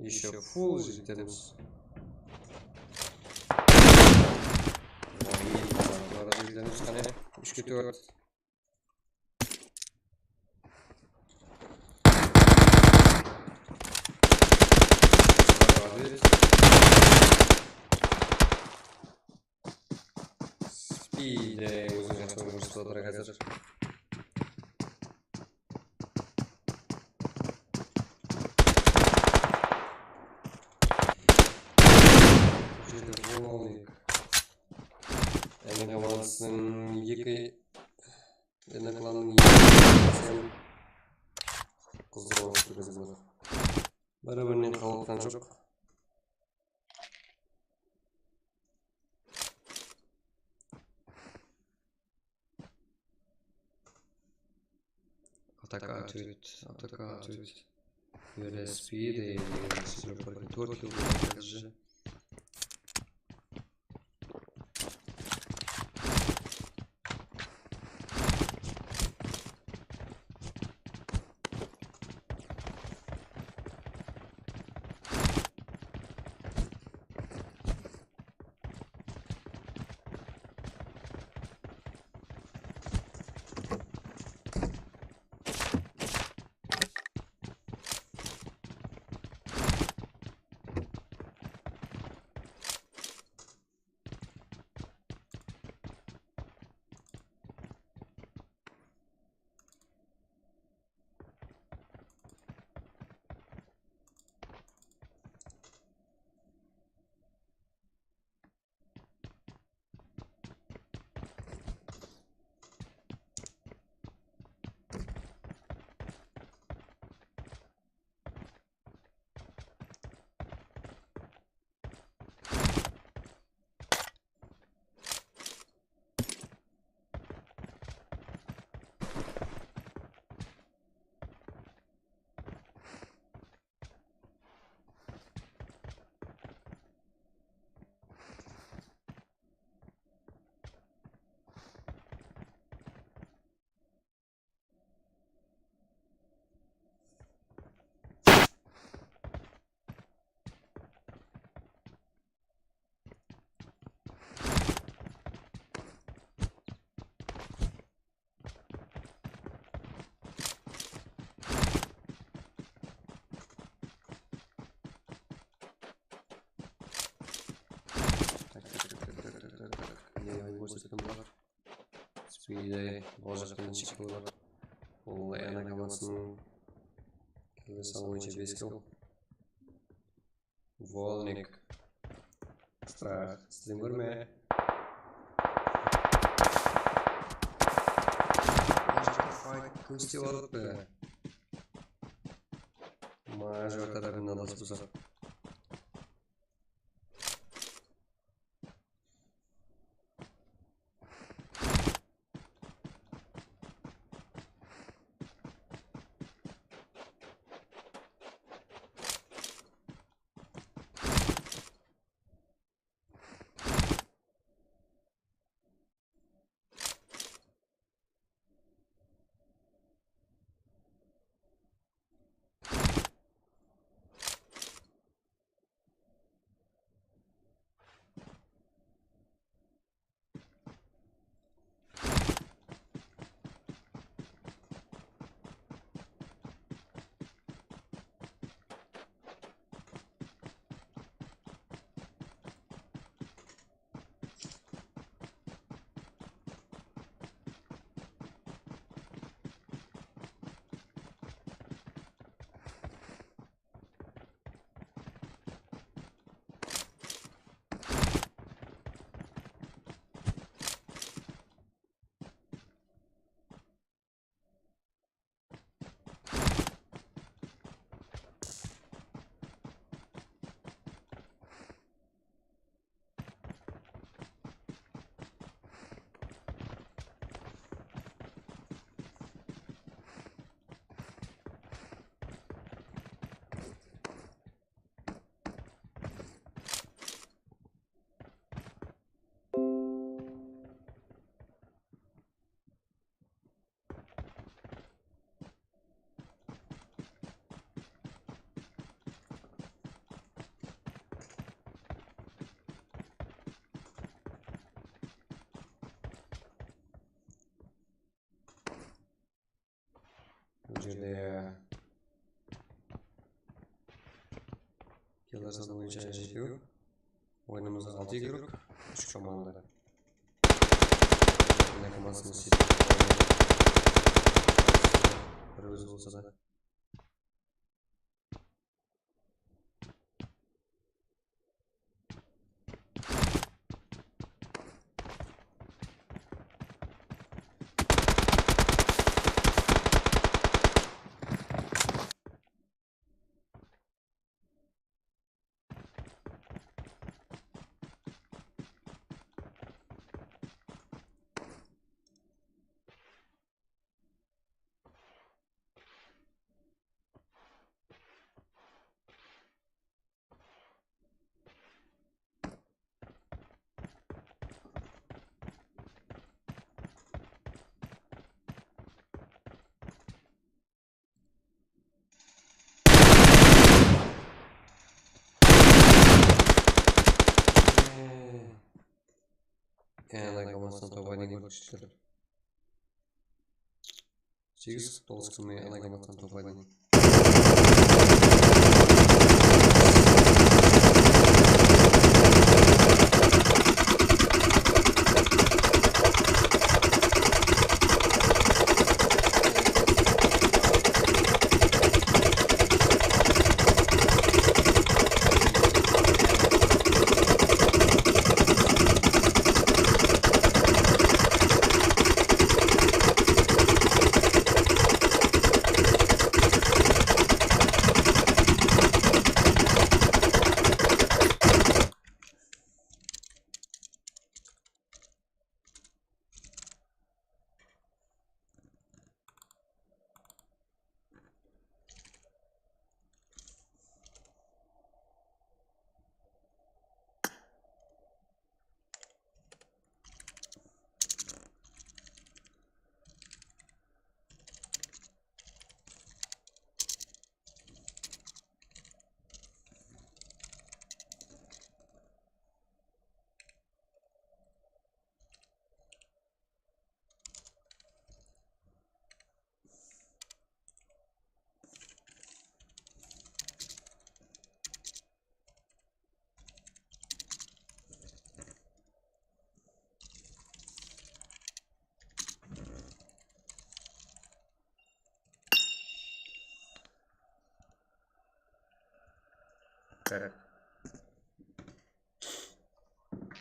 Ещё full jigitlerimiz. Bular jigitlerimiz qáne. Úshke tórt. Spide ózin jaqsı kórip atır házir. Bul jerde Volnik. Endi komandasınıń eki Endi klannıń eki qızdıraw turgizdi. Bir-birinen qalıp atqan joq. Атака, ответ, атака, ответ. Юрий Спиди, tórt kill boldı házir. Spide, ol jaqtan chek bolar. Ol ana komandasınıń kelesi boyınsha bes kill. Volnik. Strah, sizden kórme. Kim islep atırıptı? Major tarafından adasıp tursa. Bul jerde killer sanaw boyınsha jetew. Oyınımızda altı игрок, úsh komanda. Mına komandasında seti bir ózi bolsa da. Endi komandasınıń top oynayın kórip shıqtı. Segiz toǵız kimge alay komandasınıń top oynayın.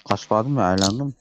Qaspaydım, aylandım.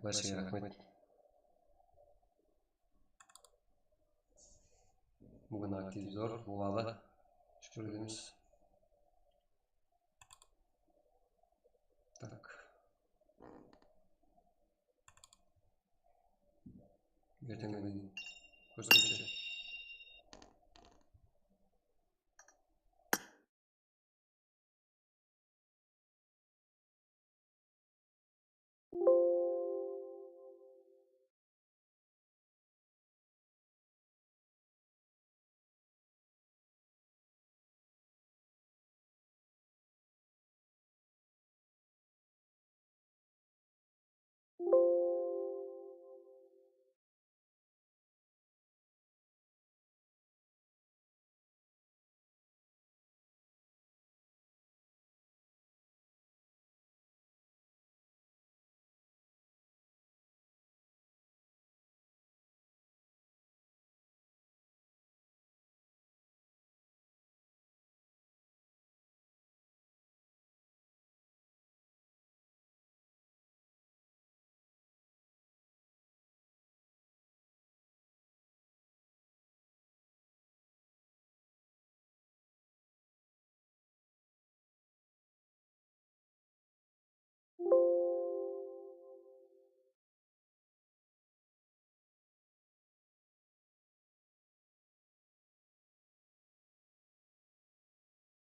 Bárshege raxmet. Búgin aktiv zor, bolǵanı. Shúkir deymiz. Tak. Erteńge deyin kóriskenshe.